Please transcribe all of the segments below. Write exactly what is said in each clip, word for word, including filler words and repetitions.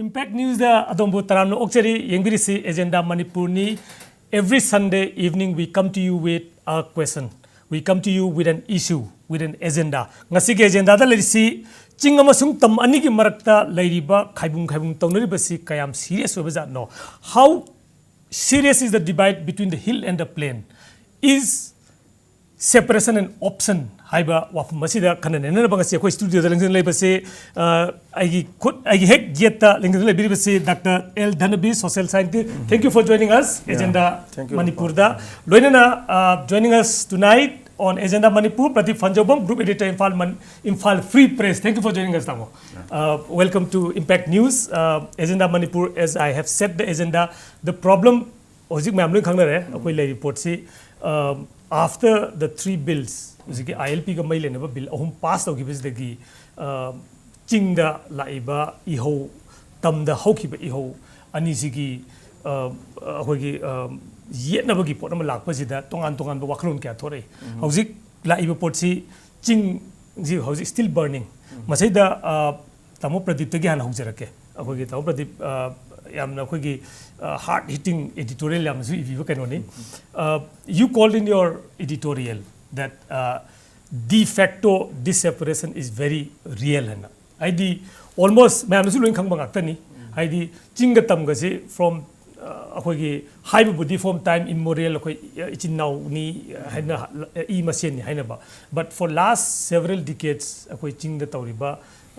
Impact Newsꯗ ꯑꯗꯣꯝꯕꯨ ꯇꯔꯥꯝꯅ ꯑꯣꯛꯆꯔꯤ꯫ ꯌꯦꯡꯕꯤꯔꯤꯁꯤ agenda ꯃꯅꯤꯄꯨꯔꯅꯤ꯫ Every Sunday evening we come to you with a question. We come to you with an issue, with an agenda. ꯉꯁꯤꯒꯤ ꯑꯦꯖꯦꯟꯗꯥꯗ ꯂꯩꯔꯤꯁꯤ ꯆꯤꯡ ꯑꯃꯁꯨꯡ ꯇꯝ ꯑꯅꯤꯒꯤ ꯃꯔꯛꯇ ꯂꯩꯔꯤꯕ ꯈꯥꯏꯕꯨꯡ ꯈꯥꯏꯕꯨꯡ ꯇꯧꯅꯔꯤꯕꯁꯤ ꯀꯌꯥꯝ serious ꯑꯣꯏꯕ ꯖꯥꯠꯅꯣ? How serious is the divide between the hill and the plain? Is separation an option ꯍꯥꯏꯕ ꯋꯥꯐꯝ ꯑꯁꯤꯗ ꯈꯟꯅ ꯅꯩꯅꯅꯕ ꯉꯁꯤ ꯑꯩꯈꯣꯏ studioꯗ ꯂꯦꯡꯗꯅ ꯂꯩꯕꯁꯦ, ꯑ, ꯑꯩꯒꯤ ꯈꯨꯠ, ꯑꯩꯒꯤ ꯍꯦꯛ ꯌꯦꯠꯇ ꯂꯦꯡꯗꯅ ꯂꯩꯕꯤꯔꯤꯕꯁꯤ Doctor L Dhanabir, social scientist. Thank you for joining us, Agenda Manipurꯗ꯫ ꯂꯣꯏꯅꯅ, uh, joining us tonight on Agenda Manipur, Pradeep Phanjaobam, group editor, Imphal Man-, Imphal Free Press. Thank you for joining us, ꯇꯥꯃꯣ꯫ Uh, welcome to Impact News. Uh, Agenda Manipur, as I have set the agenda, the problem ꯍꯧꯖꯤꯛ ꯃꯌꯥꯝ ꯂꯣꯏ ꯈꯪꯅꯔꯦ, ꯑꯩꯈꯣꯏ ꯂꯩꯔꯤꯕ ꯄꯣꯠꯁꯤ, ꯑ, after the three bills, ꯍꯧꯖꯤꯛꯀꯤ ILPꯒ ꯃꯔꯤ ꯂꯩꯅꯕ bill ꯑꯍꯨꯝ pass ꯇꯧꯈꯤꯕꯁꯤꯗꯒꯤ, ꯑ, ꯆꯤꯡꯗ ꯂꯥꯛꯏꯕ ꯏꯍꯧ, ꯇꯝꯗ ꯍꯧꯈꯤꯕ ꯏꯍꯧ ꯑꯅꯤꯁꯤꯒꯤ, ꯑ, ꯑꯩꯈꯣꯏꯒꯤ, ꯑ, ꯌꯦꯠꯅꯕꯒꯤ ꯄꯣꯠ ꯑꯃ ꯂꯥꯛꯄꯁꯤꯗ ꯇꯣꯉꯥꯟ ꯇꯣꯉꯥꯟꯕ ꯋꯥꯈꯜꯂꯣꯟ ꯀꯌꯥ ꯊꯣꯛꯂꯛꯏ꯫ ꯍꯧꯖꯤꯛ ꯂꯥꯛꯏꯕ ꯄꯣꯠꯁꯤ ꯆꯤꯡꯁꯤ ꯍꯧꯖꯤꯛ still burning꯫ ꯃꯁꯤꯗ, ꯑ, ꯇꯥꯃꯣ ꯄ꯭ꯔꯗꯤꯞꯇꯒꯤ ꯍꯥꯟꯅ ꯍꯧꯖꯔꯛꯀꯦ꯫ ꯑꯩꯈꯣꯏꯒꯤ ꯇꯥꯃꯣ ꯄ꯭ꯔꯗꯤꯞ, ꯑ, ꯌꯥꯝꯅ ꯑꯩꯈꯣꯏꯒꯤ, ꯑ, hard hitting editorial ꯌꯥꯝꯅꯁꯨ ꯏꯕꯤꯕ ꯀꯩꯅꯣꯅꯤ꯫ ꯑ, you called in your editorial that, ꯑ, de facto this separation is very real ꯍꯥꯏꯅ꯫ ꯍꯥꯏꯗꯤ almost ꯃꯌꯥꯝꯅꯁꯨ ꯂꯣꯏ ꯈꯪꯕ ꯉꯥꯛꯇꯅꯤ꯫ ꯍꯥꯏꯗꯤ ꯆꯤꯡꯒ ꯇꯝꯒꯁꯤ from, ꯑ, ꯑꯩꯈꯣꯏꯒꯤ ꯍꯥꯏꯕꯕꯨꯗꯤ from time immemorial ꯑꯩꯈꯣꯏ ꯏꯆꯤꯟ ꯏꯅꯥꯎꯅꯤ ꯍꯥꯏꯅ, ꯏ ꯃꯁꯦꯟꯅꯤ ꯍꯥꯏꯅꯕ, but for last several decades ꯑꯩꯈꯣꯏ ꯆꯤꯡꯗ ꯇꯧꯔꯤꯕ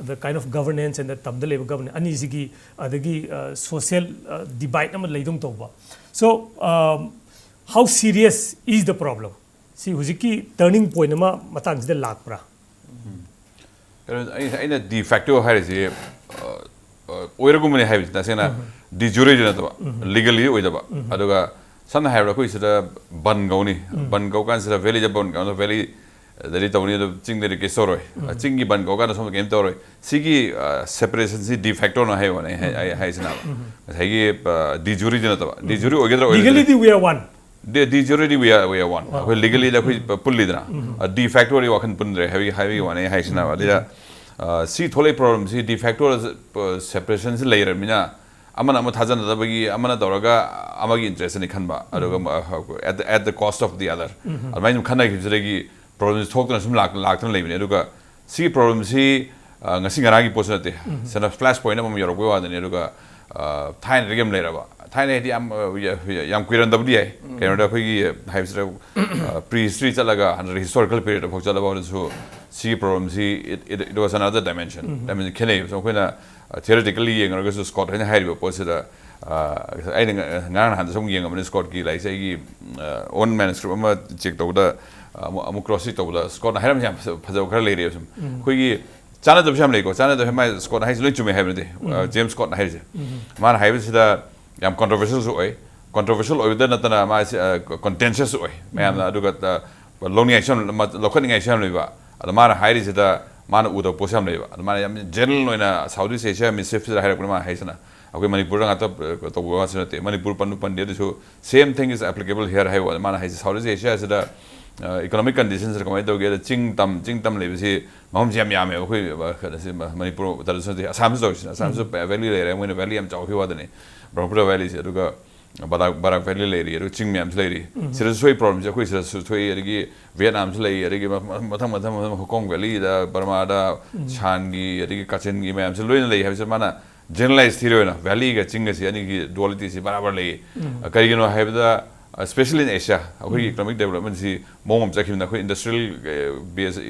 the kind of governance and the ꯇꯝꯗ ꯂꯩꯕ governance ꯑꯅꯤꯁꯤꯒꯤ ꯑꯗꯒꯤ, ꯑ, social, ꯑ, divide ꯑꯃ ꯂꯩꯗꯧ ꯇꯧꯕ꯫ So, um, how serious is the problem? ꯁꯤ ꯍꯧꯖꯤꯛꯀꯤ turning point ꯑꯃ ꯃꯇꯥꯡꯁꯤꯗ ꯂꯥꯛꯄ꯭ꯔꯥ? ꯀꯩꯅꯣ, ꯑꯩ, ꯑꯩꯅ de facto ꯍꯥꯏꯔꯤꯁꯤ, ꯑ, ꯑ, ꯑꯣꯏꯔꯒꯨꯝꯕꯅꯤ ꯍꯥꯏꯕꯁꯤ ꯇꯁꯦꯡꯅ de jureꯗꯤ ꯅꯠꯇꯕ, legally ꯑꯣꯏꯗꯕ꯫ ꯑꯗꯨꯒ ꯁꯝꯅ ꯍꯥꯏꯔꯕꯗ ꯑꯩꯈꯣꯏ ꯁꯤꯗ ꯕꯟ ꯀꯧꯅꯤ, ꯕꯟ ꯀꯧ ꯀꯥꯟꯁꯤꯗ valleyꯗ ꯕꯟ ꯀꯧꯅꯤ, valleyꯗꯗꯤ ꯇꯧꯅꯤ, ꯑꯗꯨ ꯆꯤꯡꯗꯗꯤ ꯀꯩꯁꯨ ꯇꯧꯔꯣꯏ꯫ ꯆꯤꯡꯒꯤ ꯕꯟ ꯀꯧ ꯀꯥꯟꯗ ꯁꯣꯝꯗ ꯀꯩꯝ ꯇꯧꯔꯣꯏ꯫ ꯁꯤꯒꯤ, ꯑ, separationꯁꯤ de factoꯅ ꯍꯥꯏꯕ ꯋꯥꯅꯤ, ꯑꯩ, ꯑꯩ ꯍꯥꯏꯁꯤꯅ ꯉꯁꯥꯏꯒꯤ, ꯑ, de jureꯗꯤ ꯅꯠꯇꯕ, de jure ꯑꯣꯏꯒꯗ꯭ꯔꯥ ꯑꯣꯏꯔꯣꯏꯗ꯭ꯔꯥ? Legally we are one. De, de jureꯗꯤ we are, we are one. ꯑꯩꯈꯣꯏ legally ꯑꯩꯈꯣꯏ ꯄꯨꯜꯂꯤꯗꯅ, ꯑ, de factoꯗꯤ ꯋꯥꯈꯜ ꯄꯨꯟꯗ꯭ꯔꯦ ꯍꯥꯏꯕꯒꯤ, ꯍꯥꯏꯕꯒꯤ ꯋꯥꯅꯤ ꯑꯩ ꯍꯥꯏꯁꯤꯅ꯫ ꯑꯗꯨꯗ ꯁꯤ ꯊꯣꯛꯂꯛꯏ ꯄ꯭ꯔꯣꯕ꯭ꯂꯦꯝꯁꯤ ꯗꯤ ꯐꯦꯛꯇꯣ ꯁꯦꯄꯔꯦꯁꯟꯁꯤ ꯂꯩꯔꯕꯅꯤꯅ, ꯑꯃꯅ ꯑꯃ ꯊꯥꯖꯅꯗꯕꯒꯤ, ꯑꯃꯅ ꯇꯧꯔꯒ ꯑꯃꯒꯤ ꯏꯟꯇꯔꯦꯁ ꯑꯅꯤ ꯈꯟꯕ, ꯑꯗꯨꯒ at the, at the cost of the other, ꯑꯗꯨꯃꯥꯏꯅ ꯁꯨꯝ ꯈꯟꯅꯈꯤꯕꯁꯤꯗꯒꯤ ꯄ꯭ꯔꯣꯕ꯭ꯂꯦꯝꯁꯤ ꯊꯣꯛꯇꯅ ꯁꯨꯝ ꯂꯥꯛ- ꯂꯥꯛꯇꯅ ꯂꯩꯕꯅꯤ꯫ ꯑꯗꯨꯒ ꯁꯤꯒꯤ ꯄ꯭ꯔꯣꯕ꯭ꯂꯦꯝꯁꯤ, ꯑ, ꯉꯁꯤ ꯉꯔꯥꯡꯒꯤ ꯄꯣꯠꯁꯨ ꯅꯠꯇꯦ, ꯁꯤꯅ ꯐ꯭ꯂꯦꯁ ꯄꯣꯏꯟ ꯑꯃꯃꯝ ꯌꯧꯔꯛꯄꯒꯤ ꯋꯥꯗꯅꯤ꯫ ꯑꯗꯨꯒ, ꯑ, ꯊꯥꯏꯅꯗꯒꯤ ꯑꯃ ꯂꯩꯔꯕ, ꯊꯥꯏꯅ ꯍꯥꯏꯗꯤ ꯌꯥꯝ, ꯑ, ꯌꯥ- ꯌꯥ- ꯌꯥꯝ ꯀꯨꯏꯔꯝꯗꯕꯗꯤ ꯌꯥꯏ, ꯀꯩꯅꯣꯗ ꯑꯩꯈꯣꯏꯒꯤ, ꯑ, ꯍꯥꯏꯕꯁꯤꯗ, ꯄ꯭ꯔꯤ ꯍꯤꯁꯇ꯭ꯔꯤ ꯆꯠꯂꯒ ꯍꯟꯗꯛ ꯍꯤꯁꯇꯣꯔꯤꯀꯦꯜ ꯄꯤꯔꯤꯌꯗ ꯐꯥꯎ ꯆꯠꯂꯕ ꯑꯣꯏꯔꯁꯨ, ꯁꯤꯒꯤ ꯄ꯭ꯔꯣꯕ꯭ꯂꯦꯝꯁꯤ, it, it, it was another dimension, dimension ꯈꯦꯠꯅꯩꯕ꯫ So ꯑꯩꯈꯣꯏꯅ, ꯑ, theoretically ꯌꯦꯡꯉꯨꯔꯒꯁꯨ, ꯁ꯭ꯀꯣꯠ ꯍꯥꯏꯅ ꯍꯥꯏꯔꯤꯕ ꯄꯣꯠꯁꯤꯗ, ꯑ, ꯑꯩꯅ ꯉ- ꯉꯔꯥꯡ ꯅꯍꯥꯟꯗ ꯁꯨꯝ ꯌꯦꯡꯉꯕꯅꯤ, ꯁ꯭ꯀꯣꯠꯀꯤ ꯂꯥꯏꯔꯤꯛꯁꯦ ꯑꯩꯒꯤ, ꯑ, own manuscript ꯑꯃ ꯆꯦꯛ ꯇꯧꯕꯗ, ꯑ, ꯑꯃꯨꯛ, ꯑꯃꯨꯛ ꯀ꯭ꯔꯣꯁ ꯆꯦꯛ ꯇꯧꯕꯗ, ꯁ꯭ꯀꯣꯠꯅ ꯍꯥꯏꯔꯝꯕꯁꯦ ꯌꯥꯝ ꯐꯖ- ꯐꯖꯕ ꯈꯔ ꯂꯩꯔꯦꯕ ꯁꯨꯝ꯫ ꯑꯩꯈꯣꯏꯒꯤ ꯆꯥꯟꯅꯗꯕꯁꯨ ꯌꯥꯝ ꯂꯩꯀꯣ, ꯆꯥꯟꯅꯗꯕ ꯍꯥꯏ ꯃꯥꯏ ꯁ꯭ꯀꯣꯠꯅ ꯍꯥꯏꯁꯦ ꯂꯣꯏ ꯆꯨꯝꯃꯦ ꯍꯥꯏꯕ ꯅꯠꯇꯦ꯫ ꯑ, ꯖꯦꯝꯁ ꯁ꯭ꯀꯣꯠꯅ ꯍꯥꯏꯔꯤꯁꯦ, ꯃꯥꯅ ꯍꯥꯏꯕꯁꯤꯗ ꯌꯥꯝ ꯀꯣꯟꯇ꯭ꯔꯣꯚꯔꯁꯤꯌꯦꯜꯁꯨ ꯑꯣꯏ꯫ ꯀꯣꯟꯇ꯭ꯔꯣꯚꯔꯁꯤꯌꯦꯜ ꯑꯣꯏꯕꯗ ꯅꯠꯇꯅ ꯃꯥꯁꯦ, ꯑ, ꯀꯣꯟꯇꯦꯟꯁꯤꯌꯁꯁꯨ ꯑꯣꯏ ꯃꯌꯥꯝꯅ꯫ ꯑꯗꯨꯒ, ꯑ, ꯂꯧꯅꯤꯡꯉꯥꯏꯁꯨ ꯌꯥꯝ, ꯃ- ꯂꯧꯈꯠꯅꯤꯡꯉꯥꯏꯁꯨ ꯌꯥꯝ ꯂꯩꯕ꯫ ꯑꯗꯣ ꯃꯥꯅ ꯍꯥꯏꯔꯤꯁꯤꯗ, ꯃꯥꯅ ꯎꯗꯕ ꯄꯣꯠꯁꯨ ꯌꯥꯝ ꯂꯩꯕ꯫ ꯑꯗꯣ ꯃꯥꯅ ꯌꯥꯝ ꯖꯦꯅꯔꯦꯜ ꯑꯣꯏꯅ ꯁꯥꯎꯠ ꯏꯁ ꯑꯦꯁꯤꯌꯥ ꯃꯤꯁꯤꯞꯁꯤꯗ ꯍꯥꯏꯔꯛꯄꯅꯤ ꯃꯥꯅ ꯍꯥꯏꯁꯤꯅ꯫ ꯑꯩꯈꯣꯏ ꯃꯅꯤꯄꯨꯔꯗ ꯉꯥꯛꯇ, ꯑ, ꯇꯧꯕ ꯋꯥꯁꯨ ꯅꯠꯇꯦ, ꯃꯅꯤꯄꯨꯔ ꯄꯟꯕ ꯄꯟꯗꯦ, ꯑꯗꯨꯁꯨ same thing is applicable here ꯍꯥꯏꯕ ꯋꯥꯅꯤ꯫ ꯃꯥꯅ ꯍꯥꯏꯁꯦ ꯁꯥꯎꯠ ꯏꯁ ꯑꯦꯁꯤꯌꯥꯁꯤꯗ, ꯑ, ꯏꯀꯣꯅꯣꯃꯤꯛ ꯀꯟꯗꯤꯁꯟꯁꯤꯗ ꯀꯃꯥꯏꯅ ꯇꯧꯒꯦ, ꯑꯗ ꯆꯤꯡ ꯇꯝ, ꯆꯤꯡ ꯇꯝ ꯂꯩꯕꯁꯤ ꯃꯐꯝꯁꯤ ꯌꯥꯝ ꯌꯥꯝꯃꯦꯕ꯫ ꯑꯩꯈꯣꯏ, ꯑ, ꯀꯩꯅꯣꯁꯤ, ꯃ- ꯃꯅꯤꯄꯨꯔꯗꯁꯨ ꯅꯠꯇꯦ, ꯑꯁꯥꯝꯁꯨ ꯇꯧꯔꯤꯁꯤꯅ, ꯑꯁꯥꯝꯁꯨ ꯚꯦꯂꯤ ꯂꯩꯔꯦ, ꯃꯣꯏꯅ ꯚꯦꯂꯤ ꯌꯥꯝ ꯆꯥꯎꯈꯤꯕ ꯋꯥꯗꯅꯤ, ꯕ꯭ꯔꯍꯃꯄꯨꯇ꯭ꯔ ꯚꯦꯂꯤꯁꯦ꯫ ꯑꯗꯨꯒ ꯕꯔꯥꯛ, ꯕꯔꯥꯛ ꯚꯦꯂꯤ ꯂꯩꯔꯤ, ꯑꯗꯨꯒ ꯆꯤꯡ ꯃꯌꯥꯝꯁꯨ ꯂꯩꯔꯤ꯫ ꯁꯤꯗꯁꯨ ꯊꯣꯛꯏ ꯄ꯭ꯔꯣꯕ꯭ꯂꯦꯝꯁꯦ, ꯑꯩꯈꯣꯏ ꯁꯤꯗꯁꯨ ꯊꯣꯛꯏ, ꯑꯗꯒꯤ ꯚꯤꯌꯦꯠꯅꯥꯝꯁꯨ ꯂꯩ, ꯑꯗꯒꯤ ꯃ- ꯃ- ꯃꯊꯪ ꯃꯊꯪ ꯃꯊꯪ ꯍꯣꯡꯀꯣꯡ ꯚꯦꯂꯤꯗ, ꯕꯔꯃꯥꯗ, ꯁꯥꯟꯒꯤ, ꯑꯗꯒꯤ ꯀꯥꯆꯤꯟꯒꯤ ꯃꯌꯥꯝꯁꯦ ꯂꯣꯏꯅ ꯂꯩ ꯍꯥꯏꯕꯁꯦ ꯃꯥꯅ ꯖꯦꯅꯔꯦꯂꯥꯏꯁ ꯊꯤꯑꯣꯔꯤ ꯑꯣꯏꯅ ꯚꯦꯂꯤꯒ ꯆꯤꯡꯒꯁꯤ ꯑꯅꯤꯒꯤ ꯗꯨꯋꯥꯂꯤꯇꯤꯁꯤ ꯕꯔꯥꯕꯔ ꯂꯩꯌꯦ꯫ ꯀꯔꯤꯒꯤꯅꯣ ꯍꯥꯏꯕꯗ, especially in Asia, ꯑꯩꯈꯣꯏꯒꯤ ꯏꯀꯣꯅꯣꯃꯤꯛ ꯗꯦꯕꯂꯞꯃꯦꯟꯁꯤ ꯃꯑꯣꯡ ꯑꯃ ꯆꯠꯈꯤꯕꯅ, ꯑꯩꯈꯣꯏ ꯏꯟꯗꯁꯇ꯭ꯔꯤꯌꯦꯜ ꯕꯦꯁ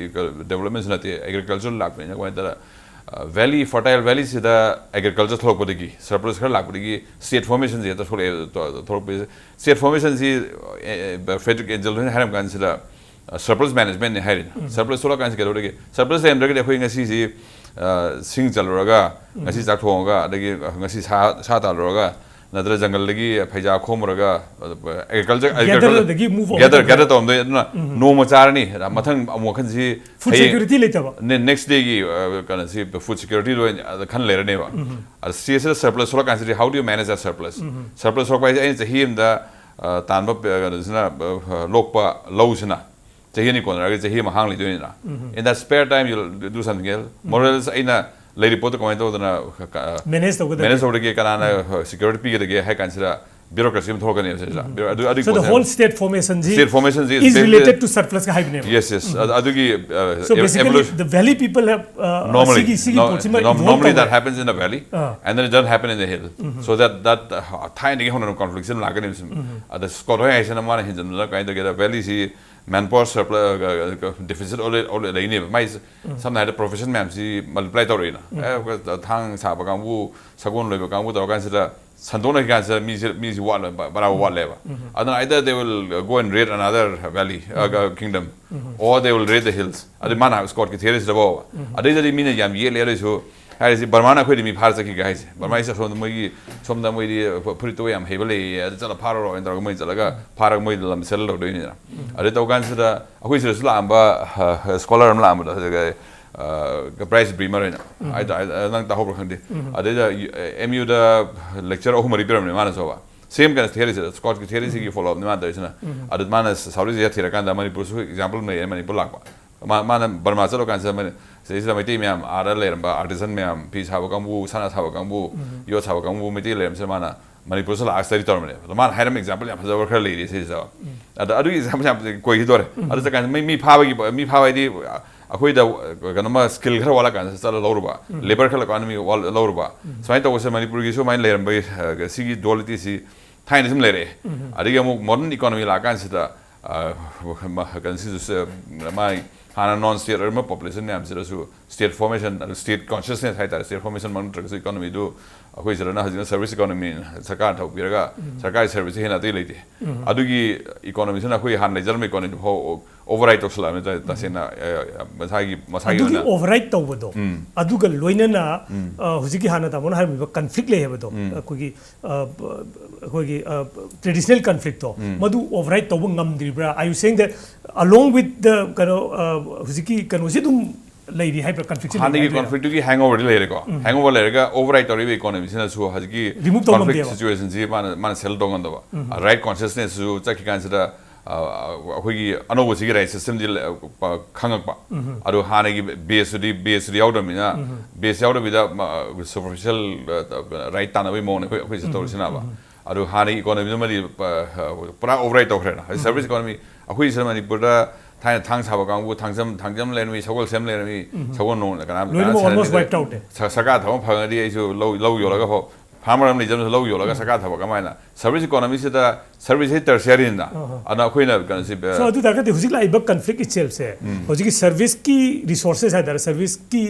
ꯗꯦꯕꯂꯞꯃꯦꯟꯁꯨ ꯅꯠꯇꯦ, ꯑꯦꯒ꯭ꯔꯤꯀꯜꯆꯔ ꯂꯥꯛꯄꯅꯤꯅ ꯀꯃꯥꯏꯅ ꯇꯧꯔ, ꯚꯦꯂꯤ, ꯐꯔꯇꯥꯏꯜ ꯚꯦꯂꯤꯁꯤꯗ ꯑꯦꯒ꯭ꯔꯤꯀꯜꯆꯔ ꯊꯣꯛꯂꯛꯄꯗꯒꯤ, ꯁꯔꯄ꯭ꯂꯁ ꯈꯔ ꯂꯥꯛꯄꯗꯒꯤ ꯁ꯭ꯇꯦꯠ ꯐꯣꯔꯃꯦꯁꯟꯁꯤ ꯍꯦꯛꯇ ꯊꯣꯛꯂꯛꯑꯦ꯫ ꯊꯣꯛꯂꯛꯄꯁꯦ, ꯁ꯭ꯇꯦꯠ ꯐꯣꯔꯃꯦꯁꯟꯁꯤ, ꯐ꯭ꯔꯦꯗꯔꯤꯛ ꯑꯦꯟꯖꯦꯜ ꯍꯣꯏꯅ ꯍꯥꯏꯔꯝ ꯀꯥꯟꯁꯤꯗ, ꯁꯔꯄ꯭ꯂꯁ ꯃꯦꯅꯦꯖꯃꯦꯟꯠꯅꯤ ꯍꯥꯏꯔꯤꯅꯤ꯫ ꯁꯔꯄ꯭ꯂꯁ ꯊꯣꯛꯂꯛꯀꯥꯟꯁꯤ ꯀꯩꯗꯧꯔꯒꯦ? ꯁꯔꯄ꯭ꯂꯁ ꯂꯩꯔꯝꯗ꯭ꯔꯒꯗꯤ ꯑꯩꯈꯣꯏ ꯉꯁꯤꯁꯤ, ꯑ, ꯁꯤꯡ ꯆꯜꯂꯨꯔꯒ, ꯉꯁꯤ ꯆꯥꯛ ꯊꯣꯡꯉꯒ, ꯑꯗꯒꯤ ꯉꯁꯤ ꯁꯥ, ꯁꯥ ꯇꯥꯜꯂꯨꯔꯒ, ꯅꯠꯇ꯭ꯔꯒ ꯖꯪꯒꯜꯗꯒꯤ ꯐꯩꯖꯥ ꯈꯣꯝꯃꯨꯔꯒ, ꯑꯦꯒ꯭ꯔꯤꯀꯜꯆꯔ, gather ꯑꯗꯒꯤ move on ꯒꯦꯗꯔ ꯇꯧꯕ꯫ ꯒꯦꯗꯔ ꯇꯧꯔꯝꯗꯣꯏ꯫ ꯑꯗꯨꯅ ꯅꯣꯡꯃ ꯆꯥꯔꯅꯤ, ꯃꯊꯪ ꯑꯃꯨꯛ ꯋꯥꯈꯜꯁꯤ ꯐꯨꯗ ꯍꯌꯦꯡ ꯁꯦꯀ꯭ꯌꯨꯔꯤꯇꯤ ꯂꯩꯇꯕ꯫ ꯅꯦ-, ꯅꯦꯛꯁ ꯗꯦꯒꯤ, ꯑ, ꯀꯩꯅꯣꯁꯤ, ꯐꯨꯗ ꯁꯦꯀ꯭ꯌꯨꯔꯤꯇꯤꯗ ꯑꯣꯏꯅ, ꯑ, ꯈꯟ ꯂꯩꯔꯅꯦꯕ꯫ ꯑꯗ ꯁꯤ ꯑꯁꯤꯗ ꯁꯔꯄ꯭ꯂꯁ ꯊꯣꯛꯂꯛꯀꯥꯟꯁꯤꯗꯤ, how do you manage that surplus? Surplus ꯊꯣꯛꯂꯛꯄ ꯍꯥꯏꯁꯦ ꯑꯩꯅ ꯆꯍꯤ ꯑꯃꯗ, ꯑ, ꯇꯥꯟꯕ ꯄ-, ꯀꯩꯅꯣꯁꯤꯅ, ꯑ, ꯂꯣꯛꯄ ꯂꯧꯁꯤꯅ ꯆꯍꯤ ꯑꯅꯤ ꯀꯣꯟꯅꯔꯒ ꯆꯍꯤ ꯑꯃ ꯍꯥꯡꯂꯤꯗꯣꯏꯅꯤꯅ, in that spare time you'll do something else. More or less ꯑꯩꯅ ꯂꯩꯔꯤ ꯄꯣꯠꯇꯣ ꯀꯃꯥꯏꯅ ꯇꯧꯗꯅ ꯃꯦꯅꯦꯖ ꯇꯧꯒꯗꯒꯦ, ꯀꯅꯥꯅ ꯁꯦꯀ꯭ꯌꯨꯔꯤꯇꯤ ꯄꯤꯒꯗꯒꯦ ꯍꯥꯏ ꯀꯥꯟꯁꯤꯗ ꯕ꯭ꯌꯨꯔꯣꯀ꯭ꯔꯦꯁꯤ ꯑꯃ ꯊꯣꯛꯂꯛꯀꯅꯦꯕ ꯁꯤꯗ꯫ ꯑꯗꯨ ꯑꯗꯨꯒꯤ So the ꯄꯣꯠꯁꯦ whole state formation ꯁꯤ state formation ꯁꯤ is basically related to surplus ꯀ ꯍꯥꯏꯕꯅꯦꯕ꯫ Yes, yes. ꯑꯗꯨ- ꯑꯗꯨꯒꯤ, uh, So basically evolution the valley people have, uh, normally, ꯁꯤꯒꯤ ꯁꯤꯒꯤ no- ꯄꯣꯠꯁꯤꯃ no- evolve normally that ꯇꯧꯋꯦ꯫ Happens in the valley, ah. And then it doesn't happen in the hill. So that that uh, ꯊꯥꯏꯅꯗꯒꯤ ꯍꯧꯅ ꯀꯣꯟꯐ꯭ꯂꯤꯛꯁꯤ ꯑꯗꯨꯝ ꯂꯥꯛꯀꯅꯦꯕ ꯁꯤ꯫ ꯑꯗ Scott ꯍꯣꯏ ꯍꯥꯏꯁꯤꯅ ꯃꯥꯅ ꯍꯦꯟꯖꯟꯕꯗ ꯀꯃꯥꯏꯅ ꯇꯧꯒꯦꯗ, ꯚꯦꯂꯤꯁꯤ ꯃꯦꯟ ꯄꯥꯋꯔ ꯁꯔꯄ꯭ꯂ ꯗꯤꯐꯤꯁꯤꯠ ꯂꯩꯅꯦꯕ ꯃꯥꯏ꯫ ꯁꯝꯅ ꯍꯥꯏꯔꯕꯗ ꯄ꯭ꯔꯣꯐꯦꯁꯟ ꯃꯌꯥꯝꯁꯤ ꯃꯜꯇꯤꯄ꯭ꯂꯥꯏ ꯇꯧꯔꯛꯏꯅ꯫ ꯑꯦ, ꯊꯥꯡ ꯁꯥꯕ ꯀꯥꯡꯕꯨ, ꯁꯒꯣꯜ ꯂꯣꯏꯕ ꯀꯥꯡꯕꯨ ꯇꯧꯔꯀꯥꯟꯁꯤꯗ ꯁꯟꯗꯣꯛꯅꯈꯤ ꯀꯥꯟꯁꯤꯗ ꯃꯤꯁꯦ ꯃꯤꯁꯦ ꯋꯥꯠꯂꯦ, ꯕꯔꯥꯕꯔ ꯋꯥꯠꯂꯦꯕ꯫ ꯑꯗꯨꯅ either they will go and raid another valley, uh, kingdom, or they will raid the hills. ꯑꯗꯩ ꯃꯥꯅ ꯍꯥꯏꯕ ꯁ꯭ꯀꯣꯠꯀꯤ ꯊꯤꯌꯔꯤꯁꯤꯗꯕꯣꯕ꯫ ꯑꯗꯩꯗꯗꯤ ꯃꯤꯅ ꯌꯥꯝ ꯌꯦꯠꯂꯦ ꯑꯗꯨꯏꯁꯨ꯫ ꯍꯥꯏꯔꯤꯁꯤ ꯕꯔꯃꯥꯅ ꯑꯩꯈꯣꯏꯗꯤ ꯃꯤ ꯐꯥꯔ ꯆꯠꯈꯤꯒꯦ ꯍꯥꯏꯁꯦ꯫ ꯕꯔꯃꯥꯏꯁꯦ ꯑꯁꯣꯝꯗ ꯃꯣꯏꯒꯤ ꯁꯣꯝꯗ ꯃꯣꯏꯗꯤ ꯐꯨꯔꯤꯠꯇꯨ ꯌꯥꯝ ꯍꯩꯕ ꯂꯩꯌꯦ, ꯑꯗꯨ ꯆꯠꯂ ꯐꯥꯔꯨꯔꯣ ꯍꯥꯏꯅ ꯇꯧꯔꯒ ꯃꯣꯏ ꯆꯠꯂꯒ ꯐꯥꯔꯒ ꯃꯣꯏꯗ ꯂꯝ ꯁꯦꯇꯜ ꯇꯧꯗꯣꯏꯅꯤꯅ꯫ ꯑꯗꯩ ꯇꯧ ꯀꯥꯟꯁꯤꯗ ꯑꯩꯈꯣꯏ ꯁꯤꯗꯁꯨ ꯂꯥꯛꯑꯝꯕ ꯁ꯭ꯀꯣꯂꯔ ꯑꯃ ꯂꯥꯛꯑꯝꯕꯗꯣ, ꯍꯧꯖꯤꯛ ꯕ꯭ꯔꯥꯏꯁ ꯕ꯭ꯔꯤꯃꯔ ꯍꯥꯏꯅ ꯍꯥꯏꯇꯥꯔꯦ, ꯅꯪ ꯇꯥꯍꯧꯕ꯭ꯔꯥ ꯈꯪꯗꯦ꯫ ꯑꯗꯩꯗ ꯑꯦꯝ ꯌꯨꯗ ꯂꯦꯛꯆꯔ ꯑꯍꯨꯝ ꯃꯔꯤ ꯄꯤꯔꯝꯕꯅꯦ ꯃꯥꯅꯁꯨꯕ꯫ ꯁꯦꯝ ꯀꯩꯅꯣ ꯊꯤꯌꯔꯤꯁꯦ, ꯁ꯭ꯀꯣꯠꯀꯤ ꯊꯤꯌꯔꯤꯁꯤꯒꯤ ꯐꯣꯂꯣ ꯑꯞꯅꯤ ꯃꯥꯅ ꯇꯧꯔꯤꯁꯤꯅ꯫ ꯑꯗꯨ ꯃꯥꯅ ꯁꯥꯎꯠ ꯏꯁ ꯑꯦꯁꯤꯌꯥ ꯊꯤꯔꯀꯥꯟꯗ ꯃꯅꯤꯄꯨꯔꯁꯨ ꯑꯦꯛꯖꯥꯝꯄꯜ ꯑꯃ ꯂꯩꯌꯦ, ꯃꯅꯤꯄꯨꯔ ꯂꯥꯛꯄ꯫ ꯃꯥ- ꯃꯥꯅ ꯕꯔꯃꯥ ꯆꯠꯂꯀꯥꯟꯁꯤꯗ ꯃꯅꯤ- ꯁꯤꯗꯩꯁꯤꯗ ꯃꯩꯇꯩ ꯃꯌꯥꯝ ꯑꯥꯗ ꯂꯩꯔꯝꯕ ꯑꯥꯔꯇꯤꯖꯟ ꯃꯌꯥꯝ, ꯐꯤ ꯁꯥꯕ ꯀꯥꯡꯕꯨ, ꯁꯅꯥ ꯁꯥꯕ ꯀꯥꯡꯕꯨ, ꯌꯣꯠ ꯁꯥꯕ ꯀꯥꯡꯕꯨ, ꯃꯩꯇꯩ ꯂꯩꯔꯝꯕꯁꯤꯗ ꯃꯥꯅ ꯃꯅꯤꯄꯨꯔꯁꯤꯗ ꯂꯥꯛꯑꯒ ꯁ꯭ꯇꯗꯤ ꯇꯧꯔꯝꯕꯅꯦꯕ꯫ ꯑꯗꯣ ꯃꯥꯅ ꯍꯥꯏꯔꯝꯕ ꯑꯦꯛꯖꯥꯝꯄꯜ ꯌꯥꯝ ꯐꯖꯕ ꯈꯔ ꯂꯩꯔꯤ ꯁꯤꯁꯤꯗ꯫ ꯑꯗ ꯑꯗꯨꯒꯤ ꯑꯦꯛꯖꯥꯝꯄꯜ ꯌꯥꯝ ꯀꯣꯏꯈꯤꯗꯣꯔꯦ꯫ ꯑꯗꯨ ꯆꯠꯀꯥꯟꯗ ꯃꯤ ꯃꯤ ꯐꯥꯕꯒꯤ ꯃꯤ ꯐꯥꯕ ꯍꯥꯏꯗꯤ ꯑꯩꯈꯣꯏꯗ ꯀꯩꯅꯣꯃ ꯁ꯭ꯀꯤꯜ ꯈꯔ ꯋꯥꯠꯂꯀꯥꯟꯗ ꯆꯠꯂ ꯂꯧꯔꯨꯕ, ꯂꯦꯕꯔ ꯈꯔ ꯋꯥꯠꯂꯀꯥꯟꯗ ꯃꯤ ꯋꯥꯠ- ꯂꯧꯔꯨꯕ, ꯁꯨꯃꯥꯏꯅ ꯇꯧꯕꯁꯦ ꯃꯅꯤꯄꯨꯔꯒꯤ ꯁꯨꯃꯥꯏꯅ ꯂꯩꯔꯝꯕꯒꯤ ꯑ, ꯁꯤꯒꯤ ꯗꯨꯋꯦꯂꯤꯇꯤꯁꯤ ꯊꯥꯏꯅ ꯁꯨꯝ ꯂꯩꯔꯛꯑꯦ꯫ ꯑꯗꯒꯤ ꯑꯃꯨꯛ ꯃꯣꯗꯔꯟ ꯏꯀꯣꯅꯣꯃꯤ ꯂꯥꯛꯀꯥꯟꯁꯤꯗ ꯑ, ꯃ- ꯀꯩꯅꯣ ꯁꯤꯁꯨ ꯁ- ꯃꯥꯏ ꯍꯥꯟꯅ ꯅꯣꯟ ꯁ꯭ꯇꯦꯠ ꯑꯣꯏꯔꯝꯕ ꯄꯣꯄꯨꯂꯦꯁꯟ ꯃꯌꯥꯝꯁꯤꯗꯁꯨ ꯁ꯭ꯇꯦꯠ ꯐꯣꯔꯃꯦꯁꯟ, ꯑꯗꯨ ꯁ꯭ꯇꯦꯠ ꯀꯣꯟꯁꯤꯌꯁꯅꯦꯁ ꯍꯥꯏꯇꯥꯔꯦ, ꯁ꯭ꯇꯦꯠ ꯐꯣꯔꯃꯦꯁꯟꯃꯛ ꯅꯠꯇ꯭ꯔꯒꯁꯨ ꯏꯀꯣꯅꯣꯃꯤꯗꯨ ꯑꯩꯈꯣꯏ ꯁꯤꯗꯅ ꯍꯧꯖꯤꯛꯅ ꯁꯔꯚꯤꯁ ꯏꯀꯣꯅꯣꯃꯤ, ꯁꯔꯀꯥꯔꯅ ꯊꯕꯛ ꯄꯤꯔꯒ ꯁꯔꯀꯥꯔꯒꯤ ꯁꯔꯚꯤꯁꯁꯦ ꯍꯦꯟꯅ ꯑꯇꯩ ꯂꯩꯇꯦ꯫ ꯑꯗꯨꯒꯤ ꯏꯀꯣꯅꯣꯃꯤꯁꯤꯅ ꯑꯩꯈꯣꯏ ꯍꯥꯟꯅ ꯂꯩꯖꯔꯝꯕ ꯏꯀꯣꯅꯣꯃꯤ ꯐꯥꯎ ꯑꯣꯚꯔ ꯔꯥꯏꯠ ꯇꯧꯁꯜꯂꯛꯑꯕꯅꯤ ꯇ- ꯇꯁꯦꯡꯅ ꯑ, ꯃꯁꯥꯒꯤ ꯃꯁꯥꯒꯤ ꯑꯗꯨꯒꯤ ꯑꯣꯏꯅ꯫ ꯑꯣꯚꯔ ꯔꯥꯏꯠ ꯇꯧꯕꯗꯣ, ꯎꯝ꯫ ꯑꯗꯨꯒ ꯂꯣꯏꯅꯅ ꯎꯝ꯫ ꯑ, ꯍꯧꯖꯤꯛꯀꯤ ꯍꯥꯟꯅ ꯇꯥꯃꯣꯅ ꯍꯥꯏꯔꯝꯃꯤꯕ ꯀꯟꯐ꯭ꯂꯤꯛ ꯂꯩ ꯍꯥꯏꯕꯗꯣ, ꯎꯝ꯫ ꯑꯩꯈꯣꯏꯒꯤ ꯑ, ꯕ- ꯑꯩꯈꯣꯏꯒꯤ ꯇ꯭ꯔꯦꯗꯤꯁꯅꯦꯜ ꯀꯟꯐ꯭ꯂꯤꯛꯇꯣ, ꯎꯝ꯫ ꯃꯗꯨ ꯑꯣꯚꯔ ꯔꯥꯏꯠ ꯇꯧꯕ ꯉꯝꯗ꯭ꯔꯤꯕ꯭ꯔꯥ? Are you saying that along with the ꯀꯩꯅꯣ ꯑ, ꯍꯧꯖꯤꯛꯀꯤ ꯀꯩꯅꯣꯁꯤ ꯑꯗꯨꯝ ꯂꯩꯔꯤ ꯍꯥꯏꯕ꯭ꯔꯥ? ꯀꯟꯐ꯭ꯂꯤꯛꯁꯤ ꯂꯩꯔꯤ ꯍꯥꯟꯅꯒꯤ ꯍꯥꯏꯗꯣꯏꯔꯥ? ꯀꯣꯟꯐ꯭ꯂꯤꯛꯇꯨꯒꯤ ꯍꯦꯡꯑꯣꯚꯔꯗꯤ ꯂꯩꯔꯦꯀꯣ꯫ ꯎꯝ꯫ ꯍꯦꯡꯑꯣꯚꯔ ꯂꯩꯔꯒ ꯑꯣꯚꯔ ꯔꯥꯏꯠ ꯇꯧꯔꯤꯕ ꯏꯀꯣꯅꯣꯃꯤꯁꯤꯅꯁꯨ ꯍꯧꯖꯤꯛꯀꯤ ꯔꯤꯃꯨꯚ ꯇꯧ ꯀꯣꯟꯐ꯭ꯂꯤꯛ ꯉꯝꯗꯦꯕ꯫ ꯁꯤꯆꯨꯋꯦꯁꯟꯁꯤ ꯃꯥꯅ ꯃꯥꯅ ꯁꯦꯇꯜ ꯇꯧ ꯉꯝꯗꯕ꯫ ꯎꯝ꯫ ꯔꯥꯏꯠ ꯀꯣꯟꯁꯤꯌꯁꯅꯦꯁꯁꯨ ꯆꯠꯈꯤ ꯀꯥꯟꯁꯤꯗ ꯑ, ꯑꯩꯈꯣꯏꯒꯤ ꯑꯅꯧꯕꯁꯤꯒꯤ ꯔꯥꯏꯠ ꯁꯤꯁꯇꯦꯝꯗꯤ ꯈꯪꯉꯛꯄ꯫ ꯑꯗꯣ ꯍꯥꯟꯅꯒꯤ ꯕꯦꯁꯇꯨꯗꯤ ꯕꯦꯁꯇꯨꯗꯤ ꯌꯥꯎꯗ꯭ꯔꯕꯅꯤꯅ, ꯕꯦꯁ ꯌꯥꯎꯗꯕꯤꯗ ꯁꯨꯄꯔꯐꯤꯁꯤꯌꯦꯜ ꯔꯥꯏꯠ ꯇꯥꯟꯅꯕꯒꯤ ꯃꯑꯣꯡꯅꯦ ꯑꯩꯈꯣꯏ ꯑꯩꯈꯣꯏꯁꯦ ꯇꯧꯔꯤꯁꯤꯅꯕ꯫ ꯑꯗꯣ ꯍꯥꯟꯅꯒꯤ ꯏꯀꯣꯅꯣꯃꯤꯗꯨꯃꯗꯤ ꯄ-, ꯄꯨꯔꯥ ꯑꯣꯚꯔ ꯔꯥꯏꯠ ꯇꯧꯈ꯭ꯔꯦꯅ꯫ ꯍꯥꯏꯗꯤ ꯁꯔꯚꯤꯁ ꯏꯀꯣꯅꯣꯃꯤ, ꯑꯩꯈꯣꯏ ꯁꯤꯗ ꯃꯅꯤꯄꯨꯔꯗ ꯊꯥꯏꯅ ꯊꯥꯡ ꯁꯥꯕ ꯀꯥꯡꯕꯨ, ꯊꯥꯡꯖꯝ, ꯊꯥꯡꯖꯝ ꯂꯩꯔꯝꯃꯤ, ꯁꯒꯣꯜꯁꯦꯝ ꯂꯩꯔꯝꯃꯤ, ꯁꯒꯣꯜ ꯅꯣꯡ ꯀꯅꯥꯝ ꯂꯣꯏꯅꯃꯛ ꯀꯅꯥꯝ almost ꯁꯥꯟꯅꯕꯤꯗ꯭ꯔꯦ꯫ Wiped out ꯁꯦ꯫ ꯁ-, ꯁꯔꯀꯥꯔ ꯊꯕꯛ ꯑꯃ ꯐꯪꯉꯗꯤ ꯑꯩꯁꯨ ꯂꯧ, ꯂꯧ ꯌꯣꯜꯂꯒ ꯐꯥꯎ, ꯐꯥꯔꯃꯔ ꯑꯃ ꯂꯩꯖꯕꯁꯨ ꯂꯧ ꯌꯣꯜꯂꯒ ꯁꯔꯀꯥꯔ ꯊꯕꯛ ꯑꯃ ꯍꯥꯏꯅ ꯁꯔꯚꯤꯁ ꯏꯀꯣꯅꯣꯃꯤꯁꯤꯗ ꯁꯔꯚꯤꯁꯁꯤ ꯇꯔꯁꯤꯌꯔꯤꯅꯤꯅ꯫ ꯑꯗꯨꯅ ꯑꯩꯈꯣꯏꯅ ꯀꯩꯅꯣꯁꯤ, ꯑ, So, ꯑꯗꯨ ꯇꯥꯔꯒꯗꯤ ꯍꯧꯖꯤꯛ ꯂꯥꯛꯏꯕ ꯀꯟꯐ꯭ꯂꯤꯛ ꯏꯠꯁꯦꯜꯐꯁꯦ, ꯍꯧꯖꯤꯛꯀꯤ ꯁꯔꯚꯤꯁꯀꯤ ꯔꯤꯁꯣꯔꯁꯦꯁ ꯍꯥꯏꯇꯥꯔꯦ, ꯁꯔꯚꯤꯁꯀꯤ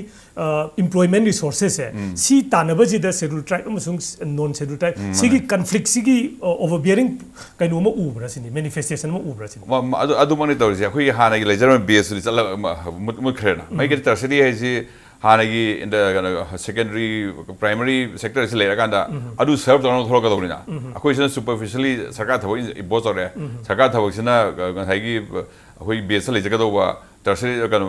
employment resourcesꯁꯦ, ꯁꯤ ꯇꯥꯟꯅꯕꯁꯤꯗ ꯁꯦꯗꯨꯜ ꯇ꯭ꯔꯥꯏꯕ ꯑꯃꯁꯨꯡ ꯅꯣꯟ ꯁꯦꯗꯨꯜ ꯇ꯭ꯔꯥꯏꯕ ꯁꯤꯒꯤ ꯀꯟꯐ꯭ꯂꯤꯛꯁꯤꯒꯤ ꯑꯣꯚꯔꯕꯤꯌꯔꯤꯡ ꯀꯩꯅꯣ ꯑꯃ ꯎꯕ꯭ꯔꯥ ꯁꯤꯅꯤ, ꯃꯦꯅꯤꯐꯦꯁꯇꯦꯁꯟ ꯑꯃ ꯎꯕ꯭ꯔꯥ ꯁꯤꯅꯤ? ꯃ-, ꯃ-, ꯑꯗꯨ, ꯑꯗꯨꯃꯛꯅꯤ ꯇꯧꯔꯤꯁꯦ꯫ ꯑꯩꯈꯣꯏꯒꯤ ꯍꯥꯟꯅꯒꯤ ꯂꯩꯖꯔꯝꯕ ꯕꯦꯁꯇꯨꯗꯤ ꯆꯠꯂ-, ꯃ-, ꯃꯨꯠ-, ꯃꯨꯠꯈ꯭ꯔꯦꯅ꯫ ꯃꯩꯒꯤ ꯇꯔꯁꯤꯌꯔꯤ ꯍꯥꯏꯁꯤ ꯍꯥꯟꯅꯒꯤ ꯏꯟꯗ-, ꯀꯩꯅꯣ, ꯁꯦꯀꯦꯟꯗꯔꯤ, ꯄ꯭ꯔꯥꯏꯃꯔꯤ ꯁꯦꯛꯇꯔꯁꯤ ꯂꯩꯔꯀꯥꯟꯗ ꯑꯗꯨ ꯁꯔꯚ ꯇꯧꯅꯕ ꯊꯣꯛꯂꯛꯀꯗꯧꯅꯤꯅ꯫ ꯑꯩꯈꯣꯏꯁꯤꯅ ꯁꯨꯄꯔꯐꯤꯁꯤꯌꯦꯜꯂꯤ ꯁꯔꯀꯥꯔ ꯊꯕꯛ ꯏꯝꯄꯣꯁ ꯇꯧꯔꯦ꯫ ꯁꯔꯀꯥꯔ ꯊꯕꯛꯁꯤꯅ, ꯑ, ꯉꯁꯥꯏꯒꯤ, ꯑ, ꯑꯩꯈꯣꯏꯒꯤ ꯕꯦꯁꯇ ꯂꯩꯖꯒꯗꯧꯕ ꯇꯔꯁꯔꯤ, ꯀꯩꯅꯣ,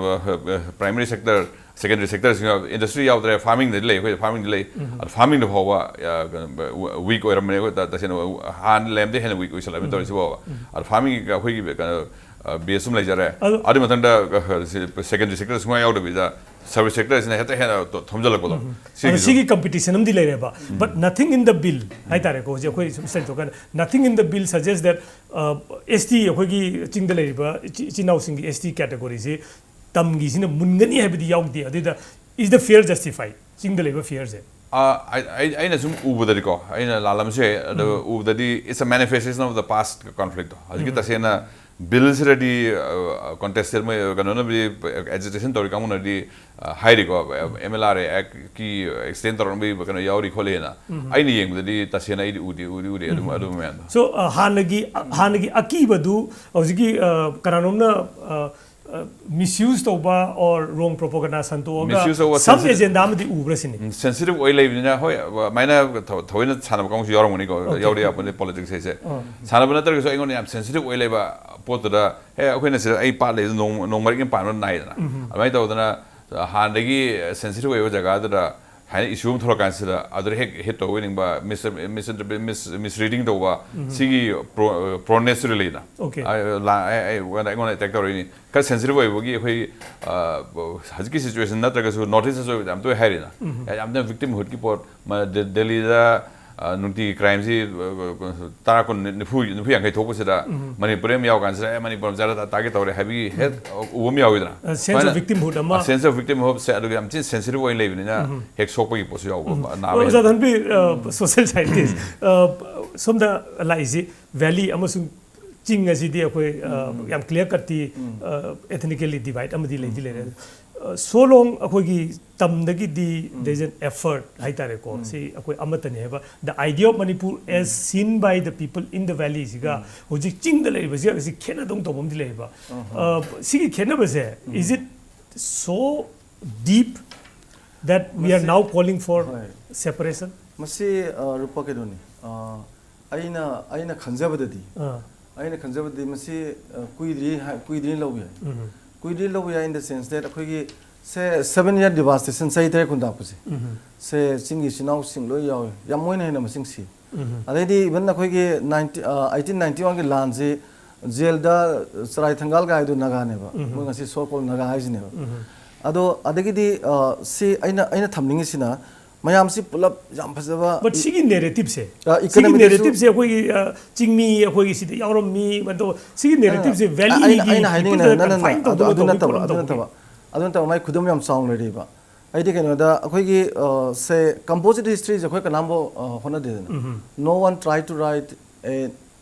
ꯄ꯭ꯔꯥꯏꯃꯔꯤ ꯁꯦꯛꯇꯔ, ꯁꯦꯀꯦꯟꯗꯔꯤ ꯁꯦꯛꯇꯔꯁꯤꯡ, ꯏꯟꯗꯁꯇ꯭ꯔꯤ ꯌꯥꯎꯗ꯭ꯔꯦ, ꯐꯥꯔꯃꯤꯡꯗꯗꯤ ꯂꯩ, ꯑꯩꯈꯣꯏ ꯐꯥꯔꯃꯤꯡꯗꯤ ꯂꯩ꯫ ꯑꯗꯣ ꯐꯥꯔꯃꯤꯡꯗ ꯐꯥꯎꯕ, ꯑ, ꯀꯩꯅꯣ, ꯋꯤꯛ ꯑꯣꯏꯔꯝꯕꯅꯦ, ꯑꯩꯈꯣꯏ ꯇ-, ꯇꯁꯦꯡꯅ ꯍꯥꯟꯅ ꯂꯩꯔꯝꯗꯦ, ꯍꯦꯟꯅ ꯋꯤꯛ ꯑꯣꯏꯁꯜꯂꯛꯑꯕꯅꯤ ꯇꯧꯔꯤꯁꯤꯕꯣ꯫ ꯑꯗꯣ ꯐꯥꯔꯃꯤꯡꯒꯤ ꯑꯩꯈꯣꯏꯒꯤ, ꯀꯩꯅꯣ, ꯑ, ꯕꯦꯁ ꯑꯃ ꯂꯩꯖꯔꯦ꯫ ꯑꯗꯣ ꯑꯗꯨ ꯃꯊꯪꯗ, ꯑ, ꯁꯤ ꯁꯦꯀꯦꯟꯗꯔꯤ ꯁꯦꯛꯇꯔ ꯁꯨꯡꯌꯥ ꯌꯥꯎꯗꯕꯤꯗ ꯁꯔꯚꯤꯁ ꯁꯦꯛꯇꯔꯁꯤꯅ ꯍꯦꯛꯇ ꯍꯦꯟꯅ ꯊꯣꯝꯖꯤꯜꯂꯛꯄꯗꯣ꯫ ꯑꯗꯣ ꯁꯤꯒꯤꯁꯨ ꯁꯤꯒꯤ ꯀꯝꯄꯤꯇꯤꯁꯟ ꯑꯃꯗꯤ ꯂꯩꯔꯦꯕ꯫ But nothing in the bill ꯍꯥꯏꯇꯥꯔꯦꯀꯣ, ꯍꯧꯖꯤꯛ ꯑꯩꯈꯣꯏ ꯁꯨꯝ ꯁꯦꯡꯗꯣꯛꯀꯥꯟꯗ, nothing in the bill suggests that, ꯑ, ꯑꯦꯁ ꯇꯤ, ꯑꯩꯈꯣꯏꯒꯤ ꯆꯤꯡꯗ ꯂꯩꯔꯤꯕ ꯏꯆꯤ-, ꯏꯆꯤꯟ ꯏꯅꯥꯎꯁꯤꯡꯒꯤ ꯑꯦꯁ ꯇꯤ ꯀꯦꯇꯦꯒꯣꯔꯤꯁꯤ ꯇꯝꯒꯤꯁꯤꯅ ꯃꯨꯟꯒꯅꯤ ꯍꯥꯏꯕꯗꯤ ꯌꯥꯎꯗꯦ꯫ ꯑꯗꯨꯗ, is the fare justified? ꯆꯤꯡꯗ ꯂꯩꯕ ꯐꯤꯌꯔꯁꯦ꯫ ꯑ, ꯑꯩ, ꯑꯩ, ꯑꯩꯅ ꯁꯨꯝ ꯎꯕꯗꯗꯤꯀꯣ, ꯑꯩꯅ ꯂꯥꯜꯂꯝꯕꯁꯨ ꯌꯥꯏ, ꯑꯗꯣ ꯎꯕꯗꯗꯤ it's a manifestation of the past conflict ꯇꯣ꯫ ꯍꯧꯖꯤꯛꯀꯤ ꯇꯁꯦꯡꯅ ꯕꯤꯜꯁꯤꯗꯗꯤ, ꯑ, ꯀꯣꯟꯇꯦꯁꯇꯦꯠ ꯃꯣꯏ ꯀꯩꯅꯣꯅꯕꯨꯗꯤ, ꯑꯦꯖꯤꯇꯦꯁꯟ ꯇꯧꯔꯤ ꯀꯥꯡꯕꯨꯅꯗꯤ, ꯑ, ꯍꯥꯏꯔꯤꯀꯣ, ꯑꯦꯝ ꯑꯦꯜ ꯑꯥꯔ ꯑꯦ ꯑꯦꯛꯀꯤ ꯑꯦꯛꯁꯇꯦꯟ ꯇꯧꯔꯛꯄꯒꯤ ꯀꯩꯅꯣ ꯌꯥꯎꯔꯤ ꯈꯣꯠꯂꯤꯅ꯫ ꯑꯩꯅ ꯌꯦꯡꯕꯗꯗꯤ ꯇꯁꯦꯡꯅ ꯑꯩꯗꯤ ꯎꯗꯦ, ꯎꯗꯤ ꯎꯗꯦ ꯑꯗꯨꯝ, ꯑꯗꯨ ꯃꯌꯥꯝꯗꯣ꯫ So, ꯑ, ꯍꯥꯟꯅꯒꯤ, ꯍꯥꯟꯅꯒꯤ ꯑꯀꯤꯕꯗꯨ ꯍꯧꯖꯤꯛꯀꯤ, ꯑ, ꯀꯅꯥꯅꯣꯝꯅ, ꯑ, ꯑ, ꯃꯤꯁꯌꯨꯁ ꯇꯧꯕ or wrong propaganda ꯁꯟꯇꯣꯛꯑꯒ ꯃꯤꯁꯌꯨꯁ ꯇꯧꯕ, some ꯁꯦꯟꯁꯤꯇꯤꯚ ꯑꯦꯖꯦꯟꯗꯥ ꯑꯃꯗꯤ ꯎꯕ꯭ꯔꯥ ꯁꯤꯅꯤ? ꯎꯝ, ꯁꯦꯟꯁꯤꯇꯤꯚ ꯑꯣꯏ ꯂꯩꯕꯅꯤꯅ, ꯍꯣꯏ, ꯑꯗꯨꯃꯥꯏꯅ ꯊ-, ꯊꯑꯣꯏꯅ ꯁꯥꯟꯅꯕ ꯀꯥꯡꯕꯨꯁꯨ ꯌꯥꯎꯔꯝꯒꯅꯤꯀꯣ, Okay. ꯌꯥꯎꯗ ꯌꯥꯄꯣꯟꯇꯦ ꯄꯣꯂꯤꯇꯤꯛꯁ ꯍꯥꯏꯁꯦ꯫ ꯑꯥ. ꯁꯥꯟꯅꯕ ꯅꯠꯇ꯭ꯔꯒꯁꯨ ꯑꯩꯉꯣꯟꯗ ꯌꯥꯝ ꯁꯦꯟꯁꯤꯇꯤꯚ ꯑꯣꯏ ꯂꯩꯕ ꯄꯣꯠꯇꯨꯗ, "ꯍꯦ, ꯑꯩꯈꯣꯏꯅ ꯁꯤꯗ ꯑꯩ ꯄꯥꯠ ꯂꯩꯕꯗ ꯅꯣꯡ, ꯅꯣꯡ ꯃꯔꯤꯛ ꯑꯃ ꯄꯥꯟꯕ ꯅꯥꯏꯗꯅ?" ꯑꯗꯨꯃꯥꯏꯅ ꯇꯧꯗꯅ, ꯑ, ꯍꯥꯟꯅꯗꯒꯤ ꯁꯦꯟꯁꯤꯇꯤꯚ ꯑꯣꯏꯕ ꯖꯒꯥꯗꯨꯗ ꯍꯥꯏꯅ ꯏꯁꯨ ꯑꯃ ꯊꯣꯛꯂꯛꯀꯥꯟꯁꯤꯗ ꯑꯗꯨꯗ ꯍꯦꯛ ꯍꯤꯠ ꯇꯧꯕ ꯅꯤꯡꯕ, ꯃꯤꯁ ꯃꯤꯁꯔꯤꯗꯤꯡ ꯇꯧꯕ, ꯁꯤꯒꯤ ꯄ꯭ꯔꯣꯅꯦꯁꯁꯨ ꯂꯩꯅ. Okay. ꯑꯩꯉꯣꯟꯗ ꯑꯦꯇꯦꯛ ꯇꯧꯔꯛꯏꯅꯤ. ꯈꯔ ꯁꯦꯟꯁꯤꯇꯤꯚ ꯑꯣꯏꯕꯒꯤ ꯑꯩꯈꯣꯏ ꯍꯧꯖꯤꯛꯀꯤ ꯁꯤꯆꯨꯋꯦꯁꯟ ꯅꯠꯇ꯭ꯔꯒꯁꯨ ꯅꯣꯔꯠ ꯏꯁꯇꯁꯨ ꯌꯥꯝ ꯇꯣꯏ ꯍꯥꯏꯔꯤꯅ. ꯌꯥꯝꯅ ꯚꯤꯛꯇꯤꯝꯍꯨꯗꯀꯤ ꯄꯣꯠ, ꯗꯦꯜꯂꯤꯗ ꯅꯨꯡꯇꯤꯒꯤ ꯀ꯭ꯔꯥꯏꯝꯁꯤ ꯇꯔꯥ, ꯀꯨꯟ, ꯅꯤꯐꯨ, ꯅꯤꯐꯨ ꯌꯥꯡꯈꯩ ꯊꯣꯛꯄꯁꯤꯗ ꯃꯅꯤꯄꯨꯔ ꯑꯃ ꯌꯥꯎ ꯀꯥꯟꯁꯤꯗ ꯑꯦ ꯃꯅꯤꯄꯨꯔ ꯃꯆꯥꯗ ꯇꯥꯔꯒꯦꯠ ꯇꯧꯔꯦ ꯍꯥꯏꯕꯒꯤ ꯍꯦꯛ ꯎꯕ ꯑꯃ ꯌꯥꯎꯋꯤꯗꯅ. ꯁꯦꯟꯁ ꯑꯣꯐ ꯚꯤꯛꯇꯤꯝꯍꯨꯗ ꯑꯃ. ꯁꯦꯟꯁ ꯑꯣꯐ ꯚꯤꯛꯇꯤꯝꯍꯨꯗꯁꯦ ꯑꯗꯨꯒ ꯌꯥꯝ ꯊꯤꯅ ꯁꯦꯟꯁꯤꯇꯤꯚ ꯑꯣꯏꯅ ꯂꯩꯕꯅꯤꯅ ꯍꯦꯛ ꯁꯣꯛꯄꯒꯤ ꯄꯣꯠꯁꯨ ꯌꯥꯎꯕ, ꯅꯥꯕ ꯑꯣꯖꯥ ꯍꯦꯟꯕ. ꯙꯟꯕꯤꯔ, ꯁꯣꯁꯤꯌꯦꯜ ꯁꯥꯏꯟꯇꯤꯁ, ꯁꯣꯝꯗ ꯂꯥꯛꯏꯁꯤ ꯚꯦꯂꯤ ꯑꯃꯁꯨꯡ ꯆꯤꯡ ꯑꯁꯤꯗꯤ ꯑꯩꯈꯣꯏ ꯌꯥꯝ ꯀ꯭ꯂꯤꯌꯥꯔ ꯀꯠꯇꯤ ꯑꯦꯊꯅꯤꯀꯦꯜꯂꯤ ꯗꯤꯚꯥꯏꯠ ꯑꯃꯗꯤ ꯂꯩꯗꯤ ꯂꯩꯔꯦ. ꯁꯣꯂꯣꯡ ꯑꯩꯈꯣꯏꯒꯤ ꯇꯝꯗꯒꯤꯗꯤ there is an effort ꯍꯥꯏꯇꯥꯔꯦꯀꯣ, ꯁꯤ ꯑꯩꯈꯣꯏ ꯑꯃꯠꯇꯅꯤ ꯍꯥꯏꯕ, the idea of Manipur as seen by the people in the valley ꯁꯤꯒ ꯍꯧꯖꯤꯛ ꯆꯤꯡꯗ ꯂꯩꯔꯤꯕꯁꯤꯒ ꯑꯁꯤ ꯈꯦꯠꯅꯗꯧ ꯇꯧꯕ ꯑꯃꯗꯤ ꯂꯩꯌꯦꯕ. ꯁꯤꯒꯤ ꯈꯦꯠꯅꯕꯁꯦ, is it so deep that we are ꯃꯁꯤ- now calling for ꯍꯣꯏ. separation? ꯃꯁꯤ ꯑ, ꯔꯨꯄꯥ ꯀꯩꯅꯣꯅꯤ. ꯑ, ꯑꯩꯅ ꯑꯩꯅ ꯈꯟꯖꯕꯗꯗꯤ ꯑꯥ, ꯑꯩꯅ ꯈꯟꯖꯕꯗꯤ ꯃꯁꯤ ꯑ, ꯀꯨꯏꯗ꯭ꯔꯤ ꯍꯥꯏ- ꯀꯨꯏꯗ꯭ꯔꯤ ꯂꯧꯕ ꯌꯥꯏ. ꯎꯝ, ꯀꯨꯏꯗ꯭ꯔꯤ ꯂꯧꯕ ꯌꯥꯏ in the sense that ꯑꯩꯈꯣꯏꯒꯤ ꯁꯦ seven year devastation, ꯆꯍꯤ ꯇꯔꯦꯠ ꯈꯨꯟꯗꯥꯛꯄꯁꯦ, ꯎꯝ, ꯁꯦ ꯆꯤꯡꯒꯤ ꯏꯆꯤꯟ ꯏꯅꯥꯎꯁꯤꯡ ꯂꯣꯏ ꯌꯥꯎꯋꯦ, ꯌꯥꯝ ꯃꯣꯏꯅ ꯍꯦꯟꯅ ꯃꯁꯤꯡ ꯁꯤ. ꯎꯝ, ꯑꯗꯩꯗꯤ even ꯑꯩꯈꯣꯏꯒꯤ ninety, ꯑ, eighteen ninety one ꯒꯤ ꯂꯥꯟꯁꯤ ꯖꯦꯜꯗ ꯆꯔꯥꯏ ꯊꯪꯒꯥꯜ ꯀꯥꯏꯗꯨ ꯅꯥꯒꯥꯅꯦꯕ, ꯎꯝ. ꯃꯣꯏ ꯉꯁꯤ so called ꯅꯥꯒꯥ ꯍꯥꯏꯁꯤꯅꯦꯕ. ꯎꯝ, ꯑꯗꯣ ꯑꯗꯒꯤꯗꯤ ꯑ, ꯁꯤ ꯑꯩꯅ ꯑꯩꯅ ꯊꯝꯅꯤꯡꯉꯤꯁꯤꯅ ꯃꯌꯥꯝꯁꯤ ꯄꯨꯂꯞ ꯌꯥꯝ ꯐꯖꯕ but ꯁꯤꯒꯤ ꯅꯦꯔꯦꯇꯤꯞꯁꯦ, ꯑ, ꯁꯤꯒꯤ economic ꯗꯁꯨ- ꯅꯦꯔꯦꯇꯤꯞꯁꯦ ꯑꯩꯈꯣꯏꯒꯤ ꯑ, ꯆꯤꯡꯃꯤ ꯑꯩꯈꯣꯏꯒꯤ ꯁꯤꯗ ꯌꯥꯎꯔꯝꯃꯤ, ꯑꯗꯣ ꯁꯤꯒꯤ ꯅꯦꯔꯦꯇꯤꯞꯁꯦ ꯑꯩꯅ- ꯚꯦꯂꯤꯒꯤ ꯑꯩꯅ ꯍꯥꯏꯅꯤꯡꯉꯤꯅ ꯄꯤꯄꯜꯗ ꯅꯪꯅ ꯀꯟꯐꯥꯏꯟ ꯑꯗꯨ ꯇꯧꯗꯅ ꯑꯗꯨ ꯇꯧꯕꯒꯤ ꯅꯠꯇꯕ ꯄ꯭ꯔꯣꯕ꯭ꯂꯦꯝ ꯑꯗꯨ ꯇꯧꯕꯒꯤ. ꯅꯠꯇꯕ ꯑꯗꯨ ꯅꯠꯇꯕ ꯃꯥꯏ ꯈꯨꯗꯝ ꯌꯥꯝ ꯆꯥꯎꯅ ꯂꯩꯔꯤꯕ. ꯑꯩꯗꯤ ꯀꯩꯅꯣꯗ ꯑꯩꯈꯣꯏꯒꯤ ꯑ, ꯁꯦ ꯀꯝꯄꯣꯖꯤꯠ ꯍꯤꯁꯇ꯭ꯔꯤꯁꯦ ꯑꯩꯈꯣꯏ ꯀꯅꯥꯝꯐꯥꯎ ꯑ, ꯍꯣꯠꯅꯗꯦꯗꯅ. ꯎꯝ. No one try to write a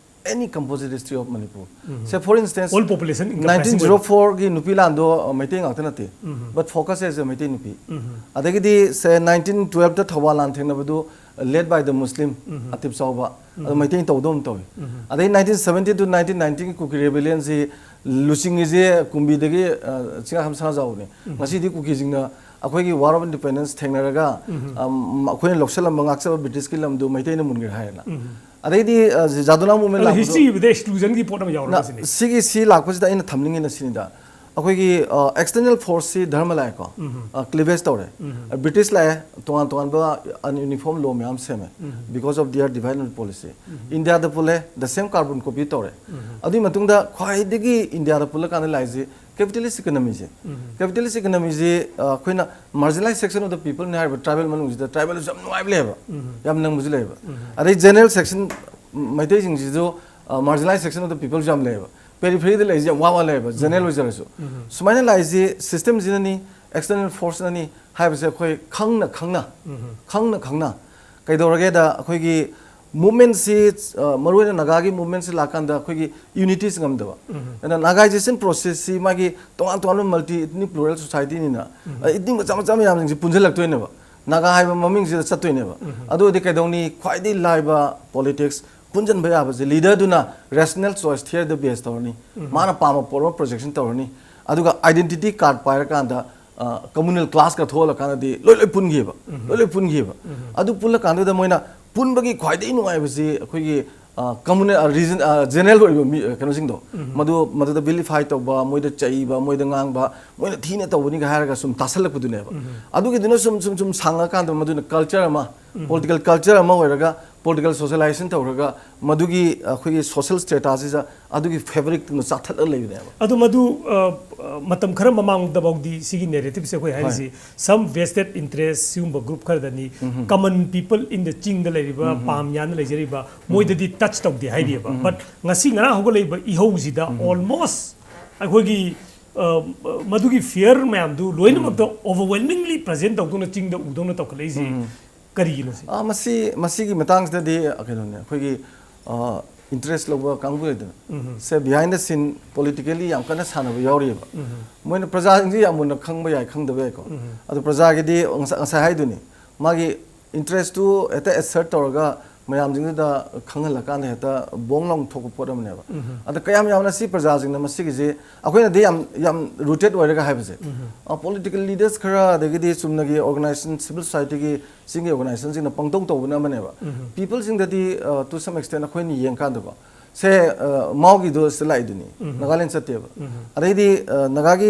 any composite history of Manipur. Um. Say for instance, All population encompassing nineteen zero four ꯒꯤ ꯅꯨꯄꯤ ꯂꯥꯟꯗꯣ ꯑ, ꯃꯩꯇꯩ ꯉꯥꯛꯇ ꯅꯠꯇꯦ, ꯎꯝ. but focus as a Meitei ꯅꯨꯄꯤ. ꯎꯝ. ꯑꯗꯒꯤꯗꯤ ꯁꯦ nineteen twelve ꯊꯧꯕꯥꯜ ꯂꯥꯟ ꯊꯦꯡꯅꯕꯗꯨ led by the Muslim, ꯎꯝ. ꯑꯇꯤꯞ ꯆꯥꯎꯕ, ꯑꯗꯨ ꯎꯝ. ꯃꯩꯇꯩꯅ ꯇꯧꯗꯧ ꯑꯃ ꯇꯧꯏ. ꯎꯝ. ꯑꯗꯩ nineteen seventeen to nineteen ninety ꯒꯤ ꯀꯨꯀꯤ ꯔꯦꯕꯦꯂꯤꯌꯟꯁꯤ ꯂꯨꯆꯤꯡꯉꯤꯁꯦ ꯀꯨꯝꯕꯤꯗꯒꯤ ꯑ, ꯆꯤꯡꯉꯥ ꯁꯝ ꯁꯅꯥꯖꯥꯎꯕꯅꯤ. ꯎꯝ. ꯉꯁꯤꯗꯤ ꯀꯨꯀꯤꯁꯤꯡꯅ ꯑꯩꯈꯣꯏꯒꯤ War of Independence ꯊꯦꯡꯅꯔꯒ ꯎꯝ. ꯑꯝ, ꯑꯩꯈꯣꯏꯅ ꯂꯧꯁꯤꯜꯂꯝꯕ ꯉꯥꯛꯆꯕ ꯕ꯭ꯔꯤꯇꯤꯁꯀꯤ ꯂꯝꯗꯨ ꯃꯩꯇꯩꯅ ꯃꯨꯟꯈ꯭ꯔꯦ ꯍꯥꯏꯌꯦꯅ. ꯎꯝ. ꯑꯗꯩꯗꯤ ꯑ, ꯖꯥꯗꯨꯅꯥ movement ꯑꯗꯣ ꯂꯥꯛꯄꯗꯣ- ꯍꯤꯁꯇ꯭ꯔꯤ ꯏꯕꯗ ꯑꯦꯛꯁꯀ꯭ꯂꯨꯖꯟꯒꯤ ꯄꯣꯠ ꯑꯃ ꯌꯥꯎꯔꯒ ꯅ- ꯁꯤꯅꯤ. ꯁꯤꯒꯤ ꯁꯤ ꯂꯥꯛꯄꯁꯤꯗ ꯑꯩꯅ ꯊꯝꯅꯤꯡꯉꯤꯅ ꯁꯤꯅꯤꯗ, ꯑꯩꯈꯣꯏꯒꯤ ꯑꯦꯛꯁꯇꯔꯅꯦꯜ ꯐꯣꯔꯁꯁꯤ ꯙꯔꯃ ꯂꯥꯛꯑꯦꯀꯣ, ꯀ꯭ꯂꯤꯚꯦꯖ ꯇꯧꯔꯦ꯫ ꯕ꯭ꯔꯤꯇꯤꯁ ꯂꯥꯛꯑꯦ, ꯇꯣꯉꯥꯟ ꯇꯣꯉꯥꯟꯕ ꯑꯟꯌꯨꯅꯤꯐꯣꯔꯝ ꯂꯣ ꯃꯌꯥꯝ ꯁꯦꯝꯃꯦ, because of their divide and policy꯫ ꯏꯟꯗꯤꯌꯥꯗ ꯄꯨꯜꯂꯦ, the same carbon copy ꯇꯧꯔꯦ꯫ ꯑꯗꯨꯒꯤ ꯃꯇꯨꯡꯗ ꯈ꯭ꯋꯥꯏꯗꯒꯤ ꯏꯟꯗꯤꯌꯥꯗ ꯄꯨꯜꯂꯀꯥꯟꯗ ꯂꯥꯛꯏꯁꯤ capitalist economyꯁꯦ꯫ Capitalist economyꯁꯦ ꯑꯩꯈꯣꯏꯅ marginalized section of the peopleꯅꯤ ꯍꯥꯏꯔꯤꯕ ꯇ꯭ꯔꯥꯏꯕꯦꯜ ꯃꯅꯨꯡꯁꯤꯗ ꯇ꯭ꯔꯥꯏꯕꯦꯜꯁꯨ ꯌꯥꯝ ꯅꯨꯡꯉꯥꯏꯕ ꯂꯩꯌꯦꯕ, ꯌꯥꯝ ꯅꯪꯕꯁꯨ ꯂꯩꯌꯦꯕ꯫ ꯑꯗꯩ ꯖꯦꯅꯔꯦꯜ ꯁꯦꯛꯁꯟ, ꯃꯩꯇꯩꯁꯤꯡꯁꯤꯁꯨ marginalized section of the peopleꯁꯨ ꯌꯥꯝ ꯂꯩꯌꯦꯕ꯫ ꯄꯦꯔꯤꯐꯦꯔꯤꯗ ꯂꯩꯔꯤꯁꯦ ꯌꯥꯝ ꯋꯥ ꯋꯥ ꯂꯩꯌꯦꯕ, ꯖꯦꯅꯔꯦꯜ ꯑꯣꯏꯖꯔꯁꯨ꯫ ꯁꯨꯃꯥꯏꯅ ꯂꯥꯛꯏꯁꯤ ꯁꯤꯁꯇꯦꯝꯁꯤꯅꯅꯤ, ꯑꯦꯛꯁꯇꯔꯅꯦꯜ ꯐꯣꯔꯁꯅꯅꯤ ꯍꯥꯏꯕꯁꯦ ꯑꯩꯈꯣꯏ ꯈꯪꯅ ꯈꯪꯅ, ꯈꯪꯅ ꯈꯪꯅ ꯀꯩꯗꯧꯔꯒꯦꯗ, ꯑꯩꯈꯣꯏꯒꯤ ꯃꯨꯞꯃꯦꯟꯁꯤ ꯃꯔꯨꯑꯣꯏꯅ ꯅꯥꯒꯥꯒꯤ ꯃꯨꯞꯃꯦꯟꯁꯤ ꯂꯥꯛꯀꯥꯟꯗ ꯑꯩꯈꯣꯏꯒꯤ ꯌꯨꯅꯤꯇꯤꯁꯤ ꯉꯝꯗꯕ꯫ ꯑꯗꯨꯅ ꯅꯥꯒꯥꯏꯖꯦꯁꯟ ꯄ꯭ꯔꯣꯁꯦꯁꯁꯤ ꯃꯥꯒꯤ ꯇꯣꯉꯥꯟ ꯇꯣꯉꯥꯟꯕ ꯃꯜꯇꯤ ꯏꯊꯅꯤꯛ ꯄ꯭ꯂꯨꯔꯦꯜ ꯁꯣꯁꯥꯏꯇꯤꯅꯤꯅ, ꯏꯊꯅꯤꯛ ꯃꯆꯥ ꯃꯆꯥ ꯃꯌꯥꯝꯁꯤꯡꯁꯤ ꯄꯨꯟꯁꯤꯜꯂꯛꯇꯣꯏꯅꯦꯕ꯫ ꯅꯥꯒꯥ ꯍꯥꯏꯕ ꯃꯃꯤꯡꯁꯤꯗ ꯆꯠꯇꯣꯏꯅꯦꯕ꯫ ꯑꯗꯨ ꯑꯣꯏꯔꯗꯤ ꯀꯩꯗꯧꯅꯤ? ꯈ꯭ꯋꯥꯏꯗꯒꯤ ꯂꯥꯏꯕ ꯄꯣꯂꯤꯇꯤꯛꯁ ꯄꯨꯟꯁꯤꯟꯕ ꯌꯥꯕꯁꯦ ꯂꯤꯗꯔꯗꯨꯅ ꯔꯦꯁꯅꯦꯜ ꯆꯣꯏꯁ ꯊꯤꯌꯔꯤꯗ ꯕꯦꯁ ꯇꯧꯔꯅꯤ꯫ ꯃꯥꯅ ꯄꯥꯝꯕ ꯄꯣꯠ ꯑꯃ ꯄ꯭ꯔꯣꯖꯦꯛꯁꯟ ꯇꯧꯔꯅꯤ꯫ ꯑꯗꯨꯒ ꯑꯥꯏꯗꯦꯟꯇꯤꯇꯤ ꯀꯥꯔꯗ ꯄꯥꯏꯔꯀꯥꯟꯗ ꯀꯝꯃꯨꯅꯦꯜ ꯀ꯭ꯂꯥꯁꯀ ꯊꯣꯛꯍꯜꯂꯀꯥꯟꯗꯗꯤ ꯂꯣꯏ ꯂꯣꯏ ꯄꯨꯟꯈꯤꯕ, ꯂꯣꯏ ꯂꯣꯏ ꯄꯨꯟꯈꯤꯕ꯫ ꯑꯗꯨ ꯄꯨꯜꯂꯀꯥꯟꯗꯨꯗ ꯃꯣꯏꯅ ꯄꯨꯟꯕꯒꯤ ꯈ꯭ꯋꯥꯏꯗꯒꯤ ꯅꯨꯡꯉꯥꯏꯕꯁꯤ ꯑꯩꯈꯣꯏꯒꯤ ꯀꯝꯃꯨꯅꯦꯜ ꯔꯤꯖꯟ, ꯖꯦꯅꯔꯦꯜ ꯑꯣꯏꯕ ꯃꯤ, ꯀꯩꯅꯣꯁꯤꯡꯗꯣ, ꯃꯗꯨ ꯃꯗꯨꯗ ꯚꯤꯂꯤꯐꯥꯏ ꯇꯧꯕ, ꯃꯣꯏꯗ ꯆꯩꯕ, ꯃꯣꯏꯗ ꯉꯥꯡꯕ, ꯃꯣꯏꯅ ꯊꯤꯅ ꯇꯧꯕꯅꯤꯒ ꯍꯥꯏꯔꯒ ꯁꯨꯝ ꯇꯥꯁꯜꯂꯛꯄꯗꯨꯅꯦꯕ꯫ ꯑꯗꯨꯒꯤꯗꯨꯅ ꯁꯨꯝ ꯁꯨꯝ ꯁꯨꯝ ꯁꯥꯡꯉꯀꯥꯟꯗ ꯃꯗꯨꯅ ꯀꯜꯆꯔ ꯑꯃ, ꯄꯣꯂꯤꯇꯤꯀꯦꯜ ꯀꯜꯆꯔ ꯑꯃ ꯑꯣꯏꯔꯒ, ꯄꯣꯂꯤꯇꯤꯀꯦꯜ ꯁꯣꯁꯤꯌꯦꯂꯥꯏꯖꯦꯁꯟ ꯇꯧꯔꯒ, ꯃꯗꯨꯒꯤ ꯑꯩꯈꯣꯏꯒꯤ ꯁꯣꯁꯤꯌꯦꯜ ꯁ꯭ꯇꯦꯇꯁꯁꯤꯗ ꯑꯗꯨꯒꯤ ꯐꯦꯕ꯭ꯔꯤꯛꯇꯨꯅ ꯆꯥꯊꯠꯂꯒ ꯂꯩꯕꯅꯦꯕ꯫ ꯑꯗꯨ ꯃꯗꯨ, ꯑ, ꯑ, ꯃꯇꯝ ꯈꯔ ꯃꯃꯥꯡꯗꯐꯥꯎꯗꯤ ꯁꯤꯒꯤ ꯅꯦꯔꯦꯇꯤꯞꯁꯦ ꯑꯩꯈꯣꯏ ꯍꯥꯏꯔꯤꯁꯤ, some vested interest ꯁꯤꯒꯨꯝꯕ group ꯈꯔꯗꯅꯤ, common people in the ꯆꯤꯡꯗ ꯂꯩꯔꯤꯕ, ꯄꯥꯝ ꯌꯥꯟꯗ ꯂꯩꯖꯔꯤꯕ, ꯃꯣꯏꯗꯗꯤ ꯇꯆ ꯇꯧꯗꯦ ꯍꯥꯏꯔꯤꯑꯕ꯫ But ꯉꯁꯤ ꯉꯔꯥꯡ ꯍꯧꯒꯠꯂꯛꯏꯕ ꯏꯍꯧꯁꯤꯗ almost ꯑꯩꯈꯣꯏꯒꯤ, ꯑ, ꯃꯗꯨꯒꯤ ꯐꯤꯌꯔ ꯃꯌꯥꯝꯗꯨ ꯂꯣꯏꯅꯃꯛꯇ overwhelmingly present ꯇꯧꯗꯧꯅ ꯆꯤꯡꯗ ꯎꯗꯧꯅ ꯇꯧꯈꯠꯂꯛꯏꯁꯤ ꯀꯔꯤꯒꯤꯅꯣ ꯁꯤ? ꯑꯥ, ꯃꯁꯤ, ꯃꯁꯤꯒꯤ ꯃꯇꯥꯡꯁꯤꯗꯗꯤ, ꯑ, ꯀꯩꯅꯣꯅꯦ, ꯑꯩꯈꯣꯏꯒꯤ, ꯑ, ꯏꯟꯇꯔꯦꯁ ꯂꯧꯕ ꯀꯥꯡꯕꯨ ꯂꯩꯗꯅ, ꯁꯦ, behind the scene politically ꯌꯥꯝ ꯀꯟꯅ ꯁꯥꯟꯅꯕ ꯌꯥꯎꯔꯤꯑꯕ꯫ ꯃꯣꯏꯅ ꯄ꯭ꯔꯖꯥꯁꯤꯡꯁꯤ ꯌꯥꯝ ꯃꯨꯟꯅ ꯈꯪꯕ ꯌꯥꯏ, ꯈꯪꯗꯕ ꯌꯥꯏꯀꯣ꯫ ꯑꯗꯣ ꯄ꯭ꯔꯖꯥꯒꯤꯗꯤ ꯉꯁꯥꯏ, ꯉꯁꯥꯏ ꯍꯥꯏꯗꯨꯅꯤ, ꯃꯥꯒꯤ ꯏꯟꯇꯔꯦꯁꯇꯨ ꯍꯦꯛꯇ assert ꯇꯧꯔꯒ ꯃꯌꯥꯝꯁꯤꯡꯗꯨꯗ ꯈꯪꯍꯜꯂꯀꯥꯟꯗ ꯍꯦꯛꯇ ꯕꯣꯡ ꯂꯥꯎꯅ ꯊꯣꯛꯄ ꯄꯣꯠ ꯑꯃꯅꯦꯕ꯫ ꯑꯗ ꯀꯌꯥꯝ ꯌꯥꯝꯅ ꯁꯤ ꯄ꯭ꯔꯖꯥꯁꯤꯡꯅ ꯃꯁꯤꯒꯤꯁꯤ, ꯑꯩꯈꯣꯏꯅꯗꯤ ꯌꯥꯝ, ꯌꯥꯝ rooted ꯑꯣꯏꯔꯒ ꯍꯥꯏꯕꯁꯦ, ꯄꯣꯂꯤꯇꯤꯀꯦꯜ ꯂꯤꯗꯔꯁ ꯈꯔ, ꯑꯗꯒꯤꯗꯤ ꯆꯨꯝꯅꯒꯤ ꯑꯣꯔꯒꯅꯥꯏꯖꯦꯁꯟ, ꯁꯤꯚꯤꯜ ꯁꯣꯁꯥꯏꯇꯤꯒꯤ ꯆꯤꯡꯒꯤ ꯑꯣꯔꯒꯅꯥꯏꯖꯦꯁꯟꯁꯤꯡꯅ ꯄꯪꯇꯧ ꯇꯧꯕꯅ ꯑꯃꯅꯦꯕ꯫ ꯄꯤꯄꯜꯁꯤꯡꯗꯗꯤ, ꯑ, to some extent ꯑꯩꯈꯣꯏꯅ ꯌꯦꯡꯀꯥꯟꯗꯀꯣ, ꯁꯦ, ꯑ, ꯃꯥꯎꯒꯤꯗꯣ ꯁꯤꯗ ꯂꯥꯛꯏꯗꯨꯅꯤ꯫ ꯎꯝ꯫ ꯅꯥꯒꯥꯂꯦꯟ ꯆꯠꯇꯦꯕ꯫ ꯎꯝ꯫ ꯑꯗꯩꯗꯤ, ꯑ, ꯅꯥꯒꯥꯒꯤ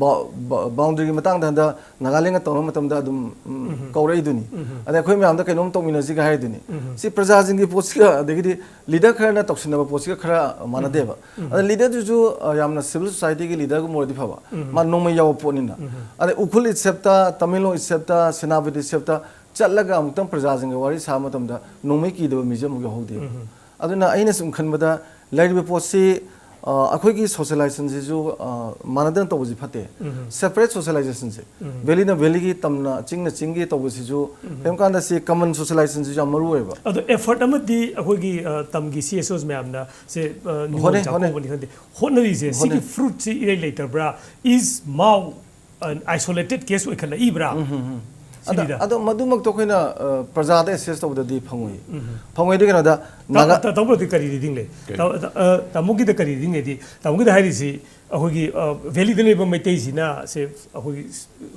ꯕꯥ-, ꯕꯥ-, ꯕꯥꯎꯟꯗꯔꯤꯒꯤ ꯃꯇꯥꯡꯗ ꯍꯟꯗꯛ ꯅꯥꯒꯥꯂꯦꯟꯒ ꯇꯧꯅꯕ ꯃꯇꯝꯗ ꯑꯗꯨꯝ, ꯎꯝ, ꯎꯝ꯫ ꯀꯧꯔꯛꯏꯗꯨꯅꯤ꯫ ꯎꯝ꯫ ꯑꯗꯩ ꯑꯩꯈꯣꯏ ꯃꯌꯥꯝꯗ ꯀꯩꯅꯣꯝ ꯇꯧꯃꯤꯟꯅꯁꯤꯒ ꯍꯥꯏꯗꯨꯅꯤ꯫ ꯎꯝ꯫ ꯁꯤ ꯄ꯭ꯔꯖꯥꯁꯤꯡꯒꯤ ꯄꯣꯠꯁꯤꯒ, ꯑꯗꯒꯤꯗꯤ ꯂꯤꯗꯔ ꯈꯔꯅ ꯇꯧꯁꯤꯟꯅꯕ ꯄꯣꯠꯁꯤꯒ ꯈꯔ ꯃꯥꯟꯅꯗꯦꯕ꯫ ꯎꯝ꯫ ꯑꯗ ꯂꯤꯗꯔꯗꯨꯁꯨ, ꯑ, ꯌꯥꯝꯅ ꯁꯤꯚꯤꯜ ꯁꯣꯁꯥꯏꯇꯤꯒꯤ ꯂꯤꯗꯔꯒꯨꯝꯕ ꯑꯣꯏꯔꯗꯤ ꯐꯕ꯫ ꯎꯝ꯫ ꯃꯥ ꯅꯣꯡꯃꯩ ꯌꯥꯎꯕ ꯄꯣꯠꯅꯤꯅ꯫ ꯎꯝ꯫ ꯑꯗꯩ ꯎꯈ꯭ꯔꯨꯜ ꯏꯠꯁꯦꯞꯇ, ꯇꯃꯦꯡꯂꯣꯡ ꯏꯠꯁꯦꯞꯇ, ꯁꯦꯅꯥꯄꯇꯤ ꯏꯠꯁꯦꯞꯇ ꯆꯠꯂꯒ ꯑꯃꯨꯛꯇꯪ ꯄ꯭ꯔꯖꯥꯁꯤꯡꯒ ꯋꯥꯔꯤ ꯁꯥꯕ ꯃꯇꯝꯗ ꯅꯣꯡꯃꯩ ꯀꯤꯗꯕ ꯃꯤꯁꯦ ꯑꯃꯨꯛ ꯌꯥꯎꯍꯧꯗꯦꯕ꯫ ꯎꯝ꯫ ꯑꯗꯨꯅ ꯑꯩꯅ ꯁꯨꯝ ꯈꯟꯕꯗ ꯂꯩꯔꯤꯕ ꯄꯣꯠꯁꯤ, ꯑ, ꯑꯩꯈꯣꯏꯒꯤ ꯁꯣꯁꯤꯌꯦꯂꯥꯏꯖꯦꯁꯟꯁꯤꯁꯨ, ꯑ, ꯃꯥꯟꯅꯗꯅ ꯇꯧꯕꯁꯤ ꯐꯠꯇꯦ꯫ ꯎꯝ꯫ ꯁꯦꯄꯔꯦꯠ ꯁꯣꯁꯤꯌꯦꯂꯥꯏꯖꯦꯁꯟꯁꯦ, ꯎꯝ꯫ ꯚꯦꯂꯤꯅ ꯚꯦꯂꯤꯒꯤ, ꯇꯝꯅ ꯆꯤꯡꯅ ꯆꯤꯡꯒꯤ ꯇꯧꯕꯁꯤꯁꯨ ꯎꯝ꯫ ꯀꯔꯤꯒꯨꯝꯕ ꯀꯥꯟꯗ ꯁꯤ ꯀꯃꯟ ꯁꯣꯁꯤꯌꯦꯂꯥꯏꯖꯦꯁꯟꯁꯤꯁꯨ ꯌꯥꯝ ꯃꯔꯨ ꯑꯣꯏꯌꯦꯕ꯫ ꯑꯗꯣ ꯑꯦꯐꯔꯠ ꯑꯃꯗꯤ ꯑꯩꯈꯣꯏꯒꯤ, ꯑ, ꯇꯝꯒꯤ ꯁꯤ ꯑꯦꯁ ꯑꯣꯁ ꯃꯌꯥꯝꯅ ꯁꯦ, ꯑ, ꯅꯤꯉꯣꯜ ꯍꯣꯠꯅꯩ, ꯍꯣꯠꯅꯩ꯫ ꯆꯥꯛꯀꯧꯕꯅꯤ ꯈꯪꯗꯦ, ꯍꯣꯠꯅꯔꯤꯁꯦ, ꯁꯤꯒꯤ ꯍꯣꯠꯅꯩ꯫ ꯐ꯭ꯔꯨꯠꯁꯤ ꯏꯔꯩ ꯂꯩꯇꯕ꯭ꯔꯥ? Is Mao an isolated case ꯑꯣꯏꯈꯠꯂꯛꯏꯕ꯭ꯔꯥ? ꯎꯝ, ꯎꯝ, ꯎꯝ꯫ ꯑꯗ, ꯁꯤꯅꯤꯗ꯫ ꯑꯗꯣ ꯃꯗꯨꯃꯛꯇꯣ ꯑꯩꯈꯣꯏꯅ, ꯑ, ꯄ꯭ꯔꯖꯥꯗ ꯑꯦꯁꯦꯁ ꯇꯧꯕꯗꯗꯤ ꯐꯪꯉꯣꯏ꯫ ꯎꯝ, ꯎꯝ꯫ ꯐꯪꯉꯣꯏꯗꯤ ꯀꯩꯅꯣꯗ, ꯇꯥ-, ꯅꯥꯒꯥ- ꯇꯥ-, ꯇꯥꯃꯣꯗꯤ ꯀꯔꯤ ꯔꯤꯗꯤꯡ ꯂꯩ? ꯀꯔꯤ? ꯇꯥ-, ꯇꯥ-, ꯑ, ꯇꯥꯃꯣꯒꯤꯗ ꯀꯔꯤ ꯔꯤꯗꯤꯡ ꯂꯩꯗꯤ? ꯇꯥꯃꯣꯒꯤꯗ ꯍꯥꯏꯔꯤꯁꯤ ꯑꯩꯈꯣꯏꯒꯤ, ꯑ, ꯚꯦꯂꯤꯗ ꯂꯩꯕ ꯃꯩꯇꯩꯁꯤꯅ ꯁꯦ ꯑꯩꯈꯣꯏꯒꯤ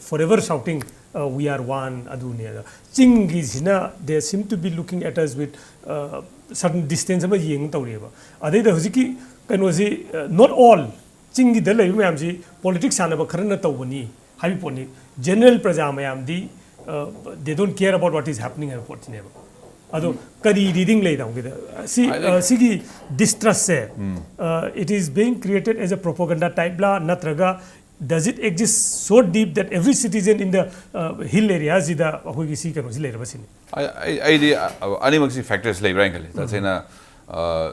forever shouting, ꯑ, "We are one" ꯑꯗꯨꯅꯦ꯫ ꯑꯗ ꯆꯤꯡꯒꯤꯁꯤꯅ they seem to be looking at us with, ꯑ, certain distance ꯑꯃ ꯌꯦꯡ ꯇꯧꯔꯤꯑꯕ꯫ ꯑꯗꯩꯗ ꯍꯧꯖꯤꯛꯀꯤ ꯀꯩꯅꯣꯁꯤ, ꯑ, not all, ꯆꯤꯡꯒꯤꯗ ꯂꯩꯕ ꯃꯌꯥꯝꯁꯤ ꯄꯣꯂꯤꯇꯤꯛꯁ ꯁꯥꯟꯅꯕ ꯈꯔꯅ ꯇꯧꯕꯅꯤ ꯍꯥꯏꯕ ꯄꯣꯠꯅꯤ꯫ ꯖꯦꯅꯔꯦꯜ ꯄ꯭ꯔꯖꯥ ꯃꯌꯥꯝꯗꯤ, ꯑ, they don't care about what is happening ꯍꯥꯏꯕ ꯄꯣꯠꯁꯤꯅꯦꯕ꯫ ꯑꯗꯣ ꯀꯔꯤ ꯔꯤꯗꯤꯡ ꯂꯩ ꯇꯥꯃꯣꯒꯤꯗ? ꯁꯤ, ꯑ, ꯁꯤꯒꯤ ꯗꯤꯁꯇ꯭ꯔꯁꯁꯦ, ꯎꯝ꯫ ꯑ, it is being created as a propaganda type ꯂꯥ, ꯅꯠꯇ꯭ꯔꯒ does it exist so deep that every citizen in the, ꯑ, hill area ꯁꯤꯗ ꯑꯩꯈꯣꯏꯒꯤ ꯁꯤ ꯀꯩꯅꯣꯁꯤ ꯂꯩꯔꯕ ꯁꯤꯅꯤ? ꯑꯩ, ꯑꯩ, ꯑꯩꯗꯤ, ꯑ, ꯑꯅꯤꯃꯛꯁꯤ ꯐꯦꯛꯇꯔꯁ ꯂꯩꯕ꯭ꯔꯥ ꯍꯥꯏꯅ ꯈꯜꯂꯤ꯫ ꯎꯝ꯫ ꯇꯁꯦꯡꯅ, ꯑ,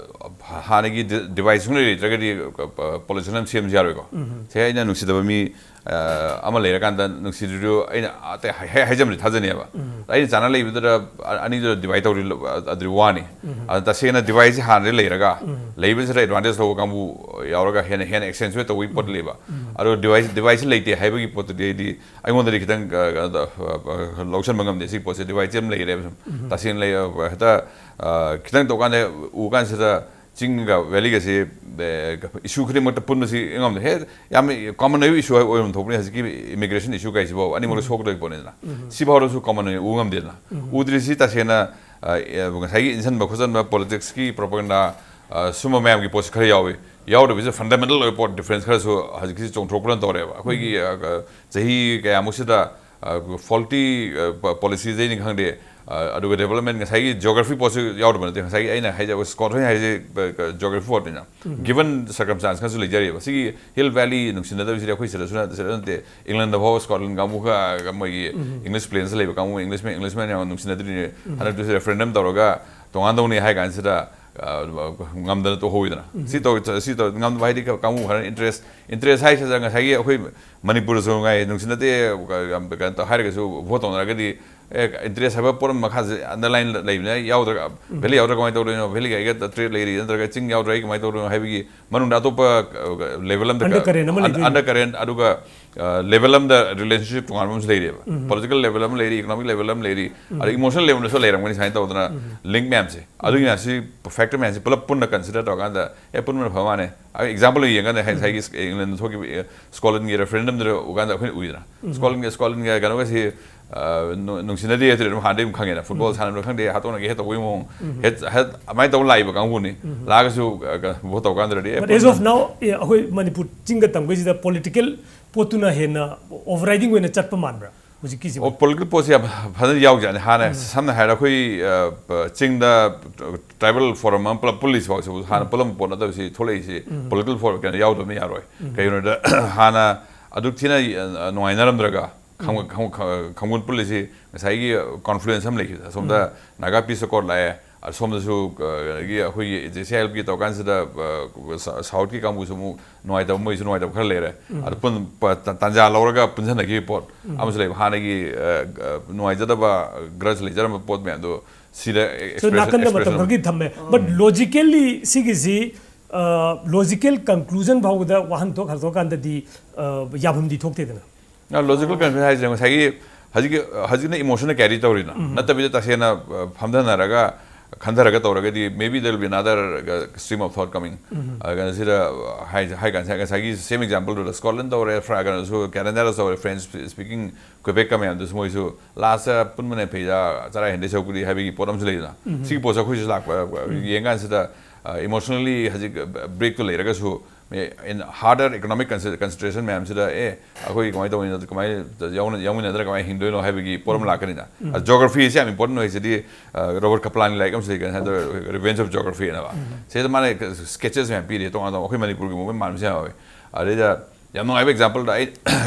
ꯍꯥꯟꯅꯒꯤ ꯗꯤ-, ꯗꯤꯚꯥꯏꯁ ꯁꯨꯡꯂꯩ ꯂꯩꯇ꯭ꯔꯒꯗꯤ, ꯑ, ꯄꯣꯂꯤꯁꯤ ꯑꯃ ꯁꯦꯝꯁꯤ ꯌꯥꯔꯣꯏꯀꯣ꯫ ꯎꯝ꯫ ꯁꯦ ꯑꯩꯅ ꯅꯨꯡꯁꯤꯗꯕ ꯃꯤ, ꯑ, ꯑꯃ ꯂꯩꯔꯀꯥꯟꯗ ꯅꯨꯡꯁꯤꯗ꯭ꯔꯤꯗꯨ ꯑꯩꯅ ꯑꯇꯩ ꯍꯥꯏ-, ꯍꯥꯏ-, ꯍꯥꯏꯖꯕꯗꯤ ꯊꯥꯖꯅꯦꯕ꯫ ꯎꯝ꯫ ꯑꯩꯅ ꯆꯥꯟꯅ ꯂꯩꯕꯗꯨꯗ ꯑ-, ꯑꯅꯤꯗꯨꯗ ꯗꯤꯚꯥꯏꯠ ꯇꯧꯔꯤ, ꯑ-, ꯑꯗꯨꯗꯤ ꯋꯥꯅꯤ꯫ ꯎꯝ꯫ ꯑꯗ ꯇꯁꯦꯡꯅ ꯗꯤꯚꯥꯏꯁꯁꯤ ꯍꯥꯟꯅꯗꯤ ꯂꯩꯔꯒ, ꯎꯝ꯫ ꯂꯩꯕꯁꯤꯗ ꯑꯦꯗꯚꯥꯟꯇꯦꯖ ꯂꯧꯕ ꯀꯥꯡꯕꯨ ꯌꯥꯎꯔꯒ ꯍꯦꯟꯅ, ꯍꯦꯟꯅ ꯑꯦꯛꯁꯇꯦꯟꯁꯨꯋꯦꯠ ꯇꯧꯕꯒꯤ ꯄꯣꯠ ꯎꯝ꯫ ꯂꯩꯕ꯫ ꯎꯝ꯫ ꯑꯗꯣ ꯗꯤꯚꯥꯏꯁ, ꯗꯤꯚꯥꯏꯁꯁꯤ ꯂꯩꯇꯦ ꯍꯥꯏꯕꯒꯤ ꯄꯣꯠꯇꯨꯗꯤ ꯑꯩꯗꯤ ꯑꯩꯉꯣꯟꯗꯗꯤ ꯈꯤꯇꯪ, ꯑ, ꯑ, ꯑ, ꯂꯧꯁꯟꯕ ꯉꯝꯗꯦ꯫ ꯁꯤ ꯄꯣꯠꯁꯦ ꯗꯤꯚꯥꯏꯁꯁꯦ ꯑꯗꯨꯝ ꯂꯩꯔꯦꯕ ꯁꯨꯝ꯫ ꯎꯝ꯫ ꯇꯁꯦꯡꯅ ꯂꯩ, ꯑ, ꯍꯦꯛꯇ, ꯑ, ꯈꯤꯇꯪ ꯇꯧꯀꯥꯟꯗ ꯎ ꯀꯥꯟꯁꯤꯗ ꯆꯤꯡꯒ ꯚꯦꯂꯤꯒꯁꯤ, ꯑ, ꯏꯁꯨ ꯈꯨꯗꯤꯡꯃꯛꯇ ꯄꯨꯟꯕꯁꯤ ꯉꯝꯗꯦ꯫ ꯍꯦ, ꯌꯥꯝꯅ ꯀꯣꯃꯟ ꯑꯣꯏꯕ ꯏꯁꯨ ꯑꯣꯏꯐꯝ ꯊꯣꯛꯄꯅꯤ ꯍꯧꯖꯤꯛꯀꯤ ꯏꯃꯤꯒ꯭ꯔꯦꯁꯟ ꯏꯁꯨ ꯀꯥꯏꯁꯤꯐꯥꯎ꯫ ꯑꯅꯤꯃꯛꯇ ꯎꯝ꯫ ꯁꯣꯛꯀꯗꯣꯏ ꯄꯣꯠꯅꯤꯗꯅ꯫ ꯎꯝ꯫ ꯁꯤꯐꯥꯎꯗꯁꯨ ꯀꯣꯃꯟ ꯑꯣꯏꯅ ꯎ ꯉꯝꯗꯦꯗꯅ꯫ ꯎꯝ꯫ ꯎꯗ꯭ꯔꯤꯁꯤ ꯇꯁꯦꯡꯅ, ꯑ, ꯑ, ꯉꯁꯥꯏꯒꯤ ꯏꯟꯁꯤꯟꯕ ꯈꯣꯠꯆꯟꯕ ꯄꯣꯂꯤꯇꯤꯛꯁꯀꯤ ꯄ꯭ꯔꯣꯄꯒꯦꯟꯗꯥ ꯁꯨꯝꯕ ꯃꯌꯥꯝꯒꯤ ꯄꯣꯠꯁꯤ ꯈꯔ ꯌꯥꯎꯏ꯫ ꯌꯥꯎꯗꯕꯤꯁꯦ ꯐꯟꯗꯥꯃꯦꯟꯇꯦꯜ ꯑꯣꯏꯕ ꯄꯣꯠ ꯗꯤꯐ꯭ꯔꯦꯟꯁ ꯈꯔꯁꯨ ꯍꯧꯖꯤꯛꯀꯤ ꯆꯣꯡꯊꯣꯔꯛꯄꯅ ꯇꯧꯔꯦꯕ꯫ ꯑꯩꯈꯣꯏꯒꯤ ꯆꯍꯤ ꯀꯌꯥꯃꯨꯛꯁꯤꯗ ꯐꯣꯜꯇꯤ ꯄꯣꯂꯤꯁꯤꯗꯩꯅꯤ ꯈꯪꯗꯦ, ꯑꯗꯨꯒ ꯗꯦꯕꯂꯞꯃꯦꯟ, ꯉꯁꯥꯏꯒꯤ ꯖꯤꯑꯣꯒ꯭ꯔꯥꯐꯤ ꯄꯣꯠꯁꯨ ꯌꯥꯎꯗꯕ ꯅꯠꯇꯦ꯫ ꯉꯁꯥꯏꯒꯤ ꯑꯩꯅ ꯍꯥꯏꯖꯕ ꯁ꯭ꯀꯣꯠ ꯍꯣꯏ ꯍꯥꯏꯁꯦ ꯖꯤꯑꯣꯒ꯭ꯔꯥꯐꯤ ꯄꯣꯠꯅꯤꯅ꯫ ꯒꯤꯕꯟ ꯁꯔꯀꯝꯁ꯭ꯇꯥꯟꯁ ꯈꯔꯁꯨ ꯂꯩꯖꯔꯤꯕ꯫ ꯁꯤꯒꯤ ꯍꯤꯜ ꯚꯦꯂꯤ ꯅꯨꯡꯁꯤꯅꯗꯕꯁꯤꯗꯤ ꯑꯩꯈꯣꯏ ꯁꯤꯗꯁꯨ ꯅꯠꯇꯦ, ꯁꯤꯗ ꯅꯠꯇꯦ꯫ ꯏꯪꯂꯦꯟꯗ ꯐꯥꯎꯕ ꯁ꯭ꯀꯣꯠꯂꯦꯟ ꯀꯥꯡꯕꯨꯒ ꯃꯣꯏꯒꯤ ꯏꯪꯂꯤꯁ ꯄ꯭ꯂꯦꯟꯁꯇ ꯂꯩꯕ ꯀꯥꯡꯕꯨ, ꯏꯪꯂꯤꯁꯃꯦꯟ, ꯏꯪꯂꯤꯁꯃꯦꯟ ꯌꯥꯝ ꯅꯨꯡꯁꯤꯅꯗ꯭ꯔꯤꯅꯦ꯫ ꯍꯟꯗꯛꯇꯨꯁꯨ ꯔꯦꯐꯔꯦꯟꯗꯝ ꯇꯧꯔꯒ ꯇꯣꯉꯥꯟꯗꯧꯅꯤ ꯍꯥꯏ ꯀꯥꯟꯁꯤꯗ, ꯉꯝꯗꯅ ꯇꯣꯛꯍꯧꯋꯤꯗꯅ꯫ ꯁꯤ ꯇꯧ-, ꯁꯤ ꯇꯧ-, ꯉꯝꯗꯕ ꯍꯥꯏꯗꯤ ꯀꯥꯡꯕꯨ ꯈꯔ ꯏꯟꯇꯔꯦꯁ, ꯏꯟꯇꯔꯦꯁ ꯍꯥꯏꯁꯤꯗ ꯉꯁꯥꯏꯒꯤ ꯑꯩꯈꯣꯏ ꯃꯅꯤꯄꯨꯔꯗꯁꯨ ꯉꯥꯏ ꯅꯨꯡꯁꯤꯅꯗꯦ, ꯌꯥꯝ ꯀꯩꯅꯣ ꯇꯧ ꯍꯥꯏꯔꯒꯁꯨ ꯚꯣꯠ ꯇꯧꯅꯔꯒꯗꯤ, ꯑꯦ, ꯏꯟꯇꯔꯦꯁ ꯍꯥꯏꯕ ꯄꯣꯠ ꯑꯃ ꯃꯈꯥꯁꯦ ꯑꯟꯗꯔꯂꯥꯏꯟ ꯂꯩꯕꯅꯤꯅ, ꯌꯥꯎꯗ꯭ꯔꯒ, ꯚꯦꯂꯤ ꯌꯥꯎꯗ꯭ꯔꯒ ꯀꯃꯥꯏꯅ ꯇꯧꯗꯣꯏꯅꯣ, ꯚꯦꯂꯤꯒ ꯑꯩꯒ ꯇ꯭ꯔꯦꯠ ꯂꯩꯔꯤ ꯅꯠꯇ꯭ꯔꯒ ꯆꯤꯡ ꯌꯥꯎꯗ꯭ꯔꯒ ꯑꯩ ꯀꯃꯥꯏꯅ ꯇꯧꯗꯣꯏꯅꯣ ꯍꯥꯏꯕꯒꯤ ꯃꯅꯨꯡꯗ ꯑꯇꯣꯞꯄ ꯂꯦꯚꯦꯜ ꯑꯃꯗ, ꯑꯟꯗꯔ ꯀꯔꯦꯟ ꯑꯃ ꯂꯩꯗꯣꯏꯅꯤ꯫ ꯑꯟꯗꯔ ꯀꯔꯦꯟ, ꯑꯗꯨꯒ ꯂꯦꯚꯦꯜ ꯑꯃꯗ ꯔꯤꯂꯦꯁꯟꯁꯤꯞ ꯇꯣꯉꯥꯟꯕ ꯑꯃꯁꯨ ꯂꯩꯔꯤꯕ꯫ ꯄꯣꯂꯤꯇꯤꯀꯦꯜ ꯂꯦꯚꯦꯜ ꯑꯃ ꯂꯩꯔꯤ, ꯏꯀꯣꯅꯣꯃꯤꯛ ꯂꯦꯚꯦꯜ ꯑꯃ ꯂꯩꯔꯤ, ꯑꯗ ꯏꯃꯣꯁꯅꯦꯜ ꯂꯦꯚꯦꯜꯗꯁꯨ ꯂꯩꯔꯝꯒꯅꯤ꯫ ꯁꯨꯃꯥꯏꯅ ꯇꯧꯗꯅ ꯂꯤꯡꯛ ꯃꯌꯥꯝꯁꯦ, ꯑꯗꯨꯒꯤ ꯃꯌꯥꯝꯁꯤ, ꯐꯦꯛꯇꯔ ꯃꯌꯥꯝꯁꯤ ꯄꯨꯂꯞ ꯄꯨꯟꯅ ꯀꯟꯁꯤꯗꯔ ꯇꯧꯔꯀꯥꯟꯗ, ꯑꯦ, ꯄꯨꯟꯕꯅ ꯐꯕ ꯃꯥꯅꯦ꯫ ꯑꯦꯛꯖꯥꯝꯄꯜ ꯌꯦꯡꯉꯀꯥꯟꯗ ꯉꯁꯥꯏꯒꯤ ꯏꯪꯂꯦꯟꯗ ꯊꯣꯛꯈꯤꯕ, ꯑꯦ, ꯁ꯭ꯀꯣꯠꯂꯦꯟꯒꯤ ꯔꯦꯐꯔꯦꯟꯗꯝꯗꯨꯗ ꯎꯀꯥꯟꯗ ꯑꯩꯈꯣꯏꯅ ꯎꯏꯗꯅ꯫ ꯁ꯭ꯀꯣꯠꯂꯦꯟꯒ, ꯁ꯭ꯀꯣꯠꯂꯦꯟꯒ ꯀꯩꯅꯣꯒꯁꯤ, ꯑ, ꯅꯨ-, ꯅꯨꯡꯁꯤꯅꯗꯦ ꯍꯥꯏꯗꯨꯗꯤ ꯑꯗꯨꯝ ꯍꯥꯟꯅꯗꯒꯤ ꯑꯗꯨꯝ ꯈꯪꯉꯦꯅ꯫ ꯐꯨꯠꯕꯣꯜ ꯁꯥꯟꯅꯕ ꯈꯪꯗꯦ, ꯍꯥꯠꯇꯣꯛꯅꯒꯦ ꯍꯦꯛ ꯇꯧꯕꯒꯤ ꯃꯑꯣꯡ, ꯍꯦꯠ-, ꯍꯦꯠ-, ꯑꯗꯨꯃꯥꯏꯅ ꯇꯧꯔ ꯂꯥꯛꯏꯕ ꯀꯥꯡꯕꯨꯅꯤ꯫ ꯂꯥꯛꯑꯒꯁꯨ, ꯑ, ꯀ-, ꯚꯣꯠ ꯇꯧꯀꯥꯟꯗꯗꯤ, uh, But as of now, ꯑꯦ, ꯑꯩꯈꯣꯏ ꯃꯅꯤꯄꯨꯔ ꯆꯤꯡꯒ ꯇꯝꯈꯩꯁꯤꯗ ꯄꯣꯂꯤꯇꯤꯀꯦꯜ ꯄꯣꯠꯇꯨꯅ ꯍꯦꯟꯅ ꯑꯣꯚꯔꯔꯥꯏꯗꯤꯡ ꯑꯣꯏꯅ ꯆꯠꯄ ꯃꯥꯟꯕ꯭ꯔꯥ ꯍꯧꯖꯤꯛꯀꯤꯁꯤꯕꯨ? ꯑꯣ, ꯄꯣꯂꯤꯇꯤꯀꯦꯜ ꯄꯣꯠꯁꯤ ꯌꯥꯝ ꯐꯖꯅ ꯌꯥꯎꯖꯥꯠꯅꯤ꯫ ꯍꯥꯟꯅ ꯁꯝꯅ ꯍꯥꯏꯔꯕꯗ ꯑꯩꯈꯣꯏ, ꯑ, ꯄ-, ꯆꯤꯡꯗ ꯇ꯭ꯔꯥꯏꯕꯦꯜ ꯐꯣꯔꯝ ꯑꯃ ꯄꯨꯂꯞ ꯄꯨꯜꯂꯤꯁꯤ ꯐꯥꯎꯁꯤꯕꯨ ꯍꯥꯟꯅ ꯄꯨꯜꯂꯝꯕ ꯄꯣꯠ ꯅꯠꯇꯕꯁꯤ ꯊꯣꯛꯂꯛꯏꯁꯤ ꯄꯣꯂꯤꯇꯤꯀꯦꯜ ꯐꯣꯔꯝ ꯀꯩꯅꯣ ꯌꯥꯎꯗꯕꯅ ꯌꯥꯔꯣꯏ꯫ ꯀꯩꯒꯤꯅꯣꯗ ꯍꯥꯟꯅ ꯑꯗꯨꯛ ꯊꯤꯅ, ꯑ, ꯅꯨꯡꯉꯥꯏꯅꯔꯝꯗ꯭ꯔꯒ ꯈꯪ-, ꯈꯪ-, ꯈꯪ-, ꯈꯪꯕꯨꯟ ꯄꯨꯜꯂꯤꯁꯤ ꯉꯁꯥꯏꯒꯤ ꯀꯣꯟꯐ꯭ꯂꯨꯌꯦꯟꯁ ꯑꯃ ꯂꯩꯈꯤꯕꯗ ꯑꯁꯣꯝꯗ ꯅꯥꯒꯥ ꯄꯤꯁ ꯑꯦꯀꯣꯔꯗ ꯂꯥꯛꯑꯦ, ꯑꯁꯣꯝꯗꯁꯨ, ꯑ, ꯑꯗꯒꯤ ꯑꯩꯈꯣꯏꯒꯤ ꯖꯦ ꯁꯤ ꯑꯥꯏ ꯑꯦꯜꯒꯤ ꯇꯧꯔꯀꯥꯟꯁꯤꯗ, ꯑ, ꯁꯥ-, ꯁꯥꯎꯠꯀꯤ ꯀꯥꯡꯕꯨꯁꯨ ꯑꯃꯨꯛ ꯅꯨꯡꯉꯥꯏꯇꯕ, ꯃꯣꯏꯁꯨ ꯅꯨꯡꯉꯥꯏꯇꯕ ꯈꯔ ꯂꯩꯔꯦ꯫ ꯑꯗꯨ ꯄꯨꯟ-, ꯄ-, ꯇ-, ꯇꯥꯟꯖꯥ ꯂꯧꯔꯒ ꯄꯨꯟꯁꯤꯟꯅꯈꯤꯕ ꯄꯣꯠ ꯑꯃꯁꯨ ꯂꯩꯕ꯫ ꯍꯥꯟꯅꯒꯤ, ꯑ, ꯑ, ꯅꯨꯡꯉꯥꯏꯖꯗꯕ, ꯒ꯭ꯔꯖ ꯂꯩꯖꯔꯝꯕ ꯄꯣꯠ ꯃꯌꯥꯝꯗꯣ ꯁꯤꯗ ꯑꯦ-, So, expression, ꯅꯥꯀꯟꯗ expression ꯃꯇꯝ ꯑꯃ ꯈꯔꯒꯤ ꯊꯝꯃꯦ꯫ But logically ꯁꯤꯒꯤꯁꯤ, ꯑ, ꯂꯣꯖꯤꯀꯦꯜ ꯀꯟꯀ꯭ꯂꯨꯖꯟ ꯐꯥꯎꯕꯗ ꯋꯥꯍꯟꯊꯣꯛ ꯍꯟꯗꯣꯛꯑꯀꯥꯟꯗꯗꯤ, ꯑ, ꯌꯥꯐꯝꯗꯤ ꯊꯣꯛꯇꯦꯗꯅ꯫ ꯂꯣꯖꯤꯀꯦꯜ ꯀꯟꯀ꯭ꯂꯨꯖꯟ ꯍꯥꯏꯁꯦ ꯉꯁꯥꯏꯒꯤ ꯍꯧꯖꯤꯛꯀꯤ, ꯍꯧꯖꯤꯛꯅ ꯏꯃꯣꯁꯟꯅ ꯀꯦꯔꯤ ꯇꯧꯔꯤꯅ, ꯅꯠꯇꯕꯤꯗ ꯇꯁꯦꯡꯅ, ꯑ, ꯐꯝꯊꯅꯔꯒ ꯈꯟꯊꯔꯒ ꯇꯧꯔꯒꯗꯤ, maybe there will be another, uh, stream of thought coming꯫ ꯑꯗꯨꯅ ꯁꯤꯗ, uh, ꯍꯥꯏ, ꯍꯥꯏ ꯀꯥꯟꯁꯤꯗ ꯉꯁꯥꯏꯒꯤ ꯁꯦꯝ ꯑꯦꯛꯖꯥꯝꯄꯜꯗꯨꯗ ꯁ꯭ꯀꯣꯠꯂꯦꯟ ꯇꯧꯔꯦ, ꯐ꯭ꯔꯥ-, ꯀꯩꯅꯣꯁꯨ, ꯀꯦꯅꯥꯗꯥꯗꯁꯨ ꯇꯧꯔꯦ, ꯐ꯭ꯔꯦꯟꯁ ꯁ꯭ꯄꯤꯀꯤꯡ ꯀ꯭ꯋꯦꯕꯦꯛꯀ ꯃꯌꯥꯝꯗꯨꯁꯨ ꯃꯣꯏꯁꯨ ꯂꯥꯁꯇ ꯄꯨꯟꯕꯅ ꯐꯩꯗ ꯆꯔꯥ ꯍꯦꯟꯗꯩ ꯁꯔꯨꯛꯄꯨꯗꯤ ꯍꯥꯏꯕꯒꯤ ꯄꯣꯠ ꯑꯃꯁꯨ ꯂꯩꯗꯅ꯫ ꯁꯤꯒꯤ ꯄꯣꯠꯁꯦ ꯑꯩꯈꯣꯏꯁꯨ ꯂꯥꯛꯄ, ꯌꯦꯡꯀꯥꯟꯁꯤꯗ ꯏꯃꯣꯁꯅꯦꯜꯂꯤ ꯍꯧꯖꯤꯛ ꯕ꯭ꯔꯦꯛꯇꯣ ꯂꯩꯔꯒꯁꯨ, in harder economic consideration ꯃꯌꯥꯝꯁꯤꯗ, ꯑꯦ, ꯑꯩꯈꯣꯏ ꯀꯃꯥꯏꯅ ꯇꯧꯅꯤ, ꯀꯃꯥꯏꯅ ꯌꯥꯎꯅ- ꯌꯥꯎꯃꯤꯟꯅꯗ꯭ꯔꯒ ꯀꯃꯥꯏꯅ ꯍꯤꯡꯗꯣꯏꯅꯣ ꯍꯥꯏꯕꯒꯤ ꯄꯣꯠ ꯑꯃ ꯂꯥꯛꯀꯅꯤꯅ꯫ ꯖꯣꯒ꯭ꯔꯥꯐꯤꯁꯦ ꯌꯥꯝ ꯏꯝꯄꯣꯔꯇꯦꯟ ꯑꯣꯏ꯫ ꯁꯤꯗꯤ ꯔꯣꯕꯔꯠ ꯀꯄ꯭ꯂꯥꯟꯒꯤ ꯂꯥꯏꯔꯤꯛ ꯑꯃꯁꯨ ꯂꯩꯒꯅꯤ ꯍꯥꯏꯗꯣ, ꯔꯤꯚꯦꯟꯖ ꯑꯣꯐ ꯖꯣꯒ꯭ꯔꯥꯐꯤ ꯍꯥꯏꯅꯕ꯫ ꯁꯤꯗ ꯃꯥꯅ ꯁ꯭ꯀꯦꯆꯦꯁ ꯃꯌꯥꯝ ꯄꯤꯔꯤ, ꯇꯣꯉꯥꯟ ꯇꯣꯉꯥꯟꯕ ꯑꯩꯈꯣꯏ ꯃꯅꯤꯄꯨꯔꯒꯤ ꯃꯑꯣꯡ ꯃꯥꯟꯕꯁꯨ ꯌꯥꯝ ꯌꯥꯎꯋꯤ꯫ ꯑꯗꯩꯗ ꯌꯥꯝ ꯅꯨꯡꯉꯥꯏꯕ ꯑꯦꯛꯖꯥꯝꯄꯜꯗ ꯑꯩ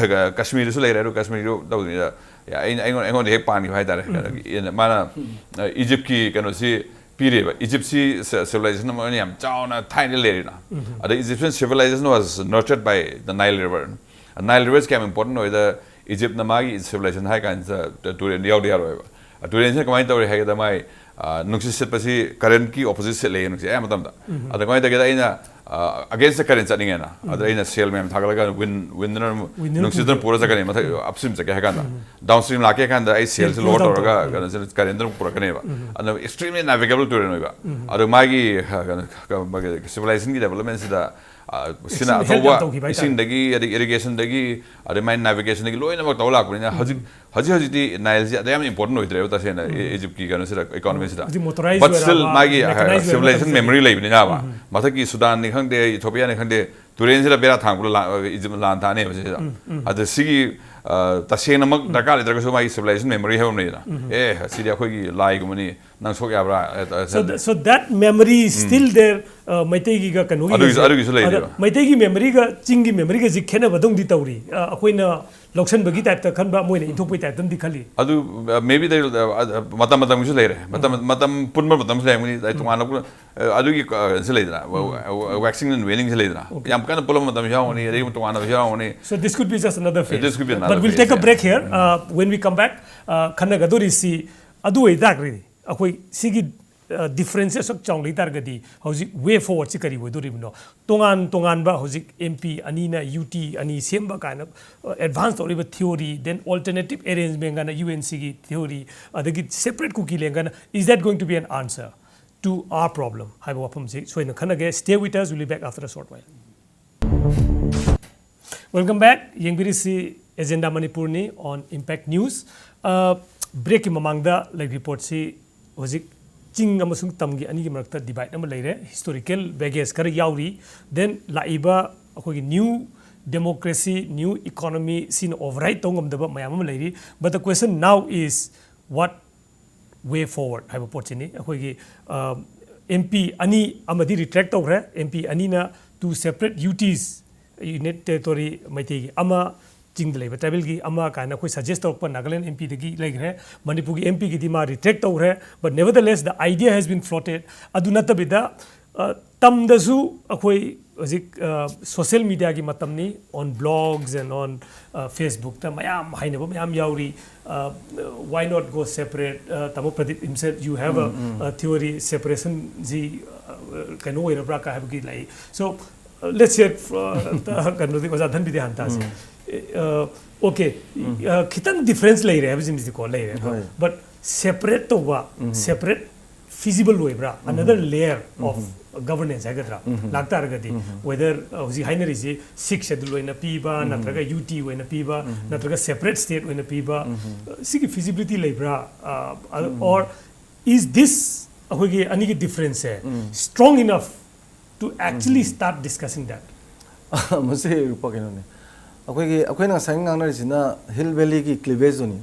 ꯀꯥꯁꯃꯤꯔꯗꯁꯨ ꯂꯩꯔꯦ, ꯑꯗꯣ ꯀꯥꯁꯃꯤꯔꯗꯨ ꯇꯧꯗꯣꯏꯅꯤꯗ, ꯑꯩꯅ ꯑꯩꯉꯣꯟꯗ ꯑꯩꯉꯣꯟꯗ ꯍꯦꯛ ꯄꯥꯟꯈꯤꯕ ꯍꯥꯏꯇꯥꯔꯦ꯫ ꯀꯩꯅꯣꯒꯤ, ꯃꯥꯅ ꯏꯖꯤꯞꯀꯤ ꯀꯩꯅꯣꯁꯤ ꯄꯤꯔꯦꯕ꯫ ꯏꯖꯤꯞꯁꯤ ꯁꯤꯚꯤꯂꯥꯏꯖꯦꯁꯟ ꯑꯃ ꯑꯣꯏꯅ ꯌꯥꯝ ꯆꯥꯎꯅ ꯊꯥꯏꯅ ꯂꯩꯔꯤꯅ꯫ ꯑꯗ Egyptian civilization was nurtured by the Nile River꯫ Nile River ꯀꯌꯥꯝ ꯏꯝꯄꯣꯔꯇꯦꯟ ꯑꯣꯏꯗ, ꯏꯖꯤꯞꯅ ꯃꯥꯒꯤ ꯁꯤꯚꯤꯂꯥꯏꯖꯦꯁꯟ ꯍꯥꯏ ꯀꯥꯟꯁꯤꯗ ꯇꯨꯔꯦꯜ ꯌꯥꯎꯗꯤ ꯌꯥꯔꯣꯏꯕ꯫ ꯇꯨꯔꯦꯜꯁꯤꯅ ꯀꯃꯥꯏꯅ ꯇꯧꯔꯤ ꯍꯥꯏꯒꯦꯗ, ꯃꯥꯏ ꯅꯨꯡꯁꯤꯠ ꯁꯤꯠꯄꯁꯤ ꯀꯔꯦꯟꯀꯤ ꯑꯣꯄꯣꯖꯤꯠ ꯁꯤꯠꯂꯦ ꯅꯨꯡꯁꯤꯠ ꯑꯌꯥꯝꯕ ꯃꯇꯝꯗ꯫ ꯑꯗ ꯀꯃꯥꯏꯅ ꯇꯧꯒꯦꯗ, ꯑꯩꯅ ꯑꯒꯦꯟꯁꯇ ꯀꯔꯦꯟ ꯆꯠꯅꯤꯡꯉꯦꯅ, ꯑꯗ ꯑꯩꯅ ꯁꯦꯜ ꯃꯌꯥꯝ ꯊꯥꯒꯠꯂꯒ ꯋꯤꯟ ꯋꯤꯟꯗꯅ ꯅꯨꯡꯁꯤꯠꯇꯅ ꯄꯨꯔ ꯆꯠꯀꯅꯤ, ꯃꯊꯛ ꯑꯞꯁ꯭ꯇ꯭ꯔꯤꯝ ꯆꯠꯀꯦ ꯍꯥꯏ ꯀꯥꯟꯗ ꯗꯥꯎꯟꯁ꯭ꯇ꯭ꯔꯤꯝ ꯂꯥꯛꯀꯦ ꯍꯥꯏ ꯀꯥꯟꯗ ꯑꯩ ꯁꯦꯜꯁꯤ ꯂꯣꯋꯔ ꯇꯧꯔꯒ ꯀꯩꯅꯣꯁꯤꯅ ꯀꯔꯦꯟꯗꯅ ꯄꯨꯔꯛꯀꯅꯦꯕ꯫ ꯑꯗꯨꯅ ꯑꯦꯛꯁꯇ꯭ꯔꯤꯝꯂꯤ ꯅꯦꯚꯤꯒꯦꯕꯜ ꯇꯨꯔꯦꯜ ꯑꯣꯏꯕ꯫ ꯑꯗꯣ ꯃꯥꯒꯤ ꯀꯩꯅꯣ, ꯁꯤꯚꯤꯂꯥꯏꯖꯦꯁꯟꯒꯤ ꯗꯦꯕꯂꯞꯃꯦꯟꯁꯤꯗ ꯁꯤꯅ ꯑꯆꯧꯕ ꯏꯁꯤꯡꯗꯒꯤ, ꯑꯗꯩ ꯏꯔꯤꯒꯦꯁꯟꯗꯒꯤ, ꯑꯗꯩ ꯃꯥꯏ ꯅꯦꯚꯤꯒꯦꯁꯟꯗꯒꯤ ꯂꯣꯏꯅꯃꯛ ꯇꯧꯔ ꯂꯥꯛꯄꯅꯤꯅ ꯍꯧꯖꯤꯛ ꯍꯧꯖꯤꯛ ꯍꯧꯖꯤꯛꯇꯤ ꯅꯥꯏꯜꯁꯤ ꯑꯗ ꯌꯥꯝ ꯏꯝꯄꯣꯔꯇꯦꯟ ꯑꯣꯏꯗ꯭ꯔꯦꯕ ꯇꯁꯦꯡꯅ ꯏꯖꯤꯞꯀꯤ ꯀꯩꯅꯣꯁꯤꯗ, ꯏꯀꯣꯅꯣꯃꯤꯁꯤꯗ꯫ But still ꯃꯥꯒꯤ ꯁꯤꯚꯤꯂꯥꯏꯖꯦꯁꯟ ꯃꯦꯃꯣꯔꯤ ꯂꯩꯕꯅꯤꯅ ꯃꯊꯛꯀꯤ ꯁꯨꯗꯥꯟꯅꯤ ꯈꯪꯗꯦ, ꯏꯊꯣꯄꯤꯌꯥꯅꯤ ꯈꯪꯗꯦ, ꯇꯨꯔꯦꯜꯁꯤꯗ ꯕꯦꯔꯥ ꯊꯥꯡꯕꯗ ꯏꯖꯤꯞ ꯂꯥꯟ ꯊꯥꯅꯦꯕ ꯁꯤꯗ꯫ ꯑꯗ ꯁꯤꯒꯤ ꯇꯁꯦꯡꯅꯃꯛ ꯗꯔꯀꯥꯔ ꯂꯩꯇ꯭ꯔꯒꯁꯨ ꯃꯥꯒꯤ ꯁꯤꯚꯤꯂꯥꯏꯖꯦꯁꯟ ꯃꯦꯃꯣꯔꯤ ꯍꯥꯏꯕ ꯑꯃ ꯂꯩꯗꯅ꯫ ꯑꯦ, ꯁꯤꯗꯤ ꯑꯩꯈꯣꯏꯒꯤ ꯂꯥꯏꯒꯨꯝꯕꯅꯤ, ꯅꯪ ꯁꯣꯛ ꯌꯥꯕ꯭ꯔꯥ? So, so that memory is still there. ꯃꯩꯇꯩꯒꯤꯒ ꯀꯩꯅꯣꯒꯤ ꯑꯗꯨꯒꯤꯁꯨ ꯂꯩꯔꯦꯕ꯫ ꯃꯩꯇꯩꯒꯤ ꯃꯦꯃꯣꯔꯤꯒ ꯆꯤꯡꯒꯤ ꯃꯦꯃꯣꯔꯤꯒꯁꯤ ꯈꯦꯠꯅꯕꯗꯧꯗꯤ ꯇꯧꯔꯤ꯫ ꯑꯩꯈꯣꯏꯅ ꯂꯧꯁꯟꯕꯒꯤ ꯇꯥꯏꯞꯇ ꯈꯟꯕ, ꯃꯣꯏꯅ ꯏꯟꯊꯣꯛꯄꯒꯤ ꯇꯥꯏꯞꯇ ꯑꯃꯗꯤ ꯈꯜꯂꯤ꯫ ꯑꯗꯨ maybe ꯃꯇꯝ ꯃꯇꯝꯒꯤꯁꯨ ꯂꯩꯔꯦ꯫ ꯃꯇꯝ ꯃꯇꯝ ꯄꯨꯟꯕ ꯃꯇꯝꯁꯨ ꯂꯩꯔꯝꯒꯅꯤ꯫ ꯑꯗꯩ ꯇꯣꯉꯥꯟꯅ ꯁꯤ ꯂꯩꯗꯅ, ꯋꯦꯛꯁꯤꯡ ꯑꯦꯟ ꯋꯦꯅꯤꯡꯁꯤ ꯂꯩꯗꯅ, ꯌꯥꯝ ꯀꯟꯅ ꯄꯨꯜꯂꯝꯕ ꯃꯇꯝꯁꯨ ꯌꯥꯎꯔꯝꯒꯅꯤ, ꯑꯗꯩ ꯇꯣꯉꯥꯟꯅꯕꯁꯨ ꯌꯥꯎꯔꯝꯒꯅꯤ꯫ So this could be just another phase. This could be another phase, yeah. But we'll take a break here. When we come back, ꯈꯟꯅꯒꯗꯧꯔꯤꯁꯤ ꯑꯗꯨ ꯑꯣꯏꯇꯥꯔꯒꯗꯤ ꯑꯩꯈꯣꯏ ꯁꯤꯒꯤ ꯗꯤꯐ꯭ꯔꯦꯟꯁꯁꯦ ꯑꯁꯨꯛ ꯆꯥꯎꯅ ꯂꯩ ꯇꯥꯔꯒꯗꯤ ꯍꯧꯖꯤꯛ ꯋꯦ ꯐꯣꯔꯋꯥꯔꯗꯁꯤ ꯀꯔꯤ ꯑꯣꯏꯗꯣꯔꯤꯕꯅꯣ? ꯇꯣꯉꯥꯟ ꯇꯣꯉꯥꯟꯕ ꯍꯧꯖꯤꯛ ꯑꯦꯝ ꯄꯤ ꯑꯅꯤꯅ ꯌꯨ ꯇꯤ ꯑꯅꯤ ꯁꯦꯝꯕ ꯀꯥꯏꯅ ꯑꯦꯗꯚꯥꯟꯁ ꯇꯧꯔꯤꯕ ꯊꯤꯑꯣꯔꯤ, then alternative arrangement ꯀꯥꯏꯅ ꯌꯨ ꯑꯦꯟ ꯁꯤꯒꯤ ꯊꯤꯑꯣꯔꯤ, ꯑꯗꯒꯤ separate ꯀꯨꯀꯤ ꯂꯦꯡꯒꯥꯏꯅ, is that going to be an answer to our problem ꯍꯥꯏꯕ ꯋꯥꯐꯝꯁꯤ ꯁꯣꯏꯗꯅ ꯈꯟꯅꯒꯦ꯫ Stay with us, we'll be back after a short while. Welcome back. ꯌꯦꯡꯕꯤꯔꯤꯁꯤ agenda ꯃꯅꯤꯄꯨꯔꯅꯤ on Impact News. ꯕ꯭ꯔꯦꯛꯀꯤ ꯃꯃꯥꯡꯗ ꯂꯩꯕ ꯔꯤꯄꯣꯔꯠꯁꯤ ꯍꯧꯖꯤꯛ ꯆꯤꯡ ꯑꯃꯁꯨꯡ ꯇꯝꯒꯤ ꯑꯅꯤꯒꯤ ꯃꯔꯛꯇ divide ꯑꯃ ꯂꯩꯔꯦ, historical baggage ꯈꯔ ꯌꯥꯎꯔꯤ, then ꯂꯥꯛꯏꯕ ꯑꯩꯈꯣꯏꯒꯤ new democracy, new economy ꯁꯤꯅ override ꯇꯧ ꯉꯝꯗꯕ ꯃꯌꯥꯝ ꯑꯃ ꯂꯩꯔꯤ꯫ But the question now is, what way forward ꯍꯥꯏꯕ ꯄꯣꯠꯁꯤꯅꯤ꯫ ꯑꯩꯈꯣꯏꯒꯤ ꯑꯦꯝ ꯄꯤ ꯑꯅꯤ ꯑꯃꯗꯤ retract ꯇꯧꯈ꯭ꯔꯦ, ꯑꯦꯝ ꯄꯤ ꯑꯅꯤꯅ two separate UTs, United Territory ꯃꯩꯇꯩꯒꯤ ꯑꯃ, ꯆꯤꯡꯗ ꯂꯩꯕ tribalꯒꯤ ꯑꯃ ꯀꯥꯏꯅ ꯑꯩꯈꯣꯏ suggest ꯇꯧꯔꯛꯄ ꯅꯥꯒꯥꯂꯦꯟ ꯑꯦꯝ ꯄꯤꯗꯒꯤ ꯂꯩꯈ꯭ꯔꯦ꯫ ꯃꯅꯤꯄꯨꯔꯒꯤ ꯑꯦꯝ ꯄꯤꯒꯤꯗꯤ ꯃꯥ retract ꯇꯧꯈ꯭ꯔꯦ꯫ But nevertheless, the idea has been floated. ꯑꯗꯨ ꯅꯠꯇꯕꯤꯗ, ꯑ, ꯇꯝꯗꯁꯨ ꯑꯩꯈꯣꯏ ꯍꯧꯖꯤꯛ social mediaꯒꯤ ꯃꯇꯝꯅꯤ, on blogs and on Facebookꯇ ꯃꯌꯥꯝ ꯍꯥꯏꯅꯕ ꯃꯌꯥꯝ ꯌꯥꯎꯔꯤ꯫ Why not go separate? ꯇꯥꯃꯣ Pradeep himself, you have a theory, separationꯁꯤ ꯀꯩꯅꯣ ꯑꯣꯏꯔꯕ꯭ꯔꯥ ꯀꯥꯏ ꯍꯥꯏꯕꯒꯤ ꯂꯩ꯫ So, let's hear, ꯀꯩꯅꯣꯗꯤ ꯑꯣꯖꯥ ꯙꯟꯕꯤꯗꯤ ꯍꯥꯟ ꯇꯥꯁꯦ꯫ ꯑꯣꯀꯦ, ꯈꯤꯇꯪ difference ꯂꯩꯔꯦ ꯍꯥꯏꯕꯁꯤꯃꯗꯤꯀꯣ ꯂꯩꯔꯦ꯫ But separate ꯇꯧꯕ, separate feasible ꯑꯣꯏꯕ꯭ꯔꯥ? Another layer of governance ꯍꯥꯏꯒꯗ꯭ꯔꯥ? ꯂꯥꯛꯇꯥꯔꯒꯗꯤ, whether ꯍꯧꯖꯤꯛ ꯍꯥꯏꯅꯔꯤꯁꯤ Sixth Schedule ꯑꯣꯏꯅ ꯄꯤꯕ, ꯅꯠꯇ꯭ꯔꯒ UT ꯑꯣꯏꯅ ꯄꯤꯕ, ꯅꯠꯇ꯭ꯔꯒ separate state ꯑꯣꯏꯅ ꯄꯤꯕ, ꯁꯤꯒꯤ feasibility ꯂꯩꯕ꯭ꯔꯥ? Or is this, ꯑꯩꯈꯣꯏꯒꯤ ꯑꯅꯤꯒꯤ differenceꯁꯦ strong enough to actually start discussing that? ꯃꯁꯤ ꯀꯩꯅꯣꯅꯦ, ꯑꯩꯈꯣꯏꯒꯤ, ꯑꯩꯈꯣꯏꯅ ꯉꯁꯥꯏ ꯉꯥꯡꯅꯔꯤꯁꯤꯅ hill valleyꯒꯤ cleavageꯇꯨꯅꯤ꯫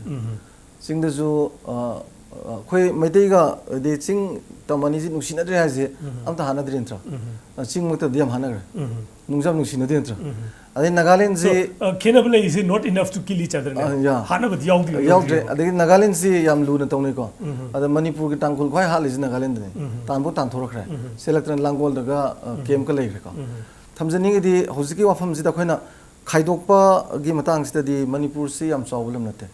ꯆꯤꯡꯗꯁꯨ ꯑꯩꯈꯣꯏ ꯃꯩꯇꯩꯒ ꯍꯥꯏꯗꯤ ꯆꯤꯡ ꯇꯝ ꯑꯅꯤꯁꯤ ꯅꯨꯡꯁꯤꯅꯗ꯭ꯔꯦ ꯍꯥꯏꯁꯦ ꯑꯝꯇ ꯍꯥꯠꯅꯗ꯭ꯔꯤ ꯅꯠꯇ꯭ꯔꯥ? ꯆꯤꯡꯃꯛꯇꯗꯤ ꯌꯥꯝ ꯍꯥꯠꯅꯈ꯭ꯔꯦ꯫ ꯅꯨꯡꯁꯤ ꯌꯥꯝ ꯅꯨꯡꯁꯤꯅꯗꯦ ꯅꯠꯇ꯭ꯔꯥ? ꯑꯗꯩ ꯅꯥꯒꯥꯂꯦꯟꯁꯤ ꯈꯦꯠꯅꯕ ꯂꯩꯔꯤꯁꯦ not enough to kill each other ꯅꯦ꯫ ꯍꯥꯠꯅꯕꯗꯤ ꯌꯥꯎꯗ꯭ꯔꯤ꯫ ꯌꯥꯎꯗ꯭ꯔꯦ꯫ ꯑꯗꯒꯤ ꯅꯥꯒꯥꯂꯦꯟꯁꯤ ꯌꯥꯝ ꯂꯨꯅ ꯇꯧꯅꯩꯀꯣ꯫ ꯑꯗ ꯃꯅꯤꯄꯨꯔꯒꯤ ꯇꯥꯡꯈꯨꯜ ꯈ꯭ꯋꯥꯏ ꯍꯥꯠꯂꯤꯁꯤ ꯅꯥꯒꯥꯂꯦꯟꯗꯅꯤ꯫ ꯇꯥꯟꯐꯥꯎ ꯇꯥꯟꯊꯣꯔꯛꯈ꯭ꯔꯦ꯫ ꯁꯦꯜꯂꯛꯇꯅ ꯂꯥꯡꯒꯣꯜꯗꯒ camp ꯀ ꯂꯩꯈ꯭ꯔꯦꯀꯣ꯫ ꯊꯝꯖꯅꯤꯡꯉꯤꯗꯤ ꯍꯧꯖꯤꯛꯀꯤ ꯋꯥꯐꯝꯁꯤꯗ ꯑꯩꯈꯣꯏꯅ ꯈꯥꯏꯗꯣꯛꯄꯒꯤ ꯃꯇꯥꯡꯁꯤꯗꯗꯤ ꯃꯅꯤꯄꯨꯔꯁꯤ ꯌꯥꯝ ꯆꯥꯎꯕ ꯂꯝ ꯅꯠꯇꯦ꯫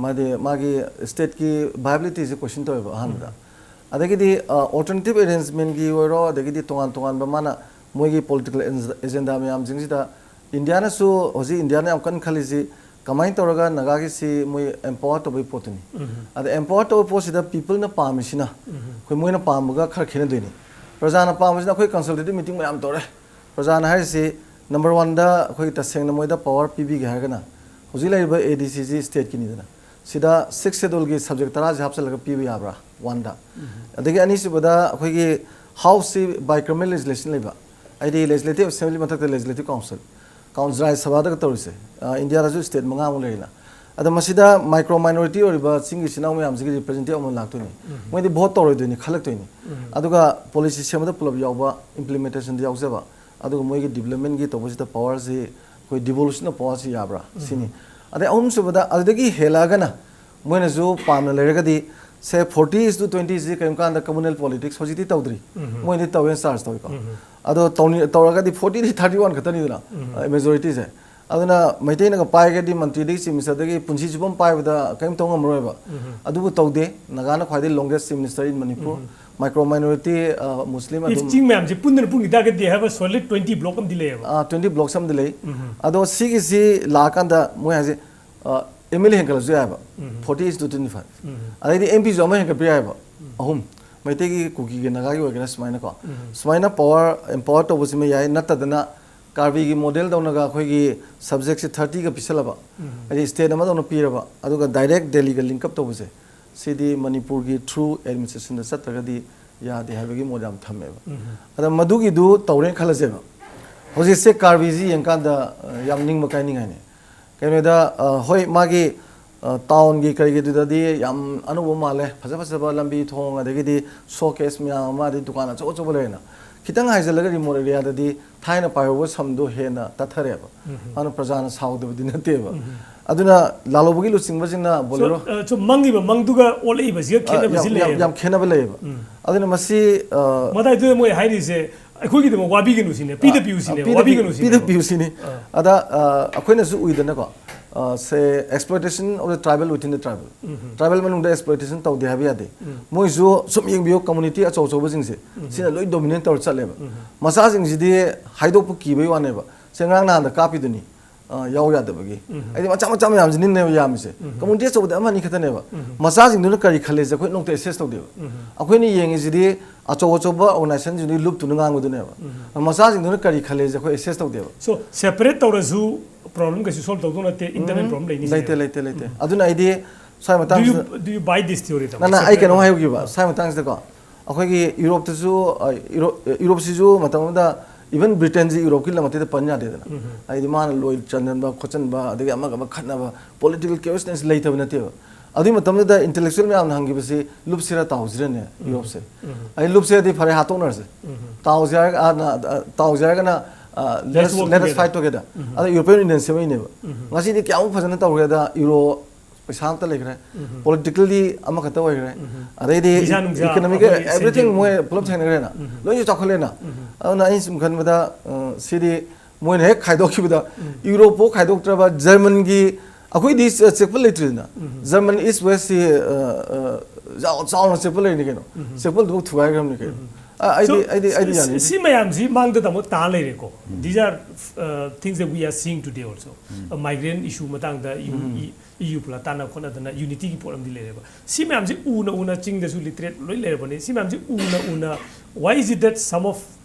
ꯃꯥꯗꯤ ꯃꯥꯒꯤ stateꯀꯤ viabilityꯁꯦ question ꯇꯧꯋꯦꯕ ꯑꯍꯥꯟꯕꯗ꯫ ꯑꯗꯒꯤꯗꯤ alternative arrangementꯀꯤ ꯑꯣꯏꯔꯣ, ꯑꯗꯒꯤꯗꯤ ꯇꯣꯉꯥꯟ ꯇꯣꯉꯥꯟꯕ ꯃꯥꯅ ꯃꯣꯏꯒꯤ political agenda ꯃꯌꯥꯝꯁꯤꯡꯁꯤꯗ ꯏꯟꯗꯤꯌꯥꯅꯁꯨ, ꯍꯧꯖꯤꯛ ꯏꯟꯗꯤꯌꯥꯅ ꯌꯥꯝ ꯀꯟꯅ ꯈꯜꯂꯤꯁꯤ ꯀꯃꯥꯏꯅ ꯇꯧꯔꯒ ꯅꯥꯒꯥꯒꯤꯁꯤ ꯃꯣꯏ empower ꯇꯧꯕꯒꯤ ꯄꯣꯠꯇꯨꯅꯤ꯫ ꯑꯗ empower ꯇꯧꯕ ꯄꯣꯠꯁꯤꯗ peopleꯅ ꯄꯥꯝꯃꯤꯁꯤꯅ ꯑꯩꯈꯣꯏ ꯃꯣꯏꯅ ꯄꯥꯝꯕꯒ ꯈꯔ ꯈꯦꯠꯅꯗꯣꯏꯅꯤ꯫ ꯄ꯭ꯔꯖꯥꯅ ꯄꯥꯝꯕꯁꯤꯅ ꯑꯩꯈꯣꯏ consultative meeting ꯃꯌꯥꯝ ꯇꯧꯔꯦ꯫ ꯄ꯭ꯔꯖꯥꯅ ꯍꯥꯏꯔꯤꯁꯤ number oneꯗ ꯑꯩꯈꯣꯏꯒꯤ ꯇꯁꯦꯡꯅ ꯃꯣꯏꯗ power ꯄꯤꯕꯤꯒꯦ ꯍꯥꯏꯔꯒꯅ ꯍꯧꯖꯤꯛ ꯂꯩꯔꯤꯕ ADCꯁꯤ stateꯀꯤꯅꯤꯗꯅ, ꯁꯤꯗ ꯁꯤꯛꯁ ꯁꯦꯗꯨꯜꯒꯤ ꯁꯕꯖꯦꯛ ꯇꯔꯥꯁꯦ ꯍꯥꯞꯆꯤꯜꯂꯒ ꯄꯤꯕ ꯌꯥꯕ꯭ꯔꯥ? ꯋꯥꯟꯗ꯫ ꯑꯗꯒꯤ ꯑꯅꯤꯁꯨꯕꯗ ꯑꯩꯈꯣꯏꯒꯤ ꯍꯥꯎꯁꯁꯤ ꯕꯥꯏꯀ꯭ꯔꯃꯦꯜ ꯂꯦꯖꯤꯁꯂꯦꯁꯟ ꯂꯩꯕ, ꯍꯥꯏꯗꯤ ꯂꯦꯖꯤꯁꯂꯦꯇꯤꯚ ꯑꯦꯁꯦꯝꯕ꯭ꯂꯤ ꯃꯊꯛꯇ ꯂꯦꯖꯤꯁꯂꯦꯇꯤꯚ ꯀꯥꯎꯟꯁꯤꯜ, ꯀꯥꯎꯟꯁꯤꯜ ꯔꯥꯖ꯭ꯌ ꯁꯚꯥꯗꯒ ꯇꯧꯔꯤꯁꯦ, ꯑ, ꯏꯟꯗꯤꯌꯥꯗꯁꯨ ꯁ꯭ꯇꯦꯠ ꯃꯉꯥꯃꯨꯛ ꯂꯩꯔꯤꯅ꯫ ꯑꯗꯣ ꯃꯁꯤꯗ ꯃꯥꯏꯀ꯭ꯔꯣ ꯃꯥꯏꯅꯣꯔꯤꯇꯤ ꯑꯣꯏꯔꯤꯕ ꯆꯤꯡꯒꯤ ꯏꯆꯤꯟ ꯏꯅꯥꯎ ꯃꯌꯥꯝꯁꯤꯒꯤ ꯔꯤꯄ꯭ꯔꯖꯦꯟꯇꯦꯇꯤꯚ ꯑꯃ ꯂꯥꯛꯇꯣꯏꯅꯤ꯫ ꯃꯣꯏꯗꯤ ꯚꯣꯠ ꯇꯧꯔꯣꯏꯗꯣꯏꯅꯤ, ꯈꯜꯂꯛꯇꯣꯏꯅꯤ꯫ ꯑꯗꯨꯒ ꯄꯣꯂꯤꯁꯤ ꯁꯦꯝꯕꯗ ꯄꯨꯂꯞ ꯌꯥꯎꯕ, ꯏꯝꯄ꯭ꯂꯤꯃꯦꯟꯇꯦꯁꯟꯗ ꯌꯥꯎꯖꯕ, ꯑꯗꯨꯒ ꯃꯣꯏꯒꯤ ꯗꯤꯕ꯭ꯂꯞꯃꯦꯟꯒꯤ ꯇꯧꯕꯁꯤꯗ ꯄꯋꯥꯔꯁꯤ ꯑꯩꯈꯣꯏ ꯗꯤꯚꯣꯂꯨꯁꯟ ꯑꯣꯐ ꯄꯋꯥꯔꯁꯤ ꯌꯥꯕ꯭ꯔꯥ ꯁꯤꯅꯤ꯫ ꯑꯗꯩ ꯑꯍꯨꯝꯁꯨꯕꯗ ꯑꯗꯨꯗꯒꯤ ꯍꯦꯜꯂꯛꯑꯒꯅ ꯃꯣꯏꯅꯁꯨ ꯄꯥꯝꯅ ꯂꯩꯔꯒꯗꯤ, ꯁꯦ, forty is to twenty ꯁꯤ ꯀꯔꯤꯒꯨꯝꯕ ꯀꯥꯟꯗ ꯀꯝꯃꯨꯅꯦꯜ ꯄꯣꯂꯤꯇꯤꯛꯁ ꯍꯧꯖꯤꯛꯇꯤ ꯇꯧꯗ꯭ꯔꯤ, ꯃꯣꯏꯗꯤ ꯇꯧꯋꯦꯅ ꯆꯥꯔꯖ ꯇꯧꯏꯀꯣ꯫ ꯑꯗꯣ ꯇꯧꯅꯤ-, ꯇꯧꯔꯒꯗꯤ forty ꯗꯤ thirty one ꯈꯛꯇꯅꯤꯗꯅ, ꯃꯦꯖꯣꯔꯤꯇꯤꯁꯦ꯫ ꯑꯗꯨꯅ ꯃꯩꯇꯩꯅꯒ ꯄꯥꯏꯔꯒꯗꯤ ꯃꯟꯇ꯭ꯔꯤꯗꯒꯤ ꯆꯤꯐ ꯃꯤꯅꯤꯁꯇꯔꯗꯒꯤ ꯄꯨꯟꯁꯤ ꯆꯨꯞꯄ ꯑꯃ ꯄꯥꯏꯕꯗ ꯀꯔꯤꯝ ꯇꯧ ꯉꯝꯃꯔꯣꯏꯕ꯫ ꯑꯗꯨꯕꯨ ꯇꯧꯗꯦ꯫ ꯅꯥꯒꯥꯅ ꯈ꯭ꯋꯥꯏꯗꯒꯤ ꯂꯣꯡꯒꯦꯁ ꯆꯤꯐ ꯃꯤꯅꯤꯁꯇꯔ ꯏꯟ ꯃꯅꯤꯄꯨꯔ꯫ ꯃꯥꯏꯀ꯭ꯔꯣ ꯃꯥꯏꯅꯣꯔꯤꯇꯤ, ꯃꯨꯁꯂꯤꯝ ꯑꯗꯨꯝ, ꯆꯤꯡ ꯃꯌꯥꯝꯁꯦ ꯄꯨꯟꯗꯅ ꯄꯨꯟꯈꯤ ꯇꯥꯔꯒꯗꯤ ꯍꯥꯏꯕ ꯁꯣꯂꯤꯗ ꯇ꯭ꯋꯦꯟꯇꯤ ꯕ꯭ꯂꯣꯛ ꯑꯃꯗꯤ ꯂꯩꯌꯦꯕ꯫ ꯇ꯭ꯋꯦꯟꯇꯤ ꯕ꯭ꯂꯣꯛꯁ ꯑꯃꯗꯤ ꯂꯩ꯫ ꯑꯗꯣ ꯁꯤꯒꯤꯁꯤ ꯂꯥꯛꯑꯀꯥꯟꯗ ꯃꯣꯏ ꯍꯥꯏꯁꯦ, ꯑꯦꯝ ꯑꯦꯜ ꯑꯦ ꯍꯦꯟꯒꯠꯂꯁꯨ ꯌꯥꯏꯕ, forty is to twenty five꯫ ꯑꯗꯩꯗꯤ ꯑꯦꯝ ꯄꯤꯁꯨ ꯑꯃ ꯍꯦꯟꯒꯠꯄ ꯌꯥꯏꯕ, ꯑꯍꯨꯝ, ꯃꯩꯇꯩꯒꯤ, ꯀꯨꯀꯤꯒꯤ, ꯅꯥꯒꯥꯒꯤ ꯑꯣꯏꯒꯦꯔꯥ ꯁꯨꯃꯥꯏꯅꯀꯣ꯫ ꯁꯨꯃꯥꯏꯅ ꯄꯋꯥꯔ ꯑꯦꯝꯄꯥꯋꯔ ꯇꯧꯕꯁꯤꯃ ꯌꯥꯏ, ꯅꯠꯇꯗꯅ ꯀꯥꯔꯕꯤꯒꯤ ꯃꯣꯗꯦꯜ ꯇꯧꯅꯒ ꯑꯩꯈꯣꯏꯒꯤ ꯁꯕꯖꯦꯛꯁꯦ ꯊꯥꯔꯇꯤꯒ ꯄꯤꯁꯜꯂꯕ, ꯍꯥꯏꯗꯤ ꯁ꯭ꯇꯦꯠ ꯑꯃꯗꯧꯅ ꯄꯤꯔꯕ, ꯑꯗꯨꯒ ꯗꯥꯏꯔꯦꯛ ꯗꯦꯜꯂꯤꯒ ꯂꯤꯡꯀꯞ ꯇꯧꯕꯁꯦ, ꯁꯤꯗꯤ ꯃꯅꯤꯄꯨꯔꯒꯤ ꯊ꯭ꯔꯨ ꯑꯦꯗꯃꯤꯅꯤꯁꯇ꯭ꯔꯦꯁꯟꯗ ꯆꯠꯇ꯭ꯔꯒꯗꯤ ꯌꯥꯗꯦ ꯍꯥꯏꯕꯒꯤ ꯃꯣꯠ ꯌꯥꯝ ꯊꯝꯃꯦꯕ꯫ ꯑꯗ ꯃꯗꯨꯒꯤꯗꯨ ꯇꯧꯔꯦꯅ ꯈꯜꯂꯁꯦꯕ꯫ ꯍꯧꯖꯤꯛꯁꯦ ꯀꯥꯔꯕꯤꯁꯤ ꯌꯦꯡꯀꯥꯟꯗ, ꯑ, ꯌꯥꯝ ꯅꯤꯡꯕ ꯀꯥꯏꯅꯤꯡꯉꯥꯏꯅꯤ꯫ ꯀꯩꯅꯣꯗ, ꯑ, ꯍꯣꯏ, ꯃꯥꯒꯤ, ꯑ, ꯇꯥꯎꯟꯒꯤ ꯀꯔꯤꯒꯤꯗꯨꯗꯗꯤ ꯌꯥꯝ ꯑꯅꯧꯕ ꯃꯥꯜꯂꯦ, ꯐꯖ ꯐꯖꯕ ꯂꯝꯕꯤ ꯊꯣꯡ, ꯑꯗꯒꯤꯗꯤ ꯁꯣ ꯀꯦꯁ ꯃꯌꯥꯝ ꯑꯃ, ꯑꯗꯩ ꯗꯨꯀꯥꯟ ꯑꯆꯧ ꯑꯆꯧꯕ ꯂꯩꯔꯦꯅ꯫ ꯈꯤꯇꯪ ꯍꯥꯏꯖꯤꯜꯂꯒ ꯔꯤꯃꯣꯠ ꯑꯦꯔꯤꯌꯥꯗꯗꯤ ꯊꯥꯏꯅ ꯄꯥꯏꯍꯧꯕ ꯁꯝꯗꯣ ꯍꯦꯟꯅ ꯇꯠꯊꯔꯦꯕ꯫ ꯑꯗꯨꯅ ꯄ꯭ꯔꯖꯥꯅ ꯁꯥꯎꯗꯕꯗꯤ ꯅꯠꯇꯦꯕ꯫ ꯑꯗꯨꯅ ꯂꯥꯜꯍꯧꯕꯒꯤ ꯂꯨꯆꯤꯡꯕꯁꯤꯡꯅ ꯕꯣꯂꯦꯔꯣ, ꯁꯨꯝ ꯃꯪꯉꯤꯕ ꯃꯪꯗꯨꯒ ꯑꯣꯜꯂꯛꯏꯕꯁꯤꯒ ꯑ, ꯈꯦꯠꯅꯕꯁꯤ ꯌꯥꯝ, ꯌꯥꯝ, ꯂꯩꯌꯦꯕ꯫ ꯌꯥꯝ ꯈꯦꯠꯅꯕ ꯂꯩꯌꯦꯕ꯫ ꯑꯗꯨꯅ ꯃꯁꯤ, ꯑ, ꯃꯇꯥꯏꯗꯨꯗ ꯃꯣꯏ ꯍꯥꯏꯔꯤꯁꯦ, "ꯑꯩꯈꯣꯏꯒꯤꯗꯃꯛ ꯋꯥꯕꯤꯒꯅꯨ ꯁꯤꯅꯦ, ꯄꯤꯗ ꯑ, ꯄꯤꯌꯨ ꯁꯤꯅꯦ, ꯄꯤꯗ ꯋꯥꯕꯤꯒꯅꯨ ꯄꯤꯌꯨ, ꯁꯤꯅꯦ"꯫ ꯄꯤꯗ ꯄꯤꯌꯨ ꯁꯤꯅꯤ꯫ ꯑꯗ, ꯑ, ꯑꯩꯈꯣꯏꯅꯁꯨ ꯎꯏꯗꯅꯀꯣ, ꯑ, ꯁꯦ, exploitation of the tribal within the tribal꯫ Tribal ꯃꯅꯨꯡꯗ exploitation ꯇꯧꯗꯦ ꯍꯥꯏꯕ ꯌꯥꯗꯦ꯫ ꯃꯣꯏꯁꯨ ꯁꯨꯝ ꯌꯦꯡꯕꯤꯌꯨ, community ꯑꯆꯧ ꯑꯆꯧꯕꯁꯤꯡꯁꯦ, ꯁꯤꯅ ꯂꯣꯏ dominate ꯇꯧꯔ ꯆꯠꯂꯦꯕ꯫ ꯃꯆꯥꯁꯤꯡꯁꯤꯗꯤ ꯍꯥꯏꯗꯣꯛꯄ ꯀꯤꯕꯩ ꯋꯥꯅꯦꯕ꯫ ꯁꯦ, ꯉꯔꯥꯡ ꯅꯍꯥꯟꯗ ꯀꯥꯞꯄꯤꯗꯨꯅꯤ꯫ ꯑ, ꯌꯥꯎ ꯌꯥꯗꯕꯒꯤ꯫ ꯎꯝ꯫ ꯍꯥꯏꯗꯤ ꯃꯆꯥ ꯃꯆꯥ ꯃꯌꯥꯝꯁꯤꯅꯅꯦꯕ ꯌꯥꯝꯃꯤꯁꯦ꯫ ꯎꯝ꯫ ꯀꯝꯃꯨꯅꯤꯇꯤ ꯑꯆꯧꯕꯗꯤ ꯑꯃ ꯑꯅꯤ ꯈꯛꯇꯅꯦꯕ꯫ ꯎꯝ꯫ ꯃꯆꯥꯁꯤꯡꯗꯨꯅ ꯀꯔꯤ ꯈꯜꯂꯦꯁꯦ ꯑꯩꯈꯣꯏ ꯅꯣꯡꯃꯇ ꯑꯦꯁꯦꯁ ꯇꯧꯗꯦꯕ꯫ ꯎꯝ꯫ ꯑꯩꯈꯣꯏꯅ ꯌꯦꯡꯉꯤꯁꯤꯗꯤ ꯑꯆꯧ ꯑꯆꯧꯕ ꯑꯣꯔꯒꯅꯥꯏꯖꯦꯁꯟꯁꯤꯡꯗꯨꯒꯤ ꯂꯨꯞꯇꯨꯅ ꯉꯥꯡꯕꯗꯨꯅꯦꯕ꯫ ꯎꯝ꯫ ꯃꯆꯥꯁꯤꯡꯗꯨꯅ ꯀꯔꯤ ꯈꯜꯂꯦꯁꯦ ꯑꯩꯈꯣꯏ ꯑꯦꯁꯦꯁ ꯇꯧꯗꯦꯕ꯫ So, separate ꯇꯧꯔꯁꯨ problem ꯀꯩꯁꯨ solve ꯇꯧꯗꯧ ꯅꯠꯇꯦ, internal ꯎꯝ, problem ꯂꯩꯅꯤ ꯂꯩꯇꯦ, ꯁꯤꯅꯦꯕ꯫ ꯂꯩꯇꯦ, ꯂꯩꯇꯦ꯫ ꯎꯝ꯫ ꯑꯗꯨꯅ ꯑꯩꯗꯤ ꯁ꯭ꯋꯥꯏ Do you, ꯃꯇꯥꯡꯁꯤꯗ do you buy this theory, ꯇꯥꯃꯣ? ꯅꯪꯅ ꯑꯩ Separate ꯀꯩꯅꯣꯝ ꯇꯧ-, ꯍꯥꯏꯍꯧꯈꯤꯕ, ꯑꯥ꯫ ꯁ꯭ꯋꯥꯏ ꯃꯇꯥꯡꯁꯤꯗꯀꯣ꯫ ꯑꯩꯈꯣꯏꯒꯤ ꯌꯨꯔꯣꯞꯇꯁꯨ, ꯑ, ꯌꯨꯔꯣꯞ-, ꯌꯨꯔꯣꯞꯁꯤꯁꯨ ꯃꯇꯝ ꯑꯃꯗ even ꯕ꯭ꯔꯤꯇꯦꯟꯁꯤ ꯌꯨꯔꯣꯞꯀꯤ ꯂꯝ ꯑꯇꯩꯗ ꯄꯟ ꯌꯥꯗꯦꯗꯅ꯫ ꯎꯝ꯫ ꯍꯥꯏꯗꯤ ꯃꯥꯅ ꯂꯣꯏ ꯆꯟꯖꯟꯕ ꯈꯣꯠꯆꯟꯕ, ꯑꯗꯒꯤ ꯑꯃꯒ ꯑꯃ ꯈꯠꯅꯕ, political chaosꯅꯦꯁ ꯂꯩꯇꯕ ꯅꯠꯇꯦꯕ꯫ ꯑꯗꯨꯒꯤ ꯃꯇꯝꯗꯨꯗ intellectual ꯃꯌꯥꯝꯅ ꯍꯪꯈꯤꯕꯁꯤ, "ꯂꯨꯞꯁꯤꯔꯥ ꯇꯥꯎꯁꯤꯔꯅꯦ ꯎꯝ꯫ ꯌꯨꯔꯣꯞꯁꯦ?" ꯎꯝ꯫ ꯑꯩ, "ꯂꯨꯞꯁꯦꯗꯤ ꯐꯔꯦ, ꯍꯥꯠꯇꯣꯛꯅꯔꯁꯦ꯫ ꯎꯝ꯫ ꯇꯥꯎꯁꯦ ꯍꯥꯏꯔꯒ-, ꯑ, ꯅ-, ꯑ, ꯇꯥꯎꯁꯦ ꯍꯥꯏꯔꯒꯅ, ꯑ, Let's let's, work let's together꯫ Fight together꯫ ꯎꯝ꯫ ꯑꯗ European Union ꯁꯦꯝꯃꯛꯏꯅꯦꯕ꯫ ꯎꯝ꯫ ꯉꯁꯤꯗꯤ ꯀꯌꯥꯃꯨꯛ ꯐꯖꯅ ꯇꯧꯈ꯭ꯔꯦꯗ, ꯌꯨꯔꯣ ꯄꯩꯁꯥ ꯑꯝꯇ ꯂꯩꯈ꯭ꯔꯦ꯫ ꯎꯝ꯫ Politically ꯑꯃꯈꯛꯇ ꯑꯣꯏꯈ꯭ꯔꯦ꯫ ꯎꯝ꯫ ꯑꯗꯩꯗꯤ ꯚꯤꯁꯥ ꯅꯨꯡꯁꯥ economic ꯑꯩꯈꯣꯏ everything ꯁꯦꯟꯖꯦꯡ-, ꯃꯣꯏ ꯄꯨꯂꯞ ꯊꯦꯡꯅꯈ꯭ꯔꯦꯅ꯫ ꯎꯝ꯫ ꯂꯣꯏꯅꯁꯨ ꯆꯥꯎꯈꯠꯂꯦꯅ꯫ ꯎꯝ꯫ ꯑꯗꯨꯅ ꯑꯩꯅ ꯁꯨꯝ ꯈꯟꯕꯗ, ꯑ, ꯁꯤꯗꯤ ꯃꯣꯏꯅ ꯍꯦꯛ ꯈꯥꯏꯗꯣꯛꯈꯤꯕꯗ ꯎꯝ꯫ ꯌꯨꯔꯣꯞ ꯐꯥꯎ ꯈꯥꯏꯗꯣꯛꯇ꯭ꯔꯕ ꯖꯔꯃꯟꯒꯤ, ꯑꯩꯈꯣꯏꯗꯤ ꯆꯦ-, ꯆꯦꯛꯄꯜ ꯂꯩꯇ꯭ꯔꯤꯗꯅ꯫ ꯎꯝ꯫ ꯖꯔꯃꯟ ꯏꯁ ꯋꯦꯁꯁꯤ, ꯑ, ꯑ, ꯆꯥꯎ-, ꯆꯥꯎꯅ ꯆꯦꯛꯄꯜ ꯂꯩꯔꯤꯅꯤ ꯀꯩꯅꯣ꯫ ꯎꯝ꯫ ꯆꯦꯛꯄꯜꯗꯨꯐꯥꯎ ꯊꯨꯒꯥꯏꯈ꯭ꯔꯕꯅꯤ ꯀꯩꯅꯣ꯫ ꯎꯝ꯫ ꯑ, ꯑꯩꯗꯤ, So, ꯑꯩꯗꯤ, ꯑꯩꯗꯤ ꯁꯤ, ꯌꯥꯅꯤꯡꯗꯦ꯫ ꯁꯤ ꯃꯌꯥꯝꯁꯤ ꯃꯥꯡꯗ ꯇꯥꯃꯣ ꯇꯥ ꯂꯩꯔꯦꯀꯣ꯫ ꯎꯝ꯫ These are, uh, things that we are seeing today also꯫ Um. Uh, migrant issue ꯃꯇꯥꯡꯗ ꯏꯌꯨ-, ꯎꯝ꯫ ꯏ-, ꯏꯌꯨ ꯄꯨꯂꯞ ꯇꯥꯟꯅ ꯈꯣꯠꯅꯗꯅ ꯌꯨꯅꯤꯇꯤꯒꯤ ꯄꯣꯠ ꯑꯃꯗꯤ ꯂꯩꯔꯦꯕ꯫ ꯁꯤ ꯃꯌꯥꯝꯁꯤ ꯎꯅ ꯎꯅ ꯆꯤꯡꯗꯁꯨ ꯂꯤꯇꯔꯦꯠ ꯂꯣꯏ ꯂꯩꯔꯕꯅꯤ꯫ ꯁꯤ ꯃꯌꯥꯝꯁꯤ ꯎꯅ ꯎꯅ, why is it that some of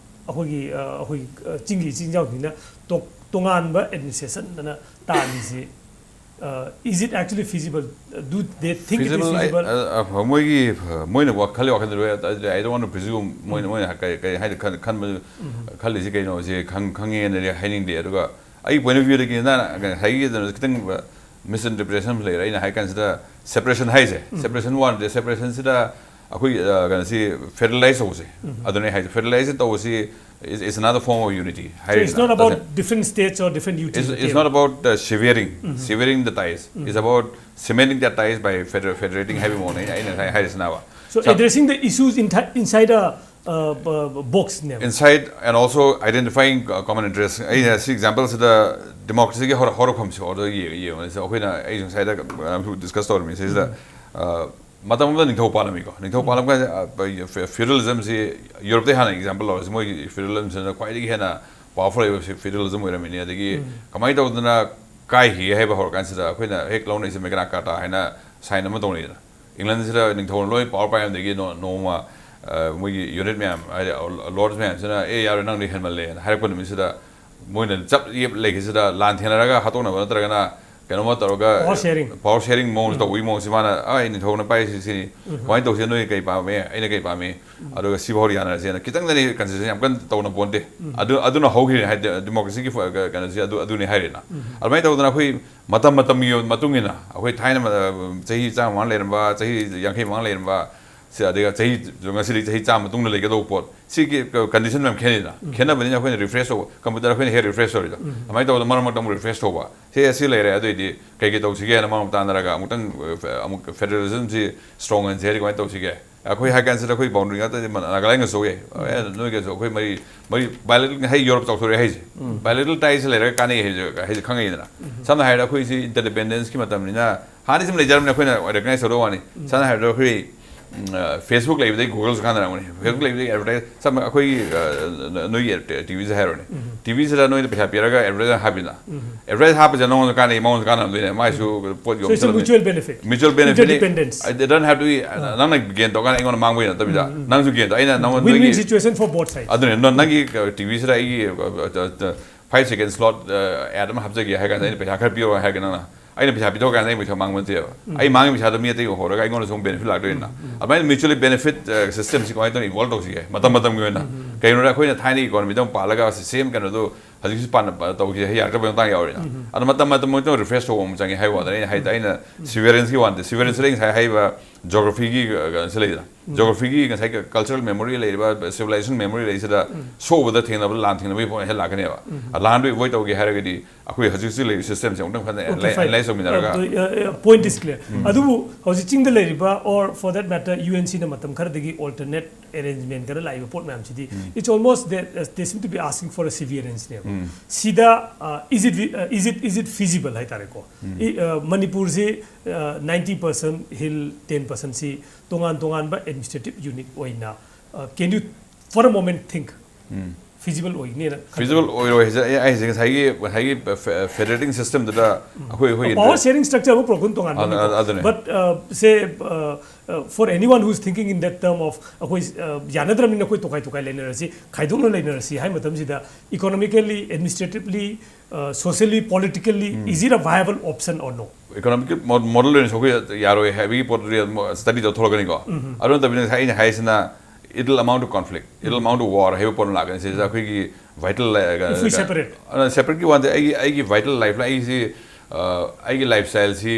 ꯑꯩꯈꯣꯏꯒꯤ, ꯑ, ꯑꯩꯈꯣꯏꯒꯤ, ꯑ, ꯆꯤꯡꯒꯤ ꯏꯆꯤꯟ ꯏꯅꯥꯎꯁꯤꯡꯅ ꯇꯣꯛ-, ꯇꯣꯉꯥꯟꯕ ꯑꯦꯗꯃꯤꯅꯤꯁꯇ꯭ꯔꯦꯁꯟꯗꯅ ꯇꯥꯜꯂꯤꯁꯤ, ꯑ, is it actually feasible? Do they think it is feasible? Feasible, I, feasible? ꯑ, ꯑ, ꯃꯣꯏꯒꯤ, ꯑ, ꯃꯣꯏꯅ ꯋꯥꯈꯜ, ꯋꯥꯈꯜꯗ ꯂꯣꯏ, ꯑꯗꯨꯗꯤ I don't want to presume ꯃꯣꯏꯅ, ꯎꯝ꯫ ꯃꯣꯏꯅ ꯀꯩ, ꯀꯩ ꯍꯥꯏꯅ ꯈꯟ-, ꯈꯟꯕ, ꯎꯝ꯫ ꯈꯜꯂꯤꯁꯤ ꯀꯩꯅꯣꯁꯦ ꯈꯪ-, ꯈꯪꯉꯦꯅꯗꯤ ꯍꯥꯏꯅꯤꯡꯗꯦ꯫ ꯑꯗꯨꯒ ꯑꯩꯒꯤ point of viewꯗꯒꯤ ꯅꯪꯅ ꯉꯁꯥꯏꯒꯤ ꯀꯩꯅꯣꯁꯦ ꯈꯤꯇꯪ, ꯑ, misinterpretation ꯑꯃ ꯂꯩꯔꯦ꯫ ꯑꯩꯅ ꯍꯥꯏ ꯀꯥꯟꯁꯤꯗ separation ꯍꯥꯏꯁꯦ, ꯎꯝ꯫ Separation ꯋꯥ ꯅꯠꯇꯦ, separationꯁꯤꯗ ꯑꯩꯈꯣꯏ, ꯑ, ꯀꯩꯅꯣꯁꯤ federalize ꯇꯧꯕꯁꯦ, ꯎꯝ꯫ ꯑꯗꯨꯅꯦ ꯍꯥꯏꯁꯦ꯫ Federalize ꯇꯧꯕꯁꯤ is, is another form of unity So it's ꯍꯥꯏꯔꯤꯁꯤꯅ꯫ Not about different states or different units. It's, it's not about, uh, severing, mm-hmm, severing the ties. Mm-hmm. It's about cementing the ties by feder-, federating ꯍꯥꯏꯕ ꯃꯑꯣꯡꯅꯦ ꯑꯩꯅ, ꯑꯩꯅ ꯉꯁꯥꯏ ꯍꯥꯏꯔꯤꯁꯤꯅꯕ꯫ So ꯁ-, addressing the issues in ti-, inside a, uh, b-, b-, box ꯅꯦꯕ꯫ Inside and also identifying, uh, common interests. ꯑꯩꯅ ꯁꯤ exampleꯁꯤꯗ democracyꯒꯤ ꯍꯧꯔ-, ꯍꯧꯔꯛꯐꯝꯁꯤ order ꯌꯦ-, ꯌꯦꯡꯉꯣ꯫ ꯑꯩꯈꯣꯏꯅ, ꯑꯩꯁꯨ ꯉꯁꯥꯏꯗ, uh, discuss ꯇꯧꯔꯝꯃꯤ ꯁꯤꯁꯤꯗ, mm-hmm, uh, ꯃꯇꯝ ꯑꯃꯗ ꯅꯤꯡꯊꯧ ꯄꯥꯜꯂꯝꯃꯤꯀꯣ꯫ ꯅꯤꯡꯊꯧ ꯎꯝ꯫ ꯄꯥꯜꯂꯝ ꯀꯥꯟꯗ, ꯑ, ꯐꯦ-, feudalismꯁꯤ ꯌꯨꯔꯣꯞꯇꯩ ꯍꯥꯟꯅ example ꯂꯧꯔꯁꯤ꯫ ꯃꯣꯏꯒꯤ feudalismꯁꯤꯅ ꯈ꯭ꯋꯥꯏꯗꯒꯤ ꯍꯦꯟꯅ ꯄꯥꯋꯔꯐꯨꯜ ꯑꯣꯏꯕ ꯐꯦꯗꯔꯦꯂꯤꯖꯝ ꯑꯣꯏꯔꯝꯃꯤꯅꯤ꯫ ꯑꯗꯒꯤ ꯀꯃꯥꯏꯅ ꯇꯧꯗꯅ ꯀꯥꯏꯈꯤꯒꯦ ꯍꯥꯏꯕ ꯍꯧꯔꯀꯥꯟꯁꯤꯗ ꯑꯩꯈꯣꯏꯅ ꯍꯦꯛ ꯂꯧꯅꯔꯤꯁꯦ ꯃꯦꯒꯅꯥ ꯀꯥꯔꯇꯥ ꯍꯥꯏꯅ ꯁꯥꯏꯟ ꯑꯃ ꯇꯧꯅꯩꯗꯅ꯫ ꯏꯪꯂꯟꯁꯤꯗ ꯅꯤꯡꯊꯧꯅ ꯂꯣꯏ ꯄꯥꯋꯔ ꯄꯥꯏꯔꯝꯗꯒꯤ ꯅꯣ-, ꯅꯣꯡꯃ, ꯑ, ꯃꯣꯏꯒꯤ ꯌꯨꯅꯤꯠ ꯃꯌꯥꯝ, ꯍꯥꯏꯗꯤ ꯂꯣꯔꯗꯁ ꯃꯌꯥꯝꯁꯤꯅ, "ꯑꯦ, ꯌꯥꯔꯣꯏ, ꯅꯪꯗꯤ ꯍꯦꯟꯃꯜꯂꯦꯅ" ꯍꯥꯏꯔꯛꯄ ꯅꯨꯃꯤꯠꯁꯤꯗ, ꯃꯣꯏꯅ ꯆꯞ ꯂꯦꯞ ꯂꯩꯈꯤꯁꯤꯗ, ꯂꯥꯟ ꯊꯦꯡꯅꯔꯒ ꯍꯥꯠꯇꯣꯛꯅꯕ ꯅꯠꯇ꯭ꯔꯒꯅ ꯀꯩꯅꯣꯝꯃ ꯇꯧꯔꯒ, power sharing, power sharing ꯃꯑꯣꯡ ꯇꯧꯕꯒꯤ ꯃꯑꯣꯡꯁꯤ ꯃꯥꯅ, "ꯑ, ꯑꯩ ꯅꯤꯡꯊꯧꯅ ꯄꯥꯏꯔꯤꯁꯤ ꯁꯤꯅꯤ, ꯀꯃꯥꯏꯅ ꯇꯧꯁꯤ, ꯅꯣꯏ ꯀꯩ ꯄꯥꯝꯃꯦ, ꯑꯩꯅ ꯀꯩ ꯄꯥꯝꯃꯤ, ꯑꯗꯨꯒ ꯁꯤꯐꯥꯎ ꯌꯥꯅꯔꯁꯦꯅ" ꯈꯤꯇꯪꯗꯅꯤ ꯀꯟꯁꯦꯁꯟ ꯌꯥꯝ ꯀꯟꯅ ꯇꯧꯅ ꯄꯣꯟꯇꯦ꯫ ꯑꯗꯨ, ꯑꯗꯨꯅ ꯍꯧꯈꯤꯔꯦ ꯍꯥꯏꯗꯤ ꯗꯦꯃꯣꯀ꯭ꯔꯦꯁꯤꯒꯤ ꯐ-, ꯀ-, ꯀꯩꯅꯣꯁꯤ ꯑꯗꯨ, ꯑꯗꯨꯅꯤ ꯍꯥꯏꯔꯦꯅ꯫ ꯑꯗꯨꯃꯥꯏꯅ ꯇꯧꯗꯅ ꯑꯩꯈꯣꯏ ꯃꯇꯝ ꯃꯇꯝꯒꯤ ꯃꯇꯨꯡ ꯏꯟꯅ ꯑꯩꯈꯣꯏ ꯊꯥꯏꯅ ꯃ-, ꯆꯍꯤ ꯆꯥꯝꯃ ꯃꯃꯥꯡ ꯂꯩꯔꯝꯕ, ꯆꯍꯤ ꯌꯥꯡꯈꯩ ꯃꯃꯥꯡ ꯂꯩꯔꯝꯕ, ꯁꯤ ꯑꯗꯨꯒ ꯆꯍꯤ, ꯉꯁꯤꯗꯤ ꯆꯍꯤ ꯆꯥꯝꯃ ꯃꯇꯨꯡꯗ ꯂꯩꯒꯗꯧꯕ ꯄꯣꯠ, ꯁꯤꯒꯤ ꯀ-, ꯀꯟꯗꯤꯁꯟ ꯃꯌꯥꯝ ꯈꯦꯠꯅꯩꯗꯅ꯫ ꯈꯦꯠꯅꯕꯅꯤꯅ ꯑꯩꯈꯣꯏꯅ ꯔꯤꯐ꯭ꯔꯦꯁ ꯇꯧꯕ, ꯀꯝꯄ꯭ꯌꯨꯇꯔ ꯑꯩꯈꯣꯏꯅ ꯍꯦꯛ ꯔꯤꯐ꯭ꯔꯦꯁ ꯇꯧꯔꯤꯗꯣ꯫ ꯑꯗꯨꯃꯥꯏꯅ ꯇꯧꯗꯅ ꯃꯔꯛ ꯃꯔꯛꯇ ꯑꯃꯨꯛ ꯔꯤꯐ꯭ꯔꯦꯁ ꯇꯧꯕ꯫ ꯁꯦ, ꯑꯁꯤ ꯂꯩꯔꯦ, ꯑꯗꯨꯑꯣꯏꯗꯤ ꯀꯩ ꯀꯩ ꯇꯧꯁꯤꯒꯦꯅ ꯃꯔꯛ ꯇꯥꯟꯅꯔꯒ ꯑꯃꯨꯛꯇꯪ, ꯑ, ꯐꯦ-, ꯑꯃꯨꯛ ꯐꯦꯗꯔꯦꯂꯤꯖꯝꯁꯤ ꯁ꯭ꯇꯔꯣꯡ ꯑꯣꯏꯍꯟꯁꯦ ꯍꯥꯏꯗꯤ ꯀꯃꯥꯏꯅ ꯇꯧꯁꯤꯒꯦ? ꯑꯩꯈꯣꯏ ꯍꯥꯏ ꯀꯥꯟꯁꯤꯗ ꯑꯩꯈꯣꯏ ꯕꯥꯎꯟꯗꯔꯤ ꯉꯥꯛꯇꯗꯤ ꯃ-, ꯅꯥꯒꯥꯂꯦꯟꯒꯁꯨ ꯇꯧꯋꯦ꯫ ꯑꯦ, ꯅꯣꯏꯒꯁꯨ ꯑꯩꯈꯣꯏ ꯃꯔꯤ, ꯃꯔꯤ ꯕꯥꯏꯂꯦꯇꯔꯦꯜ ꯍꯥꯏ ꯌꯨꯔꯣꯞ ꯆꯥꯎꯊꯣꯔꯛꯑꯦ ꯍꯥꯏꯁꯦ꯫ ꯕꯥꯏꯂꯦꯇꯔꯦꯜ ꯇꯥꯏꯁ ꯂꯩꯔꯒ ꯀꯥꯟꯅꯩ ꯍꯥꯏꯁꯦ, ꯍꯥꯏꯁꯦ ꯈꯪꯉꯛꯏꯗꯅ꯫ ꯁꯝꯅ ꯍꯥꯏꯔꯕꯗ ꯑꯩꯈꯣꯏꯁꯤ ꯏꯟꯇꯔꯗꯤꯄꯦꯟꯗꯦꯟꯁꯀꯤ ꯃꯇꯝꯅꯤꯅ ꯍꯥꯟꯅꯗꯤ ꯁꯨꯝ ꯂꯩꯖꯔꯝꯅꯦ, ꯑꯩꯈꯣꯏꯅ ꯔꯤꯀꯒꯅꯥꯏꯁ ꯇꯧꯗꯕ ꯋꯥꯅꯤ꯫ ꯁꯝꯅ ꯍꯥꯏꯔꯕꯗ ꯑꯩꯈꯣꯏ, ꯎꯝ, ꯑ, Facebook ꯂꯩꯕꯗꯒꯤ Googleꯁꯨ ꯀꯥꯟꯅꯔꯝꯒꯅꯤ꯫ Facebook ꯂꯩꯕꯗꯒꯤ ꯑꯦꯗꯚꯔꯇꯥꯏꯁ, ꯁꯝꯅ ꯑꯩꯈꯣꯏꯒꯤ, ꯑ, ꯅ-, ꯅꯣꯏꯒꯤ ꯇꯤ-, ꯇꯤꯚꯤꯁꯦ ꯍꯥꯏꯔꯣꯅꯦ꯫ ꯇꯤꯚꯤꯁꯤꯗ ꯅꯣꯏꯗ ꯄꯩꯁꯥ ꯄꯤꯔꯒ ꯑꯦꯗꯚꯔꯇꯥꯏꯁ ꯍꯥꯞꯄꯤꯅ꯫ ꯑꯦꯗꯚꯔꯇꯥꯏꯁ ꯍꯥꯞꯄꯁꯦ ꯅꯉꯣꯟꯗ ꯀꯥꯟꯅꯩ, ꯃꯉꯣꯟꯗ ꯀꯥꯟꯅꯔꯝꯗꯣꯏꯅꯦ꯫ ꯃꯥꯏꯁꯨ ꯄꯣꯠ So it's a ꯌꯣꯟꯕ mutual benefit. Mutual benefit. Interdependence. It doesn't have to be, ꯑ, ꯅꯪꯅ ꯒꯦꯟ ꯇꯧꯀꯥꯟꯗ ꯑꯩꯉꯣꯟꯗ ꯃꯥꯡꯕꯩ ꯅꯠꯇꯕꯤꯗ, ꯅꯪꯁꯨ ꯒꯦꯟ ꯇꯧ-, ꯑꯩꯅ ꯅꯉꯣꯟꯗ Win-win ꯅꯣꯏꯒꯤ situation for both sides. ꯑꯗꯨꯅꯦ, ꯅ-, ꯅꯪꯒꯤ, ꯑ, ꯇꯤꯚꯤꯁꯤꯗ ꯑꯩꯒꯤ, ꯑ, ꯑ, ꯑ, five second slot, ꯑ, ad ꯑꯃ ꯍꯥꯞꯆꯒꯦ ꯍꯥꯏ ꯀꯥꯟꯗ ꯑꯩꯅ ꯄꯩꯁꯥ ꯈꯔ ꯄꯤꯔꯣ ꯍꯥꯏꯔꯒ ꯅꯪꯅ, ꯑꯩꯅ ꯄꯩꯁꯥ ꯄꯤꯊꯣꯛ ꯀꯥꯟꯗ ꯑꯩ ꯄꯩꯁꯥ ꯃꯥꯡꯕ ꯅꯠꯇꯦꯕ꯫ ꯑꯩ ꯃꯥꯡꯉꯤ ꯄꯩꯁꯥꯗꯣ ꯃꯤ ꯑꯇꯩꯒ ꯍꯧꯔꯒ ꯑꯩꯉꯣꯟꯗꯁꯨ ꯑꯃꯨꯛ ꯕꯦꯅꯤꯐꯤꯠ ꯂꯥꯛꯇꯣꯏꯅꯤꯅ꯫ ꯑꯗꯨꯃꯥꯏꯅ mutually benefit, ꯑ, systemꯁꯤ ꯀꯃꯥꯏꯅ ꯇꯧꯅ evolve ꯇꯧꯁꯤꯒꯦ? ꯃꯇꯝ ꯃꯇꯝꯒꯤ ꯑꯣꯏꯅ꯫ ꯀꯩꯒꯤꯅꯣꯗ ꯑꯩꯈꯣꯏꯅ ꯊꯥꯏꯅꯒꯤ economyꯗ ꯑꯃꯨꯛ ꯄꯥꯜꯂꯒ ꯁꯤ same ꯀꯩꯅꯣꯗꯣ ꯍꯧꯖꯤꯛꯁꯨ ꯄꯥꯟꯅ-, ꯄ-, ꯇꯧꯁꯤ ꯍꯥꯏ ꯌꯥꯔꯛꯇꯕ ꯃꯇꯥꯡ ꯌꯥꯎꯔꯤꯅ꯫ ꯑꯗꯣ ꯃꯇꯝ ꯃꯇꯝ ꯑꯣꯏꯅ refresh ꯇꯧꯕ ꯑꯃ ꯆꯪꯉꯦ ꯍꯥꯏꯕ ꯋꯥꯗꯅ꯫ ꯑꯩꯅ ꯍꯥꯏꯗꯤ ꯑꯩꯅ severanceꯀꯤ ꯋꯥ ꯅꯠꯇꯦ꯫ Severanceꯗ ꯑꯩ ꯉꯁꯥꯏ ꯍꯥꯏꯕ geographyꯒꯤ, ꯑ, ꯀꯩꯅꯣꯁꯤ ꯂꯩꯗꯅ꯫ Geographyꯒꯤ ꯉꯁꯥꯏ cultural memory ꯂꯩꯔꯤꯕ, civilization memory ꯂꯩꯁꯤꯗ ꯁꯣꯛꯎꯕꯗ ꯊꯦꯡꯅꯕ ꯂꯥꯟ ꯊꯦꯡꯅꯕꯒꯤ ꯄꯣꯠ ꯍꯦꯛ ꯂꯥꯛꯀꯅꯦꯕ꯫ ꯑ, ꯂꯥꯟꯗꯣ avoid ꯇꯧꯒꯦ ꯍꯥꯏꯔꯒꯗꯤ ꯑꯩꯈꯣꯏ ꯍꯧꯖꯤꯛ ꯍꯧꯖꯤꯛ ꯂꯩꯔꯤꯕ systemꯁꯦ ꯑꯃꯨꯛꯇꯪ ꯐꯖꯅ Okay, fine. Analyze ꯇꯧꯃꯤꯟꯅꯔꯒ꯫ Uh, the, uh, uh, point is clear. ꯑꯗꯨꯕꯨ ꯍꯧꯖꯤꯛ ꯆꯤꯡꯗ ꯂꯩꯔꯤꯕ, or for that matter, UNCꯅ ꯃꯇꯝ ꯈꯔꯗꯒꯤ alternate arrangement ꯈꯔ ꯂꯥꯛꯏꯕ ꯄꯣꯠ ꯃꯌꯥꯝꯁꯤꯗꯤ, it's almost they, uh, they seem to be asking for a severanceꯅꯦꯕ꯫ ꯁꯤꯗ, uh, is it, uh, is it, is it feasible ꯍꯥꯏꯇꯥꯔꯦꯀꯣ? ꯏ-, uh, ꯃꯅꯤꯄꯨꯔꯁꯤ, uh, ninety percent hill, ten percentꯁꯤ ꯇꯣꯉꯥꯟ ꯇꯣꯉꯥꯟꯕ administrative unit ꯑꯣꯏꯅ, uh, can you for a moment think feasible ꯑꯣꯏꯒꯅꯤꯅ feasible ꯑꯣꯏꯔꯣꯏ ꯍꯥꯏꯁꯦ ꯑꯩ ꯑꯩ ꯍꯧꯖꯤꯛ ꯉꯁꯥꯏꯒꯤ ꯉꯁꯥꯏꯒꯤ ꯐꯦꯗꯔꯦꯇꯤꯡ ꯁꯤꯁꯇꯦꯝꯗꯨꯗ ꯑꯩꯈꯣꯏ ꯑꯩꯈꯣꯏ ꯄꯋꯥꯔ ꯁꯦꯔꯤꯡ ꯁ꯭ꯇ꯭ꯔꯛꯆꯔ ꯑꯃ ꯄ꯭ꯔꯣꯕ꯭ꯂꯦꯝ ꯑꯗꯨ- ꯑꯗꯨꯅꯦ. ꯇꯣꯉꯥꯟꯕ but say for anyone who is thinking in that term of ꯑꯩꯈꯣꯏ ꯑ, ꯌꯥꯅꯗ꯭ꯔꯕꯅꯤꯅ ꯑꯩꯈꯣꯏ ꯇꯣꯈꯥꯏ ꯇꯣꯈꯥꯏ ꯂꯩꯅꯔꯁꯤ, ꯈꯥꯏꯗꯣꯛꯅ ꯂꯩꯅꯔꯁꯤ ꯍꯥꯏ ꯃꯇꯝꯁꯤꯗ, economically, administratively, socially, politically, is it a viable option or no? Economic model ꯑꯣꯏꯅꯁꯨ ꯑꯩꯈꯣꯏ ꯌꯥꯔꯣꯏ ꯍꯥꯏꯕꯒꯤ ꯄꯣꯠꯇꯨꯗꯤ ꯁ꯭ꯇꯗꯤ ꯇꯧꯊꯣꯔꯛꯀꯅꯤꯀꯣ. ꯑꯗꯨ ꯅꯠꯇꯕꯤꯗ ꯉꯁꯥꯏ ꯑꯩꯅ ꯍꯥꯏꯔꯤꯁꯤꯅ, it will amount to conflict, it will amount to war ꯍꯥꯏꯕ ꯄꯣꯠ ꯑꯃ ꯂꯥꯛꯀꯅꯤ. ꯁꯤꯗ ꯑꯩꯈꯣꯏꯒꯤ ꯚꯥꯏꯇꯦꯜ If we separate. ꯁꯦꯄꯔꯦꯠꯀꯤ ꯋꯥꯟꯁꯦ, ꯑꯩꯒꯤ ꯑꯩꯒꯤ ꯚꯥꯏꯇꯦꯜ ꯂꯥꯏꯐ ꯑꯩꯁꯤ ꯑ, ꯑꯩꯒꯤ life ꯁ꯭ꯇꯥꯏꯜꯁꯤ,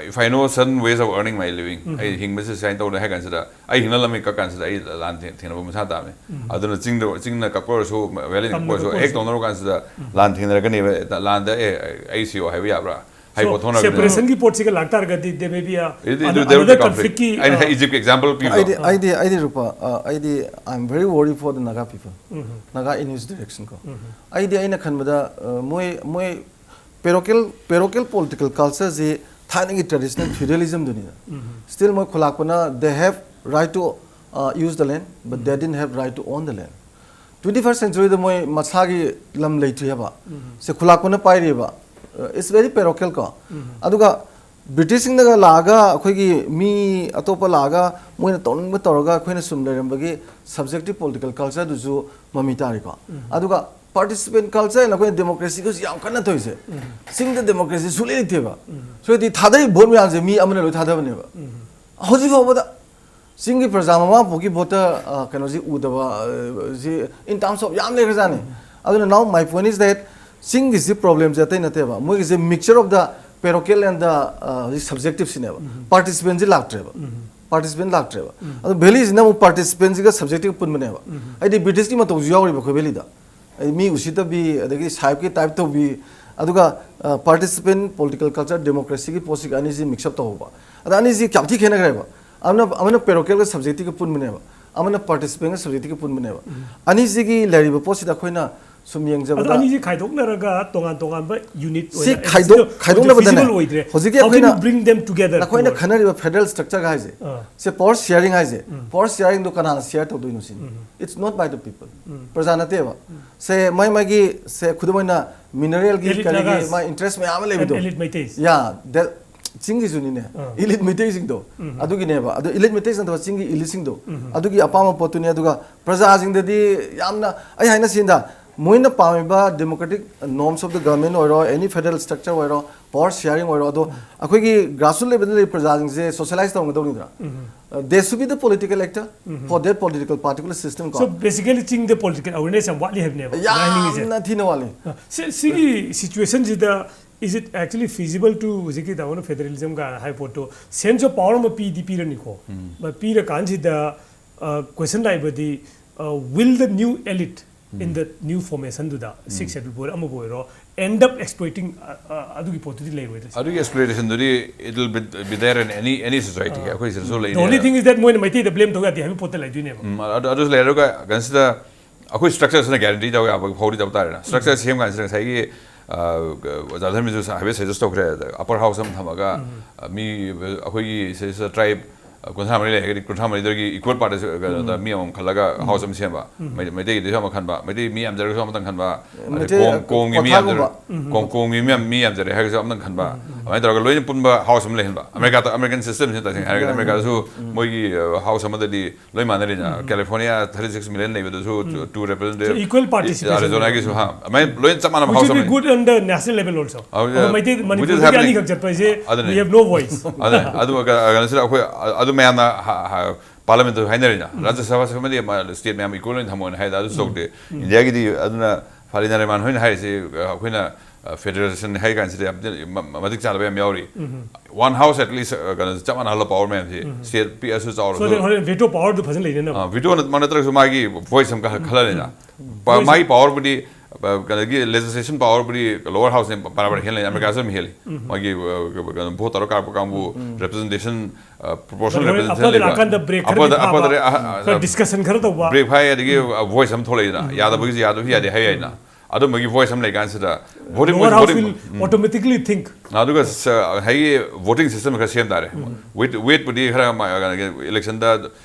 if I know certain ways of earning my living, ꯑꯩ ꯍꯤꯡꯕꯁꯤ ꯁꯨꯃꯥꯏꯅ ꯇꯧꯔꯦ ꯍꯥꯏ ꯀꯥꯟꯁꯤꯗ, ꯑꯩ ꯍꯤꯡꯅ ꯂꯝꯕꯤ ꯀꯛ ꯀꯥꯟꯁꯤꯗ ꯑꯩ ꯂꯥꯟ ꯊꯦꯡ- ꯊꯦꯡꯅꯕ ꯃꯁꯥ ꯇꯥꯕꯅꯤ. ꯑꯗꯨꯅ ꯆꯤꯡꯗ ꯆꯤꯡꯅ ꯀꯛꯄ ꯑꯣꯏꯔꯁꯨ, ꯚꯦꯂꯤꯅ ꯀꯛꯄ ꯑꯣꯏꯔꯁꯨ, ꯍꯦꯛ ꯇꯧꯅꯔꯨ ꯀꯥꯟꯁꯤꯗ ꯂꯥꯟ ꯊꯦꯡꯅꯔꯛꯀꯅꯦꯕ. ꯂꯥꯟꯗ ꯑꯦ ꯑꯩ ꯁꯤꯌꯣ ꯍꯥꯏꯕ ꯌꯥꯕ꯭ꯔꯥ? ꯍꯥꯏ ꯄꯣꯠꯊꯣꯛꯅꯔꯛꯀꯅꯤ. ꯁꯦꯄꯔꯦꯁꯟꯒꯤ ꯄꯣꯠꯁꯤꯒ ꯂꯥꯛꯇꯥꯔꯒꯗꯤ there may be a It- it- another there will be conflictꯀꯤ conflict. ꯑꯩꯅ ꯏꯖꯤꯞꯀꯤ ꯑꯦꯛꯖꯥꯝꯄꯜ ꯄꯤꯕ. ꯑꯩꯗꯤ ꯑꯩꯗꯤ ꯑꯩꯗꯤ ꯔꯨꯄꯥ ꯑ, ꯑꯩꯗꯤ I am very worried for the Naga people, Naga in his direction ꯀꯣ. ꯑꯩꯗꯤ ꯑꯩꯅ ꯈꯟꯕꯗ ꯑ, ꯃꯣꯏ ꯃꯣꯏ ꯄꯦꯔꯣꯀꯦꯜ ꯄꯦꯔꯣꯀꯦꯜ ꯄꯣꯂꯤꯇꯤꯀꯦꯜ ꯀꯜꯆꯔꯁꯤ ꯊꯥꯏꯅꯒꯤ ꯇ꯭ꯔꯦꯗꯤꯁꯅꯦꯜ ꯐ꯭ꯌꯨꯗꯦꯂꯤꯖꯝꯗꯨꯅꯤꯗ. ꯁ꯭ꯇꯤꯜ ꯃꯣꯏ ꯈꯨꯂꯥꯛꯄꯅ they have right to use the land, but they didn't have right to own the land. Twenty first centuryꯗ ꯃꯣꯏ ꯃꯁꯥꯒꯤ ꯂꯝ ꯂꯩꯇ꯭ꯔꯤ ꯍꯥꯏꯕ. ꯁꯦ ꯈꯨꯂꯥꯛꯄꯅ ꯄꯥꯏꯔꯤꯕ. It's very parochial ꯀꯣ. ꯑꯗꯨꯒ ꯕ꯭ꯔꯤꯇꯤꯁꯁꯤꯡꯅꯒ ꯂꯥꯛꯑꯒ ꯑꯩꯈꯣꯏꯒꯤ ꯃꯤ ꯑꯇꯣꯞꯄ ꯂꯥꯛꯑꯒ ꯃꯣꯏꯅ ꯇꯧꯅꯤꯡꯕ ꯇꯧꯔꯒ ꯑꯩꯈꯣꯏꯅ ꯁꯨꯝ ꯂꯩꯔꯝꯕꯒꯤ ꯁꯕꯖꯦꯛꯇꯤꯚ ꯄꯣꯂꯤꯇꯤꯀꯦꯜ ꯀꯜꯆꯔꯗꯨꯁꯨ ꯃꯃꯤ ꯇꯥꯔꯤꯀꯣ. ꯑꯗꯨꯒ ꯄꯥꯔꯇꯤꯁꯤꯄꯦꯟ ꯀꯜꯆꯔ ꯍꯥꯏꯅ ꯑꯩꯈꯣꯏꯅ ꯗꯦꯃꯣꯀ꯭ꯔꯦꯁꯤꯒꯁꯨ ꯌꯥꯝ ꯀꯟꯅ ꯇꯧꯔꯤꯁꯦ. ꯆꯤꯡꯗ ꯗꯦꯃꯣꯀ꯭ꯔꯦꯁꯤ ꯁꯨꯡꯂꯩ ꯂꯩꯇꯦꯕ. ꯁꯣꯏꯗꯤ ꯊꯥꯗꯔꯤꯕ ꯚꯣꯠ ꯃꯌꯥꯝꯁꯦ ꯃꯤ ꯑꯃꯅ ꯂꯣꯏ ꯊꯥꯗꯕꯅꯦꯕ. ꯍꯧꯖꯤꯛ ꯐꯥꯎꯕꯗ ꯆꯤꯡꯒꯤ ꯄ꯭ꯔꯖꯥ ꯃꯃꯥ ꯄꯣꯛꯀꯤ ꯚꯣꯠꯇ ꯑ, ꯀꯩꯅꯣꯁꯤ ꯎꯗꯕ ꯑ, ꯁꯤ in terms of ꯌꯥꯝ ꯂꯩꯈ꯭ꯔꯖꯥꯠꯅꯤ. ꯑꯗꯨꯅ now my point is that ꯆꯤꯡꯒꯤꯁꯤ ꯄ꯭ꯔꯣꯕ꯭ꯂꯦꯝꯁꯦ ꯑꯇꯩ ꯅꯠꯇꯦꯕ, ꯃꯣꯏꯒꯤꯁꯦ mixture of the parochial and the subjectiveꯁꯤꯅꯦꯕ. ꯄꯥꯔꯇꯤꯁꯤꯄꯦꯟꯁꯤ ꯂꯥꯛꯇ꯭ꯔꯦꯕ. ꯄꯥꯔꯇꯤꯁꯤꯄꯦꯟ ꯂꯥꯛꯇ꯭ꯔꯦꯕ. ꯑꯗꯣ ꯚꯦꯂꯤꯁꯤꯅ ꯑꯃꯨꯛ ꯄꯥꯔꯇꯤꯁꯤꯄꯦꯟꯁꯤꯒ ꯁꯕꯖꯦꯛꯇꯤꯚ ꯄꯨꯟꯕꯅꯦꯕ. ꯍꯥꯏꯗꯤ ꯕ꯭ꯔꯤꯇꯤꯁꯀꯤ ꯃꯇꯧꯁꯨ ꯌꯥꯎꯔꯤꯕ ꯑꯩꯈꯣꯏ ꯚꯦꯂꯤꯗ. ꯍꯥꯏꯗꯤ ꯃꯤ ꯎꯁꯤꯠꯇꯕꯤ, ꯑꯗꯒꯤ ꯁꯥꯍꯦꯕꯀꯤ ꯇꯥꯏꯞ ꯇꯧꯕꯤ, ꯑꯗꯨꯒ ꯄꯥꯔꯇꯤꯁꯤꯄꯦꯟ ꯄꯣꯂꯤꯇꯤꯀꯦꯜ ꯀꯜꯆꯔ ꯗꯦꯃꯣꯀ꯭ꯔꯦꯁꯤꯒꯤ ꯄꯣꯠꯁꯤꯒ ꯑꯅꯤꯁꯤ ꯃꯤꯛꯁ ꯑꯞ ꯇꯧꯍꯧꯕ. ꯑꯗ ꯑꯅꯤꯁꯤ ꯌꯥꯝ ꯊꯤ ꯈꯦꯠꯅꯈ꯭ꯔꯦꯕ. ꯑꯃꯅ ꯑꯃꯅ ꯄꯦꯔꯣꯀꯦꯜꯒ ꯁꯕꯖꯦꯛꯇꯤꯚꯀ ꯄꯨꯟꯕꯅꯦꯕ, ꯑꯃꯅ ꯄꯥꯔꯇꯤꯁꯤꯄꯦꯟꯒ ꯁꯕꯖꯦꯛꯇꯤꯚꯀ ꯄꯨꯟꯕꯅꯦꯕ. ꯑꯅꯤꯁꯤꯒꯤ ꯂꯩꯔꯤꯕ ꯄꯣꯠꯁꯤꯗ ꯑꯩꯈꯣꯏꯅ ꯁꯨꯝ ꯑꯗꯣ ꯌꯦꯡꯖꯕꯗ ꯑꯅꯤꯁꯤ ꯈꯥꯏꯗꯣꯛꯅꯔꯒ ꯇꯣꯉꯥꯟ ꯇꯣꯉꯥꯟꯕ ꯌꯨꯅꯤꯠ ꯁꯤ ꯈꯥꯏꯗꯣꯛ- ꯈꯥꯏꯗꯣꯛꯅꯕꯗꯅꯦ, ꯐꯤꯖꯤꯕꯜ ꯑꯣꯏꯗ꯭ꯔꯦ. ꯍꯧꯖꯤꯛꯀꯤ How can ꯑꯩꯈꯣꯏꯅ- you bring them together? ꯅꯈꯣꯏꯅ ꯈꯟꯅꯔꯤꯕ ꯐꯦꯗꯔꯦꯜ ꯁ꯭ꯇ꯭ꯔꯛꯆꯔ ꯍꯥꯏꯁꯦ, ꯑꯥ. ꯁꯦ ꯄꯋꯔ ꯁꯤꯌꯥꯔꯤꯡ ꯍꯥꯏꯁꯦ, ꯄꯋꯔ ꯁꯤꯌꯥꯔꯤꯡꯗꯣ ꯀꯅꯥꯅ ꯁꯤꯌꯥꯔ ꯇꯧꯗꯣꯏꯅꯣ ꯁꯤꯅꯤ. It's not by the people. ꯄ꯭ꯔꯖꯥ ꯅꯠꯇꯦꯕ. ꯁꯦ ꯃꯥꯏ ꯃꯥꯒꯤ, ꯁꯦ ꯈꯨꯗꯝ ꯑꯣꯏꯅ ꯃꯤꯅꯔꯦꯜꯒꯤ Elite ꯀꯔꯤꯒꯤ Nagas. ꯃꯥꯏ ꯏꯟꯇꯔꯦꯁ ꯃꯌꯥꯝ ꯑꯃ ꯂꯩꯕꯗꯣ. Elite Meiteis. ꯌꯥ, ꯆꯤꯡꯒꯤꯁꯨꯅꯤꯅꯦ. ꯑꯥ. ꯏꯂꯤꯠ ꯃꯩꯇꯩꯁꯤꯡꯗꯣ, ꯑꯗꯨꯒꯤꯅꯦꯕ. ꯑꯗꯣ ꯏꯂꯤꯠ ꯃꯩꯇꯩꯁꯤ ꯅꯠꯇꯕ ꯆꯤꯡꯒꯤ ꯏꯂꯤꯠꯁꯤꯡꯗꯣ, ꯑꯗꯨꯒꯤ ꯑꯄꯥꯝꯕ ꯄꯣꯠꯇꯨꯅꯤ. ꯑꯗꯨꯒ ꯄ꯭ꯔꯖꯥꯁꯤꯡꯗꯗꯤ ꯌꯥꯝꯅ, ꯑꯩ ꯍꯥꯏꯅ ꯁꯤꯗ, ꯃꯣꯏꯅ ꯄꯥꯝꯃꯤꯕ democratic norms of the government ꯑꯣꯏꯔꯣ, any federal structure ꯑꯣꯏꯔꯣ, ꯄꯋꯔ ꯁꯤꯌꯥꯔꯤꯡ ꯑꯣꯏꯔꯣ, ꯑꯗꯣ ꯑꯩꯈꯣꯏꯒꯤ ꯒ꯭ꯔꯥꯁꯔꯨꯠ ꯂꯦꯚꯦꯜꯗ ꯂꯩꯕ ꯄ꯭ꯔꯖꯥꯁꯤꯡꯁꯦ ꯁꯣꯁꯤꯌꯦꯂꯥꯏꯁ ꯇꯧꯔꯝꯒꯗꯧꯅꯤꯗꯅ. There should be the political actor for that political particular system ꯀꯣ. So basically ꯆꯤꯡꯗ ꯄꯣꯂꯤꯇꯤꯀꯦꯜ ꯑꯦꯋꯦꯔꯅꯦꯁ ꯌꯥꯝ ꯋꯥꯠꯂꯤ ꯍꯥꯏꯕꯅꯦꯕ ꯅꯪ ꯍꯥꯏꯅꯤꯡꯉꯤꯁꯦ. ꯌꯥꯝꯅ ꯊꯤꯅ ꯋꯥꯠꯂꯤ. ꯁꯤ- ꯁꯤꯒꯤ ꯁꯤꯆꯨꯋꯦꯁꯟꯁꯤꯗ, is it actually feasible to, ꯍꯧꯖꯤꯛꯀꯤ ꯇꯥꯃꯣꯅ ꯐꯦꯗꯔꯦꯂꯤꯖꯝ ꯀꯥꯏꯅ ꯍꯥꯏ ꯄꯣꯠꯇꯣ, ꯁꯦꯟꯁ ꯑꯣꯐ ꯄꯋꯔ ꯑꯃ ꯄꯤꯗꯤ ꯄꯤꯔꯅꯤꯀꯣ. But ꯄꯤꯔꯀꯥꯟꯁꯤꯗ ꯀ꯭ꯋꯦꯁꯟ ꯂꯥꯛꯏꯕꯗꯤ, will the new elite in the new formationꯗꯨꯗ, ꯁꯤꯛꯁ ꯁꯦꯗꯨꯜꯕꯨ ꯑꯣꯏꯔꯣ ꯑꯃꯕꯨ ꯑꯣꯏꯔꯣ, end up exploiting ꯑꯗꯨꯒꯤ ꯄꯣꯠꯇꯨꯗꯤ ꯂꯩꯔꯣꯏꯗ꯭ꯔꯥ? ꯑꯗꯨꯒꯤ ꯑꯦꯛꯁꯄ꯭ꯂꯣꯏꯇꯦꯁꯟꯗꯨꯗꯤ it will be, be there in any, any society. ꯑꯩꯈꯣꯏ ꯁꯤꯗꯁꯨ The ꯂꯩꯅꯤ. only thing is that ꯃꯣꯏꯅ ꯃꯩꯇꯩꯗ ꯕ꯭ꯂꯦꯝ ꯇꯧ ꯌꯥꯗꯦ ꯍꯥꯏꯕ ꯄꯣꯠꯇ ꯂꯩꯗꯣꯏꯅꯦꯕ. ꯎꯝ, ꯑꯗꯨ ꯑꯗꯨꯁꯨ ꯂꯩꯔꯒ ꯀꯩꯅꯣꯁꯤꯗ ꯑꯩꯈꯣꯏ ꯁ꯭ꯇ꯭ꯔꯛꯆꯔꯁꯤꯅ ꯒꯦꯔꯦꯟꯇꯤ ꯇꯧ ꯌꯥꯕ ꯐꯥꯎꯗꯤ ꯇꯧ ꯇꯥꯔꯦꯅ. ꯁ꯭ꯇ꯭ꯔꯛꯆꯔ ꯁꯦꯝ ꯀꯥꯟꯁꯤꯗ ꯉꯁꯥꯏꯒꯤ, ꯑ, ꯑꯣꯖꯥ ꯙꯔꯃꯦꯁꯁꯨ ꯍꯥꯏꯐꯦꯠ ꯁꯖꯦꯁ ꯇꯧꯈ꯭ꯔꯦ, ꯑꯄꯔ ꯍꯥꯎꯁ ꯑꯃ ꯊꯝꯃꯒ, ꯑ, ꯃꯤ, ꯑꯩꯈꯣꯏꯒꯤ ꯁꯤꯗ ꯇ꯭ꯔꯥꯏꯕ ꯀꯨꯟꯊ꯭ꯔꯥ ꯃꯔꯤ ꯂꯩꯔꯒꯗꯤ ꯀꯨꯟꯊ꯭ꯔꯥ ꯃꯔꯤꯗꯒꯤ ꯏꯀ꯭ꯋꯦꯜ ꯄꯥꯔꯇꯤꯁꯟ ꯀꯩꯅꯣꯗ ꯃꯤ ꯑꯃꯃꯝ ꯈꯜꯂꯒ ꯍꯥꯎꯁ ꯑꯃ ꯁꯦꯝꯕ. ꯃꯩ- ꯃꯩꯇꯩꯒꯤꯗꯁꯨ ꯑꯃ ꯈꯟꯕ, ꯃꯩꯇꯩ ꯃꯤ ꯌꯥꯝꯖꯔꯒꯁꯨ ꯑꯃꯇꯪ ꯈꯟꯕ, ꯑꯗꯩ ꯃꯩꯇꯩ ꯀꯣꯝ- ꯀꯣꯝꯒꯤ ꯃꯤ ꯌꯥꯝꯖꯔ- ꯀ꯭ꯋꯥꯊꯥꯒꯨꯝꯕ. ꯀꯣꯝ- ꯀꯣꯝꯒꯤ ꯃꯤ ꯌꯥꯝ- ꯃꯤ ꯌꯥꯝꯖꯔꯦ ꯍꯥꯏꯔꯒꯁꯨ ꯑꯃꯇꯪ ꯈꯟꯕ, ꯑꯗꯨꯃꯥꯏꯅ ꯇꯧꯔꯒ ꯂꯣꯏꯅ ꯄꯨꯟꯕ ꯍꯥꯎꯁ ꯑꯃ ꯂꯩꯍꯟꯕ. ꯑꯃꯦꯔꯤꯀꯥꯗ, ꯑꯃꯦꯔꯤꯀꯥꯟ ꯁꯤꯁꯇꯦꯝꯁꯤꯅ ꯇꯁꯦꯡꯅ ꯍꯥꯏꯔꯒꯗꯤ, ꯑꯃꯦꯔꯤꯀꯥꯗꯁꯨ ꯃꯣꯏꯒꯤ, ꯑ, ꯍꯥꯎꯁ ꯑꯃꯗꯗꯤ ꯂꯣꯏ ꯃꯥꯟꯅꯔꯤꯅ. ꯀꯦꯂꯤꯐꯣꯔꯅꯤꯌꯥ thirty six million ꯂꯩꯕꯗꯁꯨ two, two representative, So equal participation. ꯑꯔꯤꯖꯣꯅꯥꯒꯤꯁꯨ, ꯍꯥ, ꯑꯗꯨꯃꯥꯏꯅ ꯂꯣꯏ ꯆꯞ ꯃꯥꯟꯅꯕ Which ꯍꯥꯎꯁ will be ꯑꯃꯅꯤ. good on the national level also. Oh, yeah. ꯑꯗꯣ ꯃꯩꯇꯩ Which is ꯃꯅꯤꯄꯨꯔꯗꯗꯤ happening. ꯑꯅꯤꯈꯛ ꯆꯠꯄ ꯍꯥꯏꯁꯦ, ꯑꯗꯨꯅꯦ. We have no voice. ꯑꯗꯨꯅꯦ. ꯑꯗꯨꯒ ꯀꯩꯅꯣꯁꯤꯗ ꯑꯩꯈꯣꯏ, ꯑ- ꯑꯗꯨ ꯃꯌꯥꯝꯅ ꯍꯥ- ꯍꯥ- ꯄꯥꯔꯂꯤꯌꯥꯃꯦꯟꯇꯁꯨ ꯍꯥꯏꯅꯔꯤꯅ, ꯔꯥꯖ꯭ꯌ ꯁꯚꯥꯁꯨ ꯑꯃꯗꯤ ꯁ꯭ꯇꯦꯠ ꯃꯌꯥꯝ ꯏꯀ꯭ꯋꯦꯜ ꯑꯣꯏꯅ ꯊꯝꯃꯣꯅ ꯍꯥꯏꯗ ꯑꯗꯨꯁꯨ ꯇꯧꯗꯦ. ꯏꯟꯗꯤꯌꯥꯒꯤꯗꯤ ꯑꯗꯨꯅ ꯐꯥꯂꯤ ꯅꯥꯔꯤꯃꯥꯟ ꯍꯣꯏꯅ ꯍꯥꯏꯔꯤꯁꯤ, ꯑ, ꯑꯩꯈꯣꯏꯅ, ꯑ, ꯐꯦꯗꯔꯦꯁꯟ ꯍꯥꯏ ꯀꯥꯟꯁꯤꯗ ꯌꯥꯝ ꯊꯤꯅ ꯃ- ꯃ- ꯃꯇꯤꯛ ꯆꯥꯗꯕ ꯌꯥꯝ ꯌꯥꯎꯔꯤ. One house at least, ꯑ, ꯀꯩꯅꯣ ꯆꯞ ꯃꯥꯟꯅꯍꯜꯂꯣ ꯄꯋꯔ ꯃꯌꯥꯝꯁꯤ, ꯁ꯭ꯇꯦꯠ ꯄꯤꯛꯑꯁꯨ So ꯆꯥꯎꯔꯁꯨ. then ꯍꯣꯔꯦꯟ ꯚꯦꯇꯣ ꯄꯋꯔꯗꯨ ꯐꯖꯅ ꯂꯩꯅꯅꯕ. ꯑ, ꯚꯦꯇꯣ ꯅꯠ- ꯅꯠꯇ꯭ꯔꯒꯁꯨ ꯃꯥꯒꯤ ꯚꯣꯏꯁ ꯑꯃ ꯈꯜ- ꯈꯜꯍꯜꯂꯦꯅ. ꯄ- Voice ꯃꯥꯒꯤ ꯄꯋꯔꯕꯨꯗꯤ ꯀꯩꯅꯣꯒꯤ legislation power ꯕꯨꯗꯤ lower house ꯅ ꯕꯔꯥꯕꯔ ꯍꯦꯜꯂꯤ, ꯑꯃꯦꯔꯤꯀꯥꯁꯨ ꯑꯗꯨꯝ ꯍꯦꯜꯂꯤ꯫ ꯃꯥꯒꯤ, ꯑ, ꯀꯩꯅꯣ, vote ꯇꯧꯔ ꯀꯥꯔꯛꯄ ꯀꯥꯡꯕꯨ representation, ꯑ, proportional ꯑꯗꯨꯒ representation ꯑꯞꯄꯔꯗ ꯂꯩꯕ꯫ ꯂꯥꯛꯀꯥꯟꯗ brake ꯈꯔꯗꯤ ꯑꯞꯄꯔꯗ, ꯐꯥꯕ, ꯑꯞꯄꯔꯗ, ꯑ, ꯑ, ꯈꯔ discussion ꯈꯔ ꯇꯧꯕ꯫ Brake ꯐꯥꯏ, ꯑꯗꯒꯤ, ꯑ, voice ꯑꯃ ꯊꯣꯛꯂꯛꯏꯗꯅ, ꯌꯥꯗꯕꯒꯤꯁꯨ ꯌꯥꯗꯕꯁꯨ ꯌꯥꯗꯦ ꯍꯥꯏ ꯌꯥꯏꯅ꯫ ꯑꯗꯨꯝꯕꯒꯤ voice ꯑꯃ ꯂꯩꯀꯥꯟꯁꯤꯗ voting, Lower house voting, will automatically think. ꯑꯗꯨꯒ ꯁ-, ꯉꯁꯥꯏꯒꯤ voting system ꯈꯔ ꯁꯦꯝ ꯇꯥꯔꯦ꯫ Weight, weight ꯄꯨꯗꯤ ꯈꯔ ꯃꯥ-, ꯀꯩꯅꯣꯒꯤ election ꯗ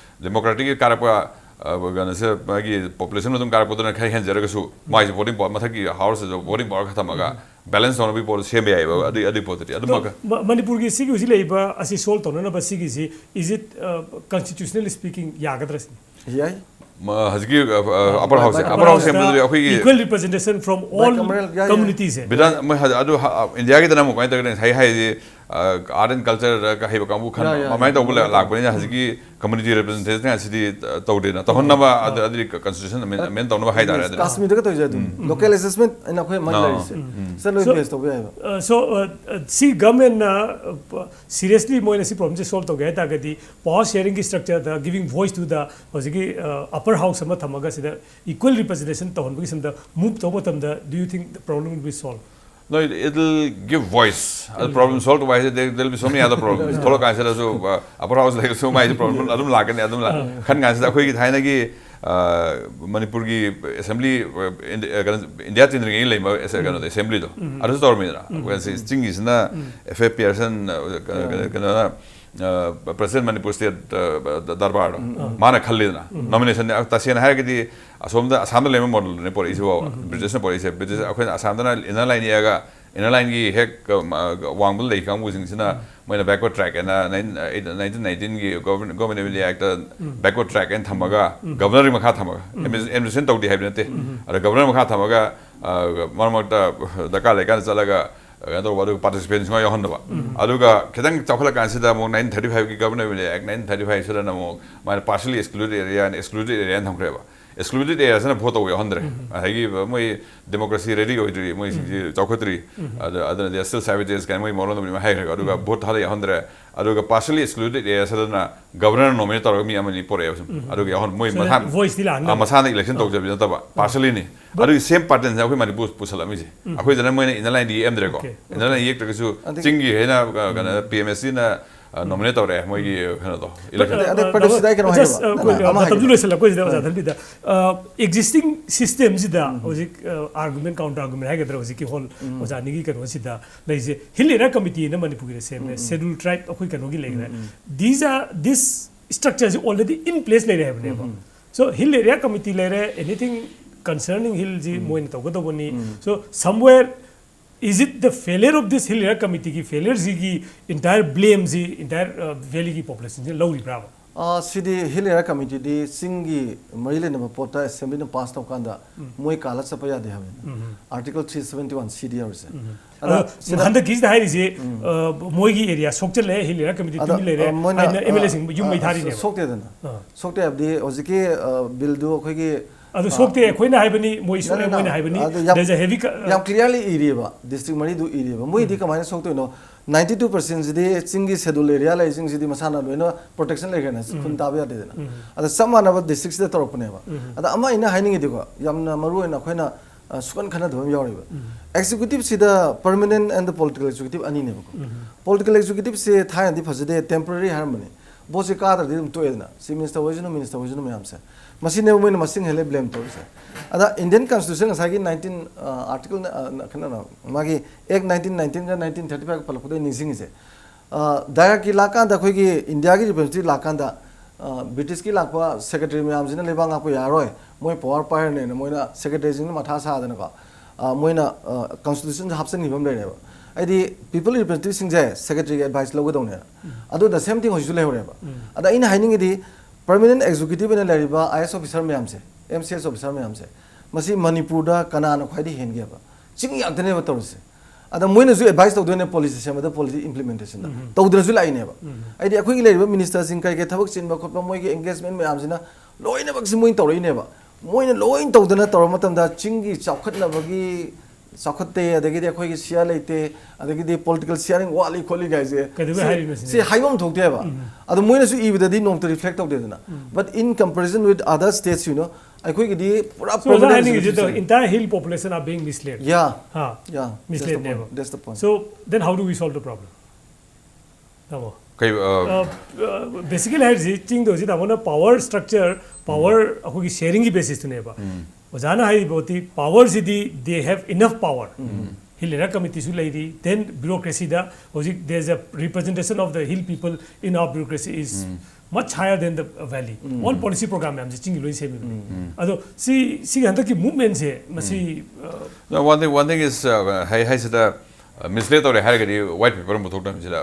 Democratic ꯀꯤ ꯀꯥꯔꯛꯄ, ꯑ, ꯀꯩꯅꯣꯁꯦ, ꯃꯥꯒꯤ population ꯃꯇꯨꯡ ꯀꯥꯔꯛꯄꯗꯨꯅ ꯈꯔ ꯍꯦꯟꯖꯔꯒꯁꯨ, ꯃꯥꯏꯁꯦ voting power, ꯃꯊꯛꯀꯤ house ꯇꯁꯨ voting power ꯈꯔ ꯊꯝꯃꯒ balance ꯇꯧꯅꯕꯒꯤ ꯄꯣꯠ ꯁꯦꯝꯕ ꯌꯥꯏꯑꯕ, ꯑꯗꯨꯏ, ꯑꯗꯨꯏ ꯄꯣꯠꯇꯨꯗꯤ꯫ ꯑꯗꯨꯃꯛ ꯑꯗꯣ ꯃ-, ꯃꯅꯤꯄꯨꯔꯒꯤ ꯁꯤꯒꯤ ꯍꯧꯖꯤꯛ ꯂꯩꯔꯤꯕ ꯑꯁꯤ solve ꯇꯧꯅꯅꯕ ꯁꯤꯒꯤꯁꯤ, is it, uh, constitutionally speaking, ꯌꯥꯒꯗ꯭ꯔꯥ ꯁꯤꯅꯤ? ꯌꯥꯏ꯫ ꯃ-, ꯍꯧꯖꯤꯛꯀꯤ, ꯑ, ꯑ, upper house ꯁꯦ, Upper upper house House ꯇ ꯁꯦꯝꯕꯗꯨꯗꯤ ꯑꯩꯈꯣꯏꯒꯤ equal representation from all Bicameral, ꯌꯥꯏ, ꯌꯥꯏ꯫ communities ꯁꯦ꯫ ꯕꯤꯙꯥꯟ, ꯃꯣꯏ ꯍꯧꯖꯤꯛ ꯑꯗꯨ ꯍ-, ꯏꯟꯗꯤꯌꯥꯒꯤꯗꯅ ꯑꯃꯨꯛ ꯀꯃꯥꯏꯅ ꯇꯧꯒꯦ? ꯉꯁꯥꯏ ꯍꯥꯏꯁꯤ, ꯑ, art and culture ꯗ ꯍꯩꯕ ꯀꯥꯡꯕꯨ ꯈꯟ-, ꯌꯥꯏ, ꯌꯥꯏ, ꯑꯃꯥꯏꯅ ꯌꯥꯏ꯫ ꯇꯧꯕ ꯂ-, ꯂꯥꯛꯄꯅꯤꯅ ꯍꯧꯖꯤꯛꯀꯤ community representation ꯑꯁꯤꯗꯤ, ꯑ, ꯇꯧꯗꯦꯅ꯫ ꯇꯧꯍꯟꯅꯕ ꯑꯗ-, ꯑꯗꯨꯗꯤ constitution amend, amend ꯇꯧꯅꯕ ꯍꯥꯏꯇꯥꯔꯦ ꯑꯗꯨꯅ꯫ ꯀꯥꯁꯃꯤꯔꯗꯒ ꯇꯧꯔꯤꯁꯦ ꯑꯗꯨꯝ local assessment ꯍꯥꯏꯅ ꯑꯩꯈꯣꯏ ꯑꯃ ꯑꯥ꯫ ꯂꯩꯔꯤꯁꯦ꯫ ꯁꯤꯗ ꯂꯣꯏ So, base ꯇꯧꯕ ꯌꯥꯏꯑꯕ꯫ Uh, so, uh, uh, ꯁꯤ government ꯅ, uh, seriously ꯃꯣꯏꯅ ꯁꯤ problem ꯁꯦ solve ꯇꯧꯒꯦ ꯍꯥꯏ ꯇꯥꯔꯒꯗꯤ power sharing ꯒꯤ structure the giving voice to the ꯍꯧꯖꯤꯛꯀꯤ, uh, upper house ꯑꯃ ꯊꯝꯃꯒ ꯁꯤꯗ equal representation ꯇꯧꯍꯟꯕꯒꯤ ꯁꯤꯝꯗ move ꯇꯧꯕ ꯃꯇꯝꯗ do you think the problem will be solved? No, it, it'll give voice. ꯑꯗꯨ problem solve ꯇꯧꯕ ꯍꯥꯏꯁꯦ, there, there'll be so many other problems. ꯊꯣꯛꯂꯛ ꯀꯥꯟꯁꯤꯗꯁꯨ, ꯑ, upper house ꯂꯩꯔꯁꯨ ꯃꯥꯏꯁꯦ problem ꯑꯗꯨꯝ ꯂꯥꯛꯀꯅꯤ, ꯑꯗꯨꯝ ꯂꯥꯛ-, ꯈꯟ ꯀꯥꯟꯁꯤꯗ ꯑꯩꯈꯣꯏꯒꯤ ꯊꯥꯏꯅꯒꯤ, ꯑ, ꯃꯅꯤꯄꯨꯔꯒꯤ assembly, ꯑ, ꯏꯟꯗꯤ-, ꯑ, ꯀꯩꯅꯣ, ꯏꯟꯗꯤꯌꯥ ꯇꯤꯟꯗ꯭ꯔꯤꯉꯩꯒꯤ ꯂꯩꯕ ꯑꯦꯁ-, ꯀꯩꯅꯣꯗꯣ, assembly ꯗꯣ, ꯑꯗꯨꯁꯨ ꯇꯧꯔꯝꯃꯤꯗꯅ꯫ ꯑꯩꯈꯣꯏ ꯁꯤ ꯆꯤꯡꯒꯤꯁꯤꯅ F F Pearson, ꯑ, ꯀꯩꯅꯣ, ꯀꯩꯅꯣ, ꯀꯩꯅꯣꯅ, ꯑ, President Manipur State, ꯑ, ꯗ-, ꯗꯔꯕꯥꯔꯗꯣ, ꯃꯥꯅ ꯈꯜꯂꯤꯗꯅ, nomination ꯅꯦ꯫ ꯇꯁꯦꯡꯅ ꯍꯥꯏꯔꯒꯗꯤ ꯑꯁꯣꯝꯗ ꯑꯁꯥꯝꯗ ꯂꯩꯕ model ꯗꯨꯅꯦ ꯄꯣꯔꯛꯏꯁꯤꯕꯣ꯫ British ꯅ ꯄꯣꯔꯛꯏꯁꯦ꯫ British, ꯑꯩꯈꯣꯏꯅ ꯑꯁꯥꯝꯗꯅ inner line ꯌꯦꯛꯑꯒ, inner line ꯒꯤ ꯍꯦꯛ, ꯑ, ꯃ-, ꯋꯥꯡꯃꯗ ꯂꯩ ꯀꯥꯡꯕꯨꯁꯤꯡꯁꯤꯅ ꯃꯣꯏꯅ backward tract ꯍꯥꯏꯅ nine, uh, eight, nineteen nineteen ꯒꯤ Government, Government of India Act ꯇ backward tract ꯍꯥꯏꯅ ꯊꯝꯃꯒ, governor ꯒꯤ ꯃꯈꯥ ꯊꯝꯃꯒ, admi-, administration ꯇꯧꯗꯦ ꯍꯥꯏꯕ ꯅꯠꯇꯦ꯫ ꯑꯗ governor ꯃꯈꯥ ꯊꯝꯃꯒ, ꯑ, ꯃꯔꯛ ꯃꯔꯛꯇ ꯗꯔꯀꯥꯔ ꯂꯩꯀꯥꯟꯗ ꯆꯠꯂꯒ, ꯀꯩꯅꯣ ꯇꯧꯕ, ꯑꯗꯨꯒ participation ꯁꯨꯡꯌꯥꯎ ꯌꯥꯎꯍꯟꯗꯕ꯫ ꯑꯗꯨꯒ ꯈꯤꯇꯪ ꯆꯥꯎꯈꯠꯂꯀꯥꯟꯁꯤꯗ ꯑꯃꯨꯛ nineteen thirty five ꯒꯤ Government of India Act nineteen thirty five ꯁꯤꯗꯅ ꯑꯃꯨꯛ ꯃꯥꯅ partially excluded area and excluded area ꯍꯥꯏꯅ ꯊꯝꯈ꯭ꯔꯦꯕ꯫ Excluded areaꯁꯤꯅ vote ꯇꯧꯕ ꯌꯥꯎꯍꯟꯗ꯭ꯔꯦ꯫ ꯉꯁꯥꯏꯒꯤ ꯃꯣꯏ democracy ready ꯑꯣꯏꯗ꯭ꯔꯤ, ꯃꯣꯏꯁꯤꯡꯁꯤ ꯆꯥꯎꯈꯠꯇ꯭ꯔꯤ꯫ ꯑꯗ-, ꯑꯗꯨꯅ they are still savages ꯀꯥꯏꯅ ꯃꯣꯏ ꯃꯔꯣꯟ ꯑꯗꯨꯃꯥꯏꯅ ꯍꯥꯏꯈ꯭ꯔꯒ, ꯑꯗꯨꯒ vote ꯊꯥꯗ ꯌꯥꯎꯍꯟꯗ꯭ꯔꯦ꯫ ꯑꯗꯨꯒ partially excluded areaꯁꯤꯗꯅ governorꯅ nominate ꯇꯧꯔꯒ ꯃꯤ ꯑꯃꯅꯤ ꯄꯣꯔꯛꯑꯦꯕ ꯁꯨꯝ꯫ ꯑꯗꯨꯒ ꯌꯥꯎꯍꯟ-, ꯃꯣꯏ So, ꯃꯁꯥ-, voiceꯇꯤ ꯂꯥꯛꯍꯟꯗꯕ꯫ ꯑ, ꯃꯁꯥꯅ election ꯇꯧꯖꯕꯗꯤ ꯅꯠꯇꯕ, partiallyꯅꯤ꯫ ꯑꯗꯨꯒꯤ same patternꯁꯦ ꯑꯩꯈꯣꯏ ꯃꯅꯤꯄꯨꯔ ꯄꯨꯁꯜꯂꯛꯑꯝꯃꯤꯁꯦ꯫ ꯑꯩꯈꯣꯏꯗꯅ ꯃꯣꯏꯅ inner lineꯗꯤ ꯌꯦꯛꯑꯝꯗ꯭ꯔꯦꯀꯣ꯫ Okay, okay. Inner line ꯌꯦꯛꯇ꯭ꯔꯒꯁꯨ ꯑꯗꯒꯤ ꯆꯤꯡꯒꯤ ꯍꯥꯏꯅ, ꯑ, ꯀꯩꯅꯣ, PMSCꯅ ꯑ, nominate ꯇꯧꯔꯛꯑꯦ ꯃꯣꯏꯒꯤ ꯀꯩꯅꯣꯗꯣ, election꯫ ꯑꯗꯩ, ꯑꯗꯩ ꯄ꯭ꯔꯗꯤꯞꯁꯤꯗ ꯑꯩ ꯀꯩꯅꯣ ꯍꯥꯏꯒꯦꯕ꯫ ꯑ, ꯅꯪ ꯑ, ꯑꯃ ꯃꯇꯝꯗꯨ ꯍꯥꯏꯒꯦꯕ꯫ ꯂꯣꯏꯁꯤꯜꯂꯛꯄꯁꯤꯗ ꯑꯣꯖꯥ ꯊꯟꯕꯤꯗ, ꯑ, existing systemꯁꯤꯗ ꯍꯧꯖꯤꯛ, ꯑ, argument, counter argument ꯍꯥꯏꯒꯗ꯭ꯔꯥ, ꯍꯧꯖꯤꯛꯀꯤ whole ꯑꯣꯖꯥ ꯑꯅꯤꯒꯤ ꯀꯩꯅꯣꯁꯤꯗ ꯂꯩꯔꯤꯁꯦ, Hill Area Committeeꯅ ꯃꯅꯤꯄꯨꯔꯒꯤꯗ ꯁꯦꯝꯃꯦ, Scheduled Tribe ꯑꯩꯈꯣꯏ ꯀꯩꯅꯣꯒꯤ ꯂꯩꯈ꯭ꯔꯦ꯫ These are, this structureꯁꯤ already in place ꯂꯩꯔꯦ ꯍꯥꯏꯕꯅꯦꯕ꯫ So Hill Area Committee ꯂꯩꯔꯦ, anything concerning hillꯁꯤ ꯃꯣꯏꯅ ꯇꯧꯒꯗꯧꯕꯅꯤ꯫ So somewhere is it the failure of this Hill Area Committeeꯒꯤ failureꯁꯤꯒꯤ entire blameꯁꯤ entire, uh, valleyꯒꯤ populationꯁꯤꯅ ꯂꯧꯔꯤꯕ꯭ꯔꯥꯕ? ꯑ, ꯁꯤꯗꯤ Hill Area Committeeꯗꯤ ꯆꯤꯡꯒꯤ ꯃꯔꯤ ꯂꯩꯅꯕ ꯄꯣꯠꯇ Assemblyꯅ pass ꯇꯧꯀꯥꯟꯗ ꯃꯣꯏ ꯀꯥꯜꯂ ꯆꯠꯄ ꯌꯥꯗꯦ ꯍꯥꯏꯕꯅꯤ꯫ Article three seventy one C ꯗ ꯌꯥꯎꯔꯤꯁꯦ꯫ ꯑꯗ ꯑꯗꯣ ꯁꯤꯗ ꯍꯟꯗꯛꯀꯤꯁꯤꯗ ꯍꯥꯏꯔꯤꯁꯦ, ꯑ, ꯃꯣꯏꯒꯤ area ꯁꯣꯛꯆꯜꯂꯦ, Hill Area Committee ꯑꯗ, ꯇꯨꯃꯤꯟ ꯂꯩꯔꯦ ꯑ, ꯃꯣꯏꯅ, ꯍꯥꯏꯅ ꯑ, MLAꯁꯤꯡ ꯌꯨꯝ ꯑ, ꯃꯩ ꯊꯥꯔꯤꯅꯦꯕ꯫ ꯁꯣꯛꯇꯦꯗꯅ꯫ ꯑ꯫ ꯁꯣꯛꯇꯦ ꯍꯥꯏꯕꯗꯤ ꯍꯧꯖꯤꯛꯀꯤ, ꯑ, billꯗꯨ ꯑꯩꯈꯣꯏꯒꯤ, ꯑꯗꯨ ꯑ, ꯁꯣꯛꯇꯦ ꯑꯩꯈꯣꯏꯅ ꯍꯥꯏꯕꯅꯤ, ꯃꯣꯏ ꯁꯣꯛꯑꯦ ꯅꯠꯇꯦ, ꯃꯣꯏꯅ ꯍꯥꯏꯕꯅꯤ꯫ ꯑꯗꯨ ꯌꯥꯝ, There's a heavy cut. ꯌꯥꯝ clearly ꯏꯔꯤꯑꯕ, district ꯃꯔꯤꯗꯨ ꯏꯔꯤꯑꯕ꯫ ꯃꯣꯏꯗꯤ ꯀꯃꯥꯏꯅ ꯁꯣꯛꯇꯣꯏꯅꯣ? Ninety two percentꯁꯤꯗꯤ ꯆꯤꯡꯒꯤ Scheduled Area ꯂꯩꯁꯤꯡꯁꯤꯗꯤ ꯃꯁꯥꯅ ꯂꯣꯏꯅ protection ꯂꯩꯈ꯭ꯔꯦꯅ, ꯈꯨꯟ ꯇꯥꯕ ꯌꯥꯗꯦꯗꯅ꯫ ꯑꯗ ꯆꯞ ꯃꯥꯟꯅꯕ districtꯁꯤꯗ ꯇꯧꯔꯛꯄꯅꯦꯕ꯫ ꯑꯗ ꯑꯃ ꯑꯩꯅ ꯍꯥꯏꯅꯤꯡꯉꯤꯗꯤꯀꯣ, ꯌꯥꯝꯅ ꯃꯔꯨ ꯑꯣꯏꯅ ꯑꯩꯈꯣꯏꯅ, ꯑ, ꯁꯨꯛꯈꯟ ꯈꯟꯅꯗꯕ ꯑꯃ ꯌꯥꯎꯔꯤꯕ꯫ Executiveꯁꯤꯗ permanent and political executive ꯑꯅꯤꯅꯦꯕꯀꯣ꯫ Political executiveꯁꯦ ꯊꯥꯏꯅꯗꯤ ꯐꯖꯗꯦ, temporary ꯍꯥꯏꯔꯝꯕꯅꯤ꯫ ꯚꯣꯠꯁꯦ ꯀꯥꯗ꯭ꯔꯗꯤ ꯑꯗꯨꯝ ꯇꯣꯛꯑꯦꯗꯅ, Chief Minister ꯑꯣꯏꯁꯅꯨ, Minister ꯑꯣꯏꯁꯅꯨ ꯃꯌꯥꯝꯁꯦ꯫ ꯃꯁꯤꯅꯦꯕ ꯃꯣꯏꯅ ꯃꯁꯤꯡ ꯍꯦꯜꯂꯦ blame ꯇꯧꯔꯤꯁꯦ꯫ ꯑꯗ Indian Constitution ꯉꯁꯥꯏꯒꯤ nineteen, ꯑ, article, ꯑ, ꯀꯩꯅꯣ, ꯃꯥꯒꯤ Act nineteen nineteenꯒ nineteen thirty five ꯄꯜꯂꯛꯄꯗ ꯑꯩ ꯅꯤꯡꯁꯤꯡꯉꯤꯁꯦ꯫ ꯑ, ꯗꯥꯏꯔꯛꯀꯤ ꯂꯥꯛꯀꯥꯟꯗ, ꯑꯩꯈꯣꯏꯒꯤ Indiaꯒꯤ representative ꯂꯥꯛꯀꯥꯟꯗ, ꯑ, Britishꯀꯤ ꯂꯥꯛꯄ secretary ꯃꯌꯥꯝꯁꯤꯅ ꯂꯩꯕꯥꯛ ꯉꯥꯛꯄ ꯌꯥꯔꯔꯣꯏ, ꯃꯣꯏ power ꯄꯥꯏꯔꯅꯦꯅ ꯃꯣꯏꯅ secretaryꯁꯤꯡꯅ ꯃꯊꯥ ꯁꯥꯗꯅꯀꯣ, ꯑ, ꯃꯣꯏꯅ, ꯑ, Constitutionꯗ ꯍꯥꯞꯆꯤꯟꯈꯤꯕ ꯑꯃ ꯂꯩꯔꯦꯕ꯫ ꯍꯥꯏꯗꯤ people representativeꯁꯤꯡꯁꯦ secretaryꯒꯤ advice ꯂꯧꯒꯗꯧꯅꯦ꯫ ꯑꯗꯨ the same thing ꯍꯧꯖꯤꯛꯁꯨ ꯂꯩꯍꯧꯔꯦꯕ꯫ ꯑꯗ ꯑꯩꯅ ꯍꯥꯏꯅꯤꯡꯉꯤꯗꯤ, permanent executive ꯑꯣꯏꯅ ꯂꯩꯔꯤꯕ IAS officer ꯃꯌꯥꯝꯁꯦ, MCS officer ꯃꯌꯥꯝꯁꯦ, ꯃꯁꯤ ꯃꯅꯤꯄꯨꯔꯗ ꯀꯅꯥꯅ ꯈ꯭ꯋꯥꯏꯗꯒꯤ ꯍꯦꯟꯒꯦꯕ? ꯆꯤꯡ ꯉꯥꯛꯇꯅꯦꯕ ꯇꯧꯔꯤꯁꯦ꯫ ꯑꯗ ꯃꯣꯏꯅꯁꯨ advice ꯇꯧꯗꯣꯏꯅꯦ policy ꯁꯦꯝꯕꯗ, policy implementationꯗ꯫ ꯇꯧꯗ꯭ꯔꯁꯨ ꯂꯥꯛꯏꯅꯦꯕ꯫ ꯍꯥꯏꯗꯤ ꯑꯩꯈꯣꯏꯒꯤ ꯂꯩꯔꯤꯕ ministerꯁꯤꯡ ꯀꯩ ꯀꯩ ꯊꯕꯛ ꯆꯤꯟꯕ ꯈꯣꯠꯄ, ꯃꯣꯏꯒꯤ engagement ꯃꯌꯥꯝꯁꯤꯅ ꯂꯣꯏꯅꯃꯛꯁꯤ ꯃꯣꯏꯅ ꯇꯧꯔꯛꯏꯅꯦꯕ꯫ ꯃꯣꯏꯅ ꯂꯣꯏ ꯇꯧꯗꯅ ꯇꯧꯔ ꯃꯇꯝꯗ ꯆꯤꯡꯒꯤ ꯆꯥꯎꯈꯠꯅꯕꯒꯤ ꯆꯥꯎꯈꯠꯇꯦ, ꯑꯗꯒꯤꯗꯤ ꯑꯩꯈꯣꯏꯒꯤ ꯁꯤꯌꯥꯔ ꯂꯩꯇꯦ, ꯑꯗꯒꯤꯗꯤ ꯄꯣꯂꯤꯇꯤꯀꯦꯜ ꯁꯤꯌꯥꯔꯤꯡ ꯋꯥꯠꯂꯤ ꯈꯣꯠꯂꯤ ꯀꯥꯏꯁꯦ, ꯀꯩꯗꯧꯕꯩ ꯁꯤ- ꯍꯥꯏꯔꯤꯅꯣ ꯁꯤꯅꯦ? ꯁꯤ ꯍꯥꯏꯐꯝ ꯊꯣꯛꯇꯦꯕ꯫ ꯑꯗꯣ ꯃꯣꯏꯅꯁꯨ ꯏꯕꯗꯗꯤ ꯅꯣꯡꯇ reflect ꯇꯧꯗꯦꯗꯅ, but in comparison with other states, you know, ꯑꯩꯈꯣꯏꯒꯤꯗꯤ ꯄꯨꯔꯥ So, ꯑꯣꯖꯥ prevalence ꯍꯥꯏꯅꯤꯡꯉꯤꯁꯤ ꯑꯗꯨꯝ the entire hill population are being misled. Yeah, ꯍꯥ, yeah, that's the misled point, ꯅꯦꯕ. That's the point. So then how do we solve the problem? ꯇꯥꯃꯣ, ꯀꯩ ꯑ, ꯕꯦꯁꯤꯀꯦꯂꯤ ꯍꯥꯏꯔꯤꯁꯤ ꯆꯤꯡꯗ ꯍꯧꯖꯤꯛ ꯇꯥꯃꯣꯅ ꯄꯥꯋꯔ ꯁ꯭ꯇ꯭ꯔꯛꯆꯔ, ꯄꯥꯋꯔ ꯑꯩꯈꯣꯏꯒꯤ ꯁꯦꯌꯔꯤꯡꯒꯤ ꯕꯦꯁꯤꯁꯇꯨꯅꯦꯕ꯫ ꯑꯣꯖꯥꯅ ꯍꯥꯏꯔꯤꯕ ꯄꯣꯠꯇꯤ ꯄꯥꯋꯔꯁꯤꯗꯤ they have enough power. Hill area ꯀꯃꯤꯇꯤꯁꯨ ꯂꯩꯔꯤ, then ꯕ꯭ꯌꯨꯔꯣꯀ꯭ꯔꯦꯁꯤꯗ ꯍꯧꯖꯤꯛ there is a representation of the hill people in our bureaucracy is much higher than the valley. All policy program ꯃꯌꯥꯝꯁꯦ ꯆꯤꯡꯒꯤ ꯂꯣꯏ ꯁꯦꯝꯃꯤꯕꯅꯤ꯫ ꯑꯗꯣ ꯁꯤ ꯁꯤꯒꯤ ꯍꯟꯗꯛꯀꯤ ꯃꯨꯞꯃꯦꯟꯁꯦ ꯃꯁꯤ ꯑ, No, one thing, one thing is, uh, ꯍꯥꯏ ꯍꯥꯏꯁꯤꯗ ꯃꯤꯁꯂꯦꯠ ꯇꯧꯔꯦ ꯍꯥꯏꯔꯒꯗꯤ ꯋꯥꯏꯠ ꯄꯦꯄꯔ ꯑꯃ ꯄꯨꯊꯣꯛꯇꯕꯁꯤꯗ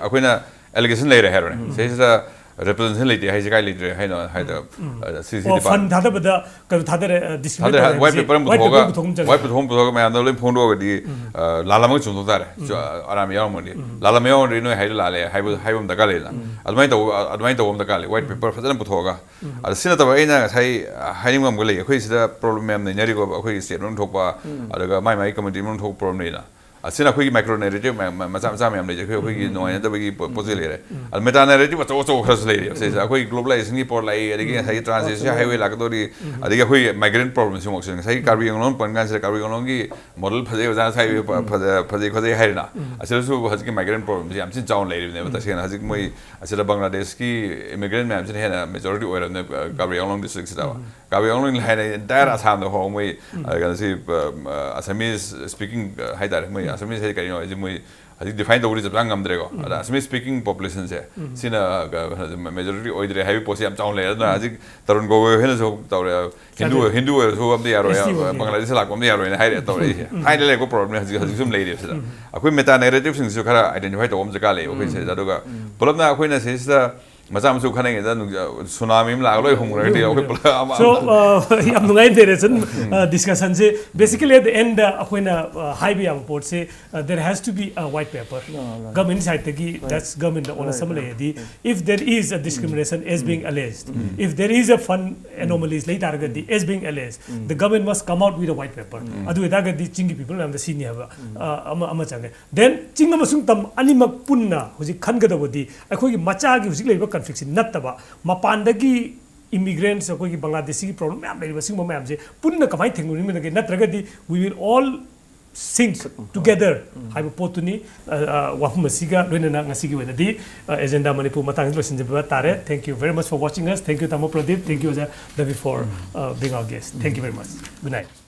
ꯑꯩꯈꯣꯏꯅ ꯑꯦꯂꯤꯒꯦꯁꯟ ꯂꯩꯔꯦ ꯍꯥꯏꯔꯣꯅꯦ, ꯁꯤꯁꯤꯗ ꯔꯤꯄ꯭ꯔꯖꯦꯟꯇꯦꯁꯟ ꯂꯩꯇꯦ ꯍꯥꯏꯁꯦ ꯀꯥꯏ ꯂꯩꯇ꯭ꯔꯦ ꯍꯥꯏꯅꯣ ꯍꯥꯏꯗ, uh, ꯁꯤ ꯁꯤ ꯑꯣ, department- ꯐꯟ ꯊꯥꯗꯕꯗ ꯀꯩꯅꯣ ꯊꯥꯗꯔꯦ, ꯗꯤꯁꯀ꯭ꯔꯤꯃꯤꯅꯦꯠ ꯊꯥꯗꯔꯦ, ꯇꯧꯔꯦ ꯋꯥꯏꯠ ꯍꯥꯏꯕꯁꯤ ꯄꯦꯄꯔ ꯑꯃ ꯋꯥꯏꯠ ꯄꯨꯊꯣꯛꯑꯒ ꯄꯦꯄꯔ ꯄꯨꯊꯣꯛ ꯑꯃ ꯆꯪꯉꯦ꯫ ꯋꯥꯏꯠ ꯄꯦꯄꯔ ꯑꯃ ꯄꯨꯊꯣꯛꯑꯒ ꯃꯌꯥꯝꯗ ꯂꯣꯏ ꯐꯣꯡꯗꯣꯛꯑꯒꯗꯤ, uh, ꯂꯥꯜꯂꯝꯃꯒ ꯆꯨꯝꯊꯣꯛ ꯇꯥꯔꯦ꯫ ꯆꯨ-, ꯑꯔꯥꯟꯕ ꯌꯥꯎꯔꯝꯃꯗꯤ, ꯂꯥꯜꯂꯝꯕ ꯌꯥꯎꯔꯝꯗ꯭ꯔꯗꯤ ꯅꯣꯏ ꯍꯥꯏꯗꯣ ꯂꯥꯜꯂꯦ ꯍꯥꯏꯕ ꯍꯥꯏꯕ ꯑꯃ ꯗꯔꯀꯥꯔ ꯂꯩꯗꯅ꯫ ꯑꯗꯨꯃꯥꯏꯅ ꯇꯧꯕ ꯑꯗꯨꯃꯥꯏꯅ ꯇꯧꯕ ꯑꯃ ꯗꯔꯀꯥꯔ ꯂꯩ, ꯋꯥꯏꯠ ꯄꯦꯄꯔ ꯐꯖꯅ ꯄꯨꯊꯣꯛꯑꯒ꯫ ꯑꯗ ꯁꯤ ꯅꯠꯇꯕ ꯑꯩꯅ ꯉꯁꯥꯏ ꯍꯥꯏꯅꯤꯡꯕ ꯑꯃꯒ ꯂꯩ, ꯑꯩꯈꯣꯏ ꯁꯤꯗ ꯄ꯭ꯔꯣꯕ꯭ꯂꯦꯝ ꯃꯌꯥꯝ ꯂꯩꯅꯔꯤꯀꯣ, ꯑꯩꯈꯣꯏꯒꯤ ꯁ꯭ꯇꯦꯠ ꯃꯅꯨꯡ ꯊꯣꯛꯄ, ꯑꯗꯨꯒ ꯃꯥꯏ ꯃꯥꯏ ꯀꯝꯃꯨꯅꯤꯇꯤ ꯃꯅꯨꯡ ꯊꯣꯛꯄ ꯄ꯭ꯔꯣꯕ꯭ꯂꯦꯝ ꯂꯩꯅ꯫ ꯑꯁꯤꯅ ꯑꯩꯈꯣꯏꯒꯤ ꯃꯥꯏꯀ꯭ꯔꯣ ꯅꯦꯔꯦꯇꯤꯞ ꯃꯌꯥꯝ, ꯃꯆꯥ ꯃꯆꯥ ꯃꯌꯥꯝ ꯂꯩꯖꯩ, ꯑꯩꯈꯣꯏ ꯑꯩꯈꯣꯏꯒꯤ ꯅꯨꯡꯉꯥꯏꯅꯗꯕꯒꯤ ꯄꯣ- ꯄꯣꯠ ꯆꯩ ꯂꯩꯔꯦ꯫ ꯑꯗ ꯃꯦꯇꯥ ꯅꯦꯔꯦꯇꯤꯞ ꯑꯆꯧ ꯑꯆꯧꯕ ꯈꯔꯁꯨ ꯂꯩꯔꯤ꯫ ꯁꯤꯁꯦ ꯑꯩꯈꯣꯏ ꯒ꯭ꯂꯣꯕꯦꯂꯥꯏꯖꯦꯁꯟꯒꯤ ꯄꯣꯠ ꯂꯥꯛꯏ, ꯑꯗꯒꯤ ꯉꯁꯥꯏꯒꯤ ꯇ꯭ꯔꯥꯟꯁ ꯑꯦꯁꯤꯌꯥ ꯍꯥꯏꯋꯦ ꯂꯥꯛꯀꯗꯧꯔꯤ, ꯑꯗꯒꯤ ꯑꯩꯈꯣꯏ ꯃꯥꯏꯒ꯭ꯔꯦꯟ ꯄ꯭ꯔꯣꯕ꯭ꯂꯦꯝꯁꯤ ꯑꯃꯨꯛ ꯉꯁꯥꯏꯒꯤ ꯀꯥꯔꯕꯤ ꯑꯪꯒ꯭ꯂꯣꯡ ꯄꯟ ꯀꯥꯟꯁꯤꯗ ꯀꯥꯔꯕꯤ ꯑꯪꯒ꯭ꯂꯣꯡꯒꯤ ꯃꯣꯗꯦꯜ ꯐꯖꯩ, ꯑꯣꯖꯥꯅ ꯉꯁꯥꯏ ꯐ- ꯐꯖ- ꯐꯖꯩ ꯈꯣꯠꯆꯩ ꯍꯥꯏꯔꯤꯅ꯫ ꯑꯁꯤꯗꯁꯨ ꯍꯧꯖꯤꯛꯀꯤ ꯃꯥꯏꯒ꯭ꯔꯦꯟ ꯄ꯭ꯔꯣꯕ꯭ꯂꯦꯝꯁꯤ ꯌꯥꯝ ꯊꯤꯅ ꯆꯥꯎꯅ ꯂꯩꯔꯤꯕꯅꯦꯕ꯫ ꯇꯁꯦꯡꯅ ꯍꯧꯖꯤꯛ ꯃꯣꯏ ꯑꯁꯤꯗ ꯕꯪꯒ꯭ꯂꯥꯗꯦꯁꯀꯤ ꯏꯃꯤꯒ꯭ꯔꯦꯟ ꯃꯌꯥꯝꯁꯤꯅ ꯍꯦꯟꯅ ꯃꯦꯖꯣꯔꯤꯇꯤ ꯑꯣꯏꯔꯕꯅꯦ, ꯑ, ꯀꯥꯔꯕꯤ ꯑꯪꯒ꯭ꯂꯣꯡ ꯗꯤꯁꯇ꯭ꯔꯤꯛꯁꯤꯗ꯫ ꯀꯥꯔꯕꯤ ꯑꯪꯒ꯭ꯂꯣꯡ ꯍꯥꯏꯅ entire ꯑꯁꯥꯝꯗ ꯐꯥꯎꯕ ꯃꯣꯏ, ꯑ, ꯀꯩꯅꯣꯁꯤ, ꯑ, ꯑ, ꯑꯁꯥꯃꯤꯁ ꯁ꯭ꯄꯤꯀꯤꯡ, ꯑ, ꯍꯥꯏꯇꯥꯔꯦ, ꯃꯣꯏ ꯑꯁꯥꯃꯤꯁ ꯍꯥꯏꯁꯦ ꯀꯔꯤꯅꯣ ꯍꯥꯏꯁꯦ ꯃꯣꯏ ꯍꯧꯖꯤꯛ ꯗꯤꯐꯥꯏꯟ ꯇꯧꯕꯗꯤ ꯆꯞ ꯆꯥꯅ ꯉꯝꯗ꯭ꯔꯦꯀꯣ꯫ ꯑꯗ ꯑꯁꯥꯃꯤꯁ ꯁ꯭ꯄꯤꯀꯤꯡ ꯄꯣꯄꯨꯂꯦꯁꯟꯁꯦ ꯁꯤꯅ, ꯑ, ꯀꯩꯅꯣꯁꯦ ꯃꯦꯖꯣꯔꯤꯇꯤ ꯑꯣꯏꯗ꯭ꯔꯦ ꯍꯥꯏꯕꯒꯤ ꯄꯣꯠꯁꯦ ꯌꯥꯝ ꯆꯥꯎꯅ ꯂꯩꯔꯦ꯫ ꯑꯗꯨꯅ ꯍꯧꯖꯤꯛ ꯇꯔꯨꯟ ꯒꯣꯒꯣꯏ ꯍꯣꯏꯅꯁꯨ ꯇꯧꯔꯦ, ꯍꯤꯟꯗꯨ ꯆꯥꯗꯦ꯫ ꯍꯤꯟꯗꯨ ꯑꯣꯏꯔꯁꯨ ꯑꯝꯇ ꯌꯥꯔꯣꯏ, ꯑꯦꯁ ꯇꯤ ꯑꯣꯏꯕ ꯕꯪꯒ꯭ꯂꯥꯗꯦꯁ ꯂꯥꯛꯄ ꯑꯝꯇ ꯌꯥꯔꯣꯏꯅ ꯍꯥꯏꯔꯦ ꯇꯧꯔꯛꯏꯁꯦ꯫ ꯊꯥꯏꯅ ꯂꯩꯔꯛꯄ ꯄ꯭ꯔꯣꯕ꯭ꯂꯦꯝꯅꯦ, ꯍꯧꯖꯤꯛ ꯍꯧꯖꯤꯛ ꯁꯨꯝ ꯂꯩꯔꯤꯕꯁꯤꯗ꯫ ꯑꯩꯈꯣꯏ ꯃꯦꯇꯥ ꯅꯦꯔꯦꯇꯤꯞꯁꯤꯡꯁꯤꯁꯨ ꯈꯔ ꯑꯥꯏꯗꯦꯟꯇꯤꯐꯥꯏ ꯇꯧꯕ ꯑꯃ ꯗꯔꯀꯥꯔ ꯂꯩꯌꯦꯕ ꯑꯩꯈꯣꯏ ꯁꯤꯗ꯫ ꯑꯗꯨꯒ ꯄꯨꯂꯞꯅ ꯑꯩꯈꯣꯏꯅ ꯁꯤꯁꯤꯗ ꯃꯆꯥ ꯃꯁꯨ ꯈꯟꯅꯉꯩꯗ ꯅꯨꯡ- ꯁꯨꯅꯥꯃꯤ ꯑꯃ ꯂꯥꯛꯑꯒ ꯂꯣꯏ ꯍꯨꯝꯈ꯭ꯔꯒꯗꯤ ꯑꯩꯈꯣꯏ ꯄꯨꯂꯞ ꯑꯃ- So uh, ꯌꯥꯝ ꯅꯨꯡꯉꯥꯏ ꯏꯟꯇꯔꯦꯁꯟ ꯗꯤꯁꯀꯁꯟꯁꯦ꯫ Basically at the end ꯑꯩꯈꯣꯏꯅ uh, ꯍꯥꯏꯕ ꯌꯥꯕ ꯄꯣꯠꯁꯦ, uh, there has to be a white paper. Government sideꯇꯒꯤ that's government honest ꯑꯃ ꯂꯩꯔꯗꯤ, if there is a discrimination as being alleged, if there is a fund anomalies ꯂꯩ ꯇꯥꯔꯒꯗꯤ as being alleged, the government must come out with a white paper. ꯑꯗꯨ ꯑꯣꯏꯇꯥꯔꯒꯗꯤ ꯆꯤꯡꯒꯤ people ꯃꯌꯥꯝꯗ ꯁꯤꯅꯤ ꯍꯥꯏꯕ uh, ꯑꯃ ꯑꯃ ꯆꯪꯉꯦ꯫ Then ꯆꯤꯡ ꯑꯃꯁꯨꯡ ꯇꯝ ꯑꯅꯤꯃꯛ ꯄꯨꯟꯅ ꯍꯧꯖꯤꯛ ꯈꯟꯒꯗꯕꯗꯤ ꯑꯩꯈꯣꯏꯒꯤ ꯃꯆꯥꯒꯤ ꯍꯧꯖꯤꯛ ꯂꯩꯔꯤꯕ ꯀꯟꯐ꯭ꯂꯤꯛꯁꯤ ꯅꯠꯇꯕ ꯃꯄꯥꯟꯗꯒꯤ ꯏꯃꯤꯒ꯭ꯔꯦꯟꯠꯁ, ꯑꯩꯈꯣꯏꯒꯤ ꯕꯪꯒ꯭ꯂꯥꯗꯦꯁꯤꯒꯤ ꯄ꯭ꯔꯣꯕ꯭ꯂꯦꯝ ꯃꯌꯥꯝ ꯂꯩꯔꯤꯕ, ꯁꯤꯒꯨꯝꯕ ꯃꯌꯥꯝꯁꯦ ꯄꯨꯟꯅ ꯀꯃꯥꯏꯅ ꯊꯦꯡꯅꯃꯤꯟꯅꯒꯦ? ꯅꯠꯇ꯭ꯔꯒꯗꯤ we will all sink together ꯍꯥꯏꯕ ꯄꯣꯠꯇꯨꯅꯤ꯫ ꯑ, ꯑ, ꯋꯥꯐꯝ ꯑꯁꯤꯒ ꯂꯣꯏꯅꯅ ꯉꯁꯤꯒꯤ ꯑꯣꯏꯅꯗꯤ ꯑꯦꯖꯦꯟꯗꯥ ꯃꯅꯤꯄꯨꯔ ꯃꯇꯥꯡꯁꯤꯗ ꯂꯣꯏꯁꯤꯟꯖꯕ ꯇꯥꯔꯦ꯫ Thank you very much for watching us. Thank you, Tamo Pradip. Thank you, Aja Davi, for uh, being our guest. Thank you very much. Good night.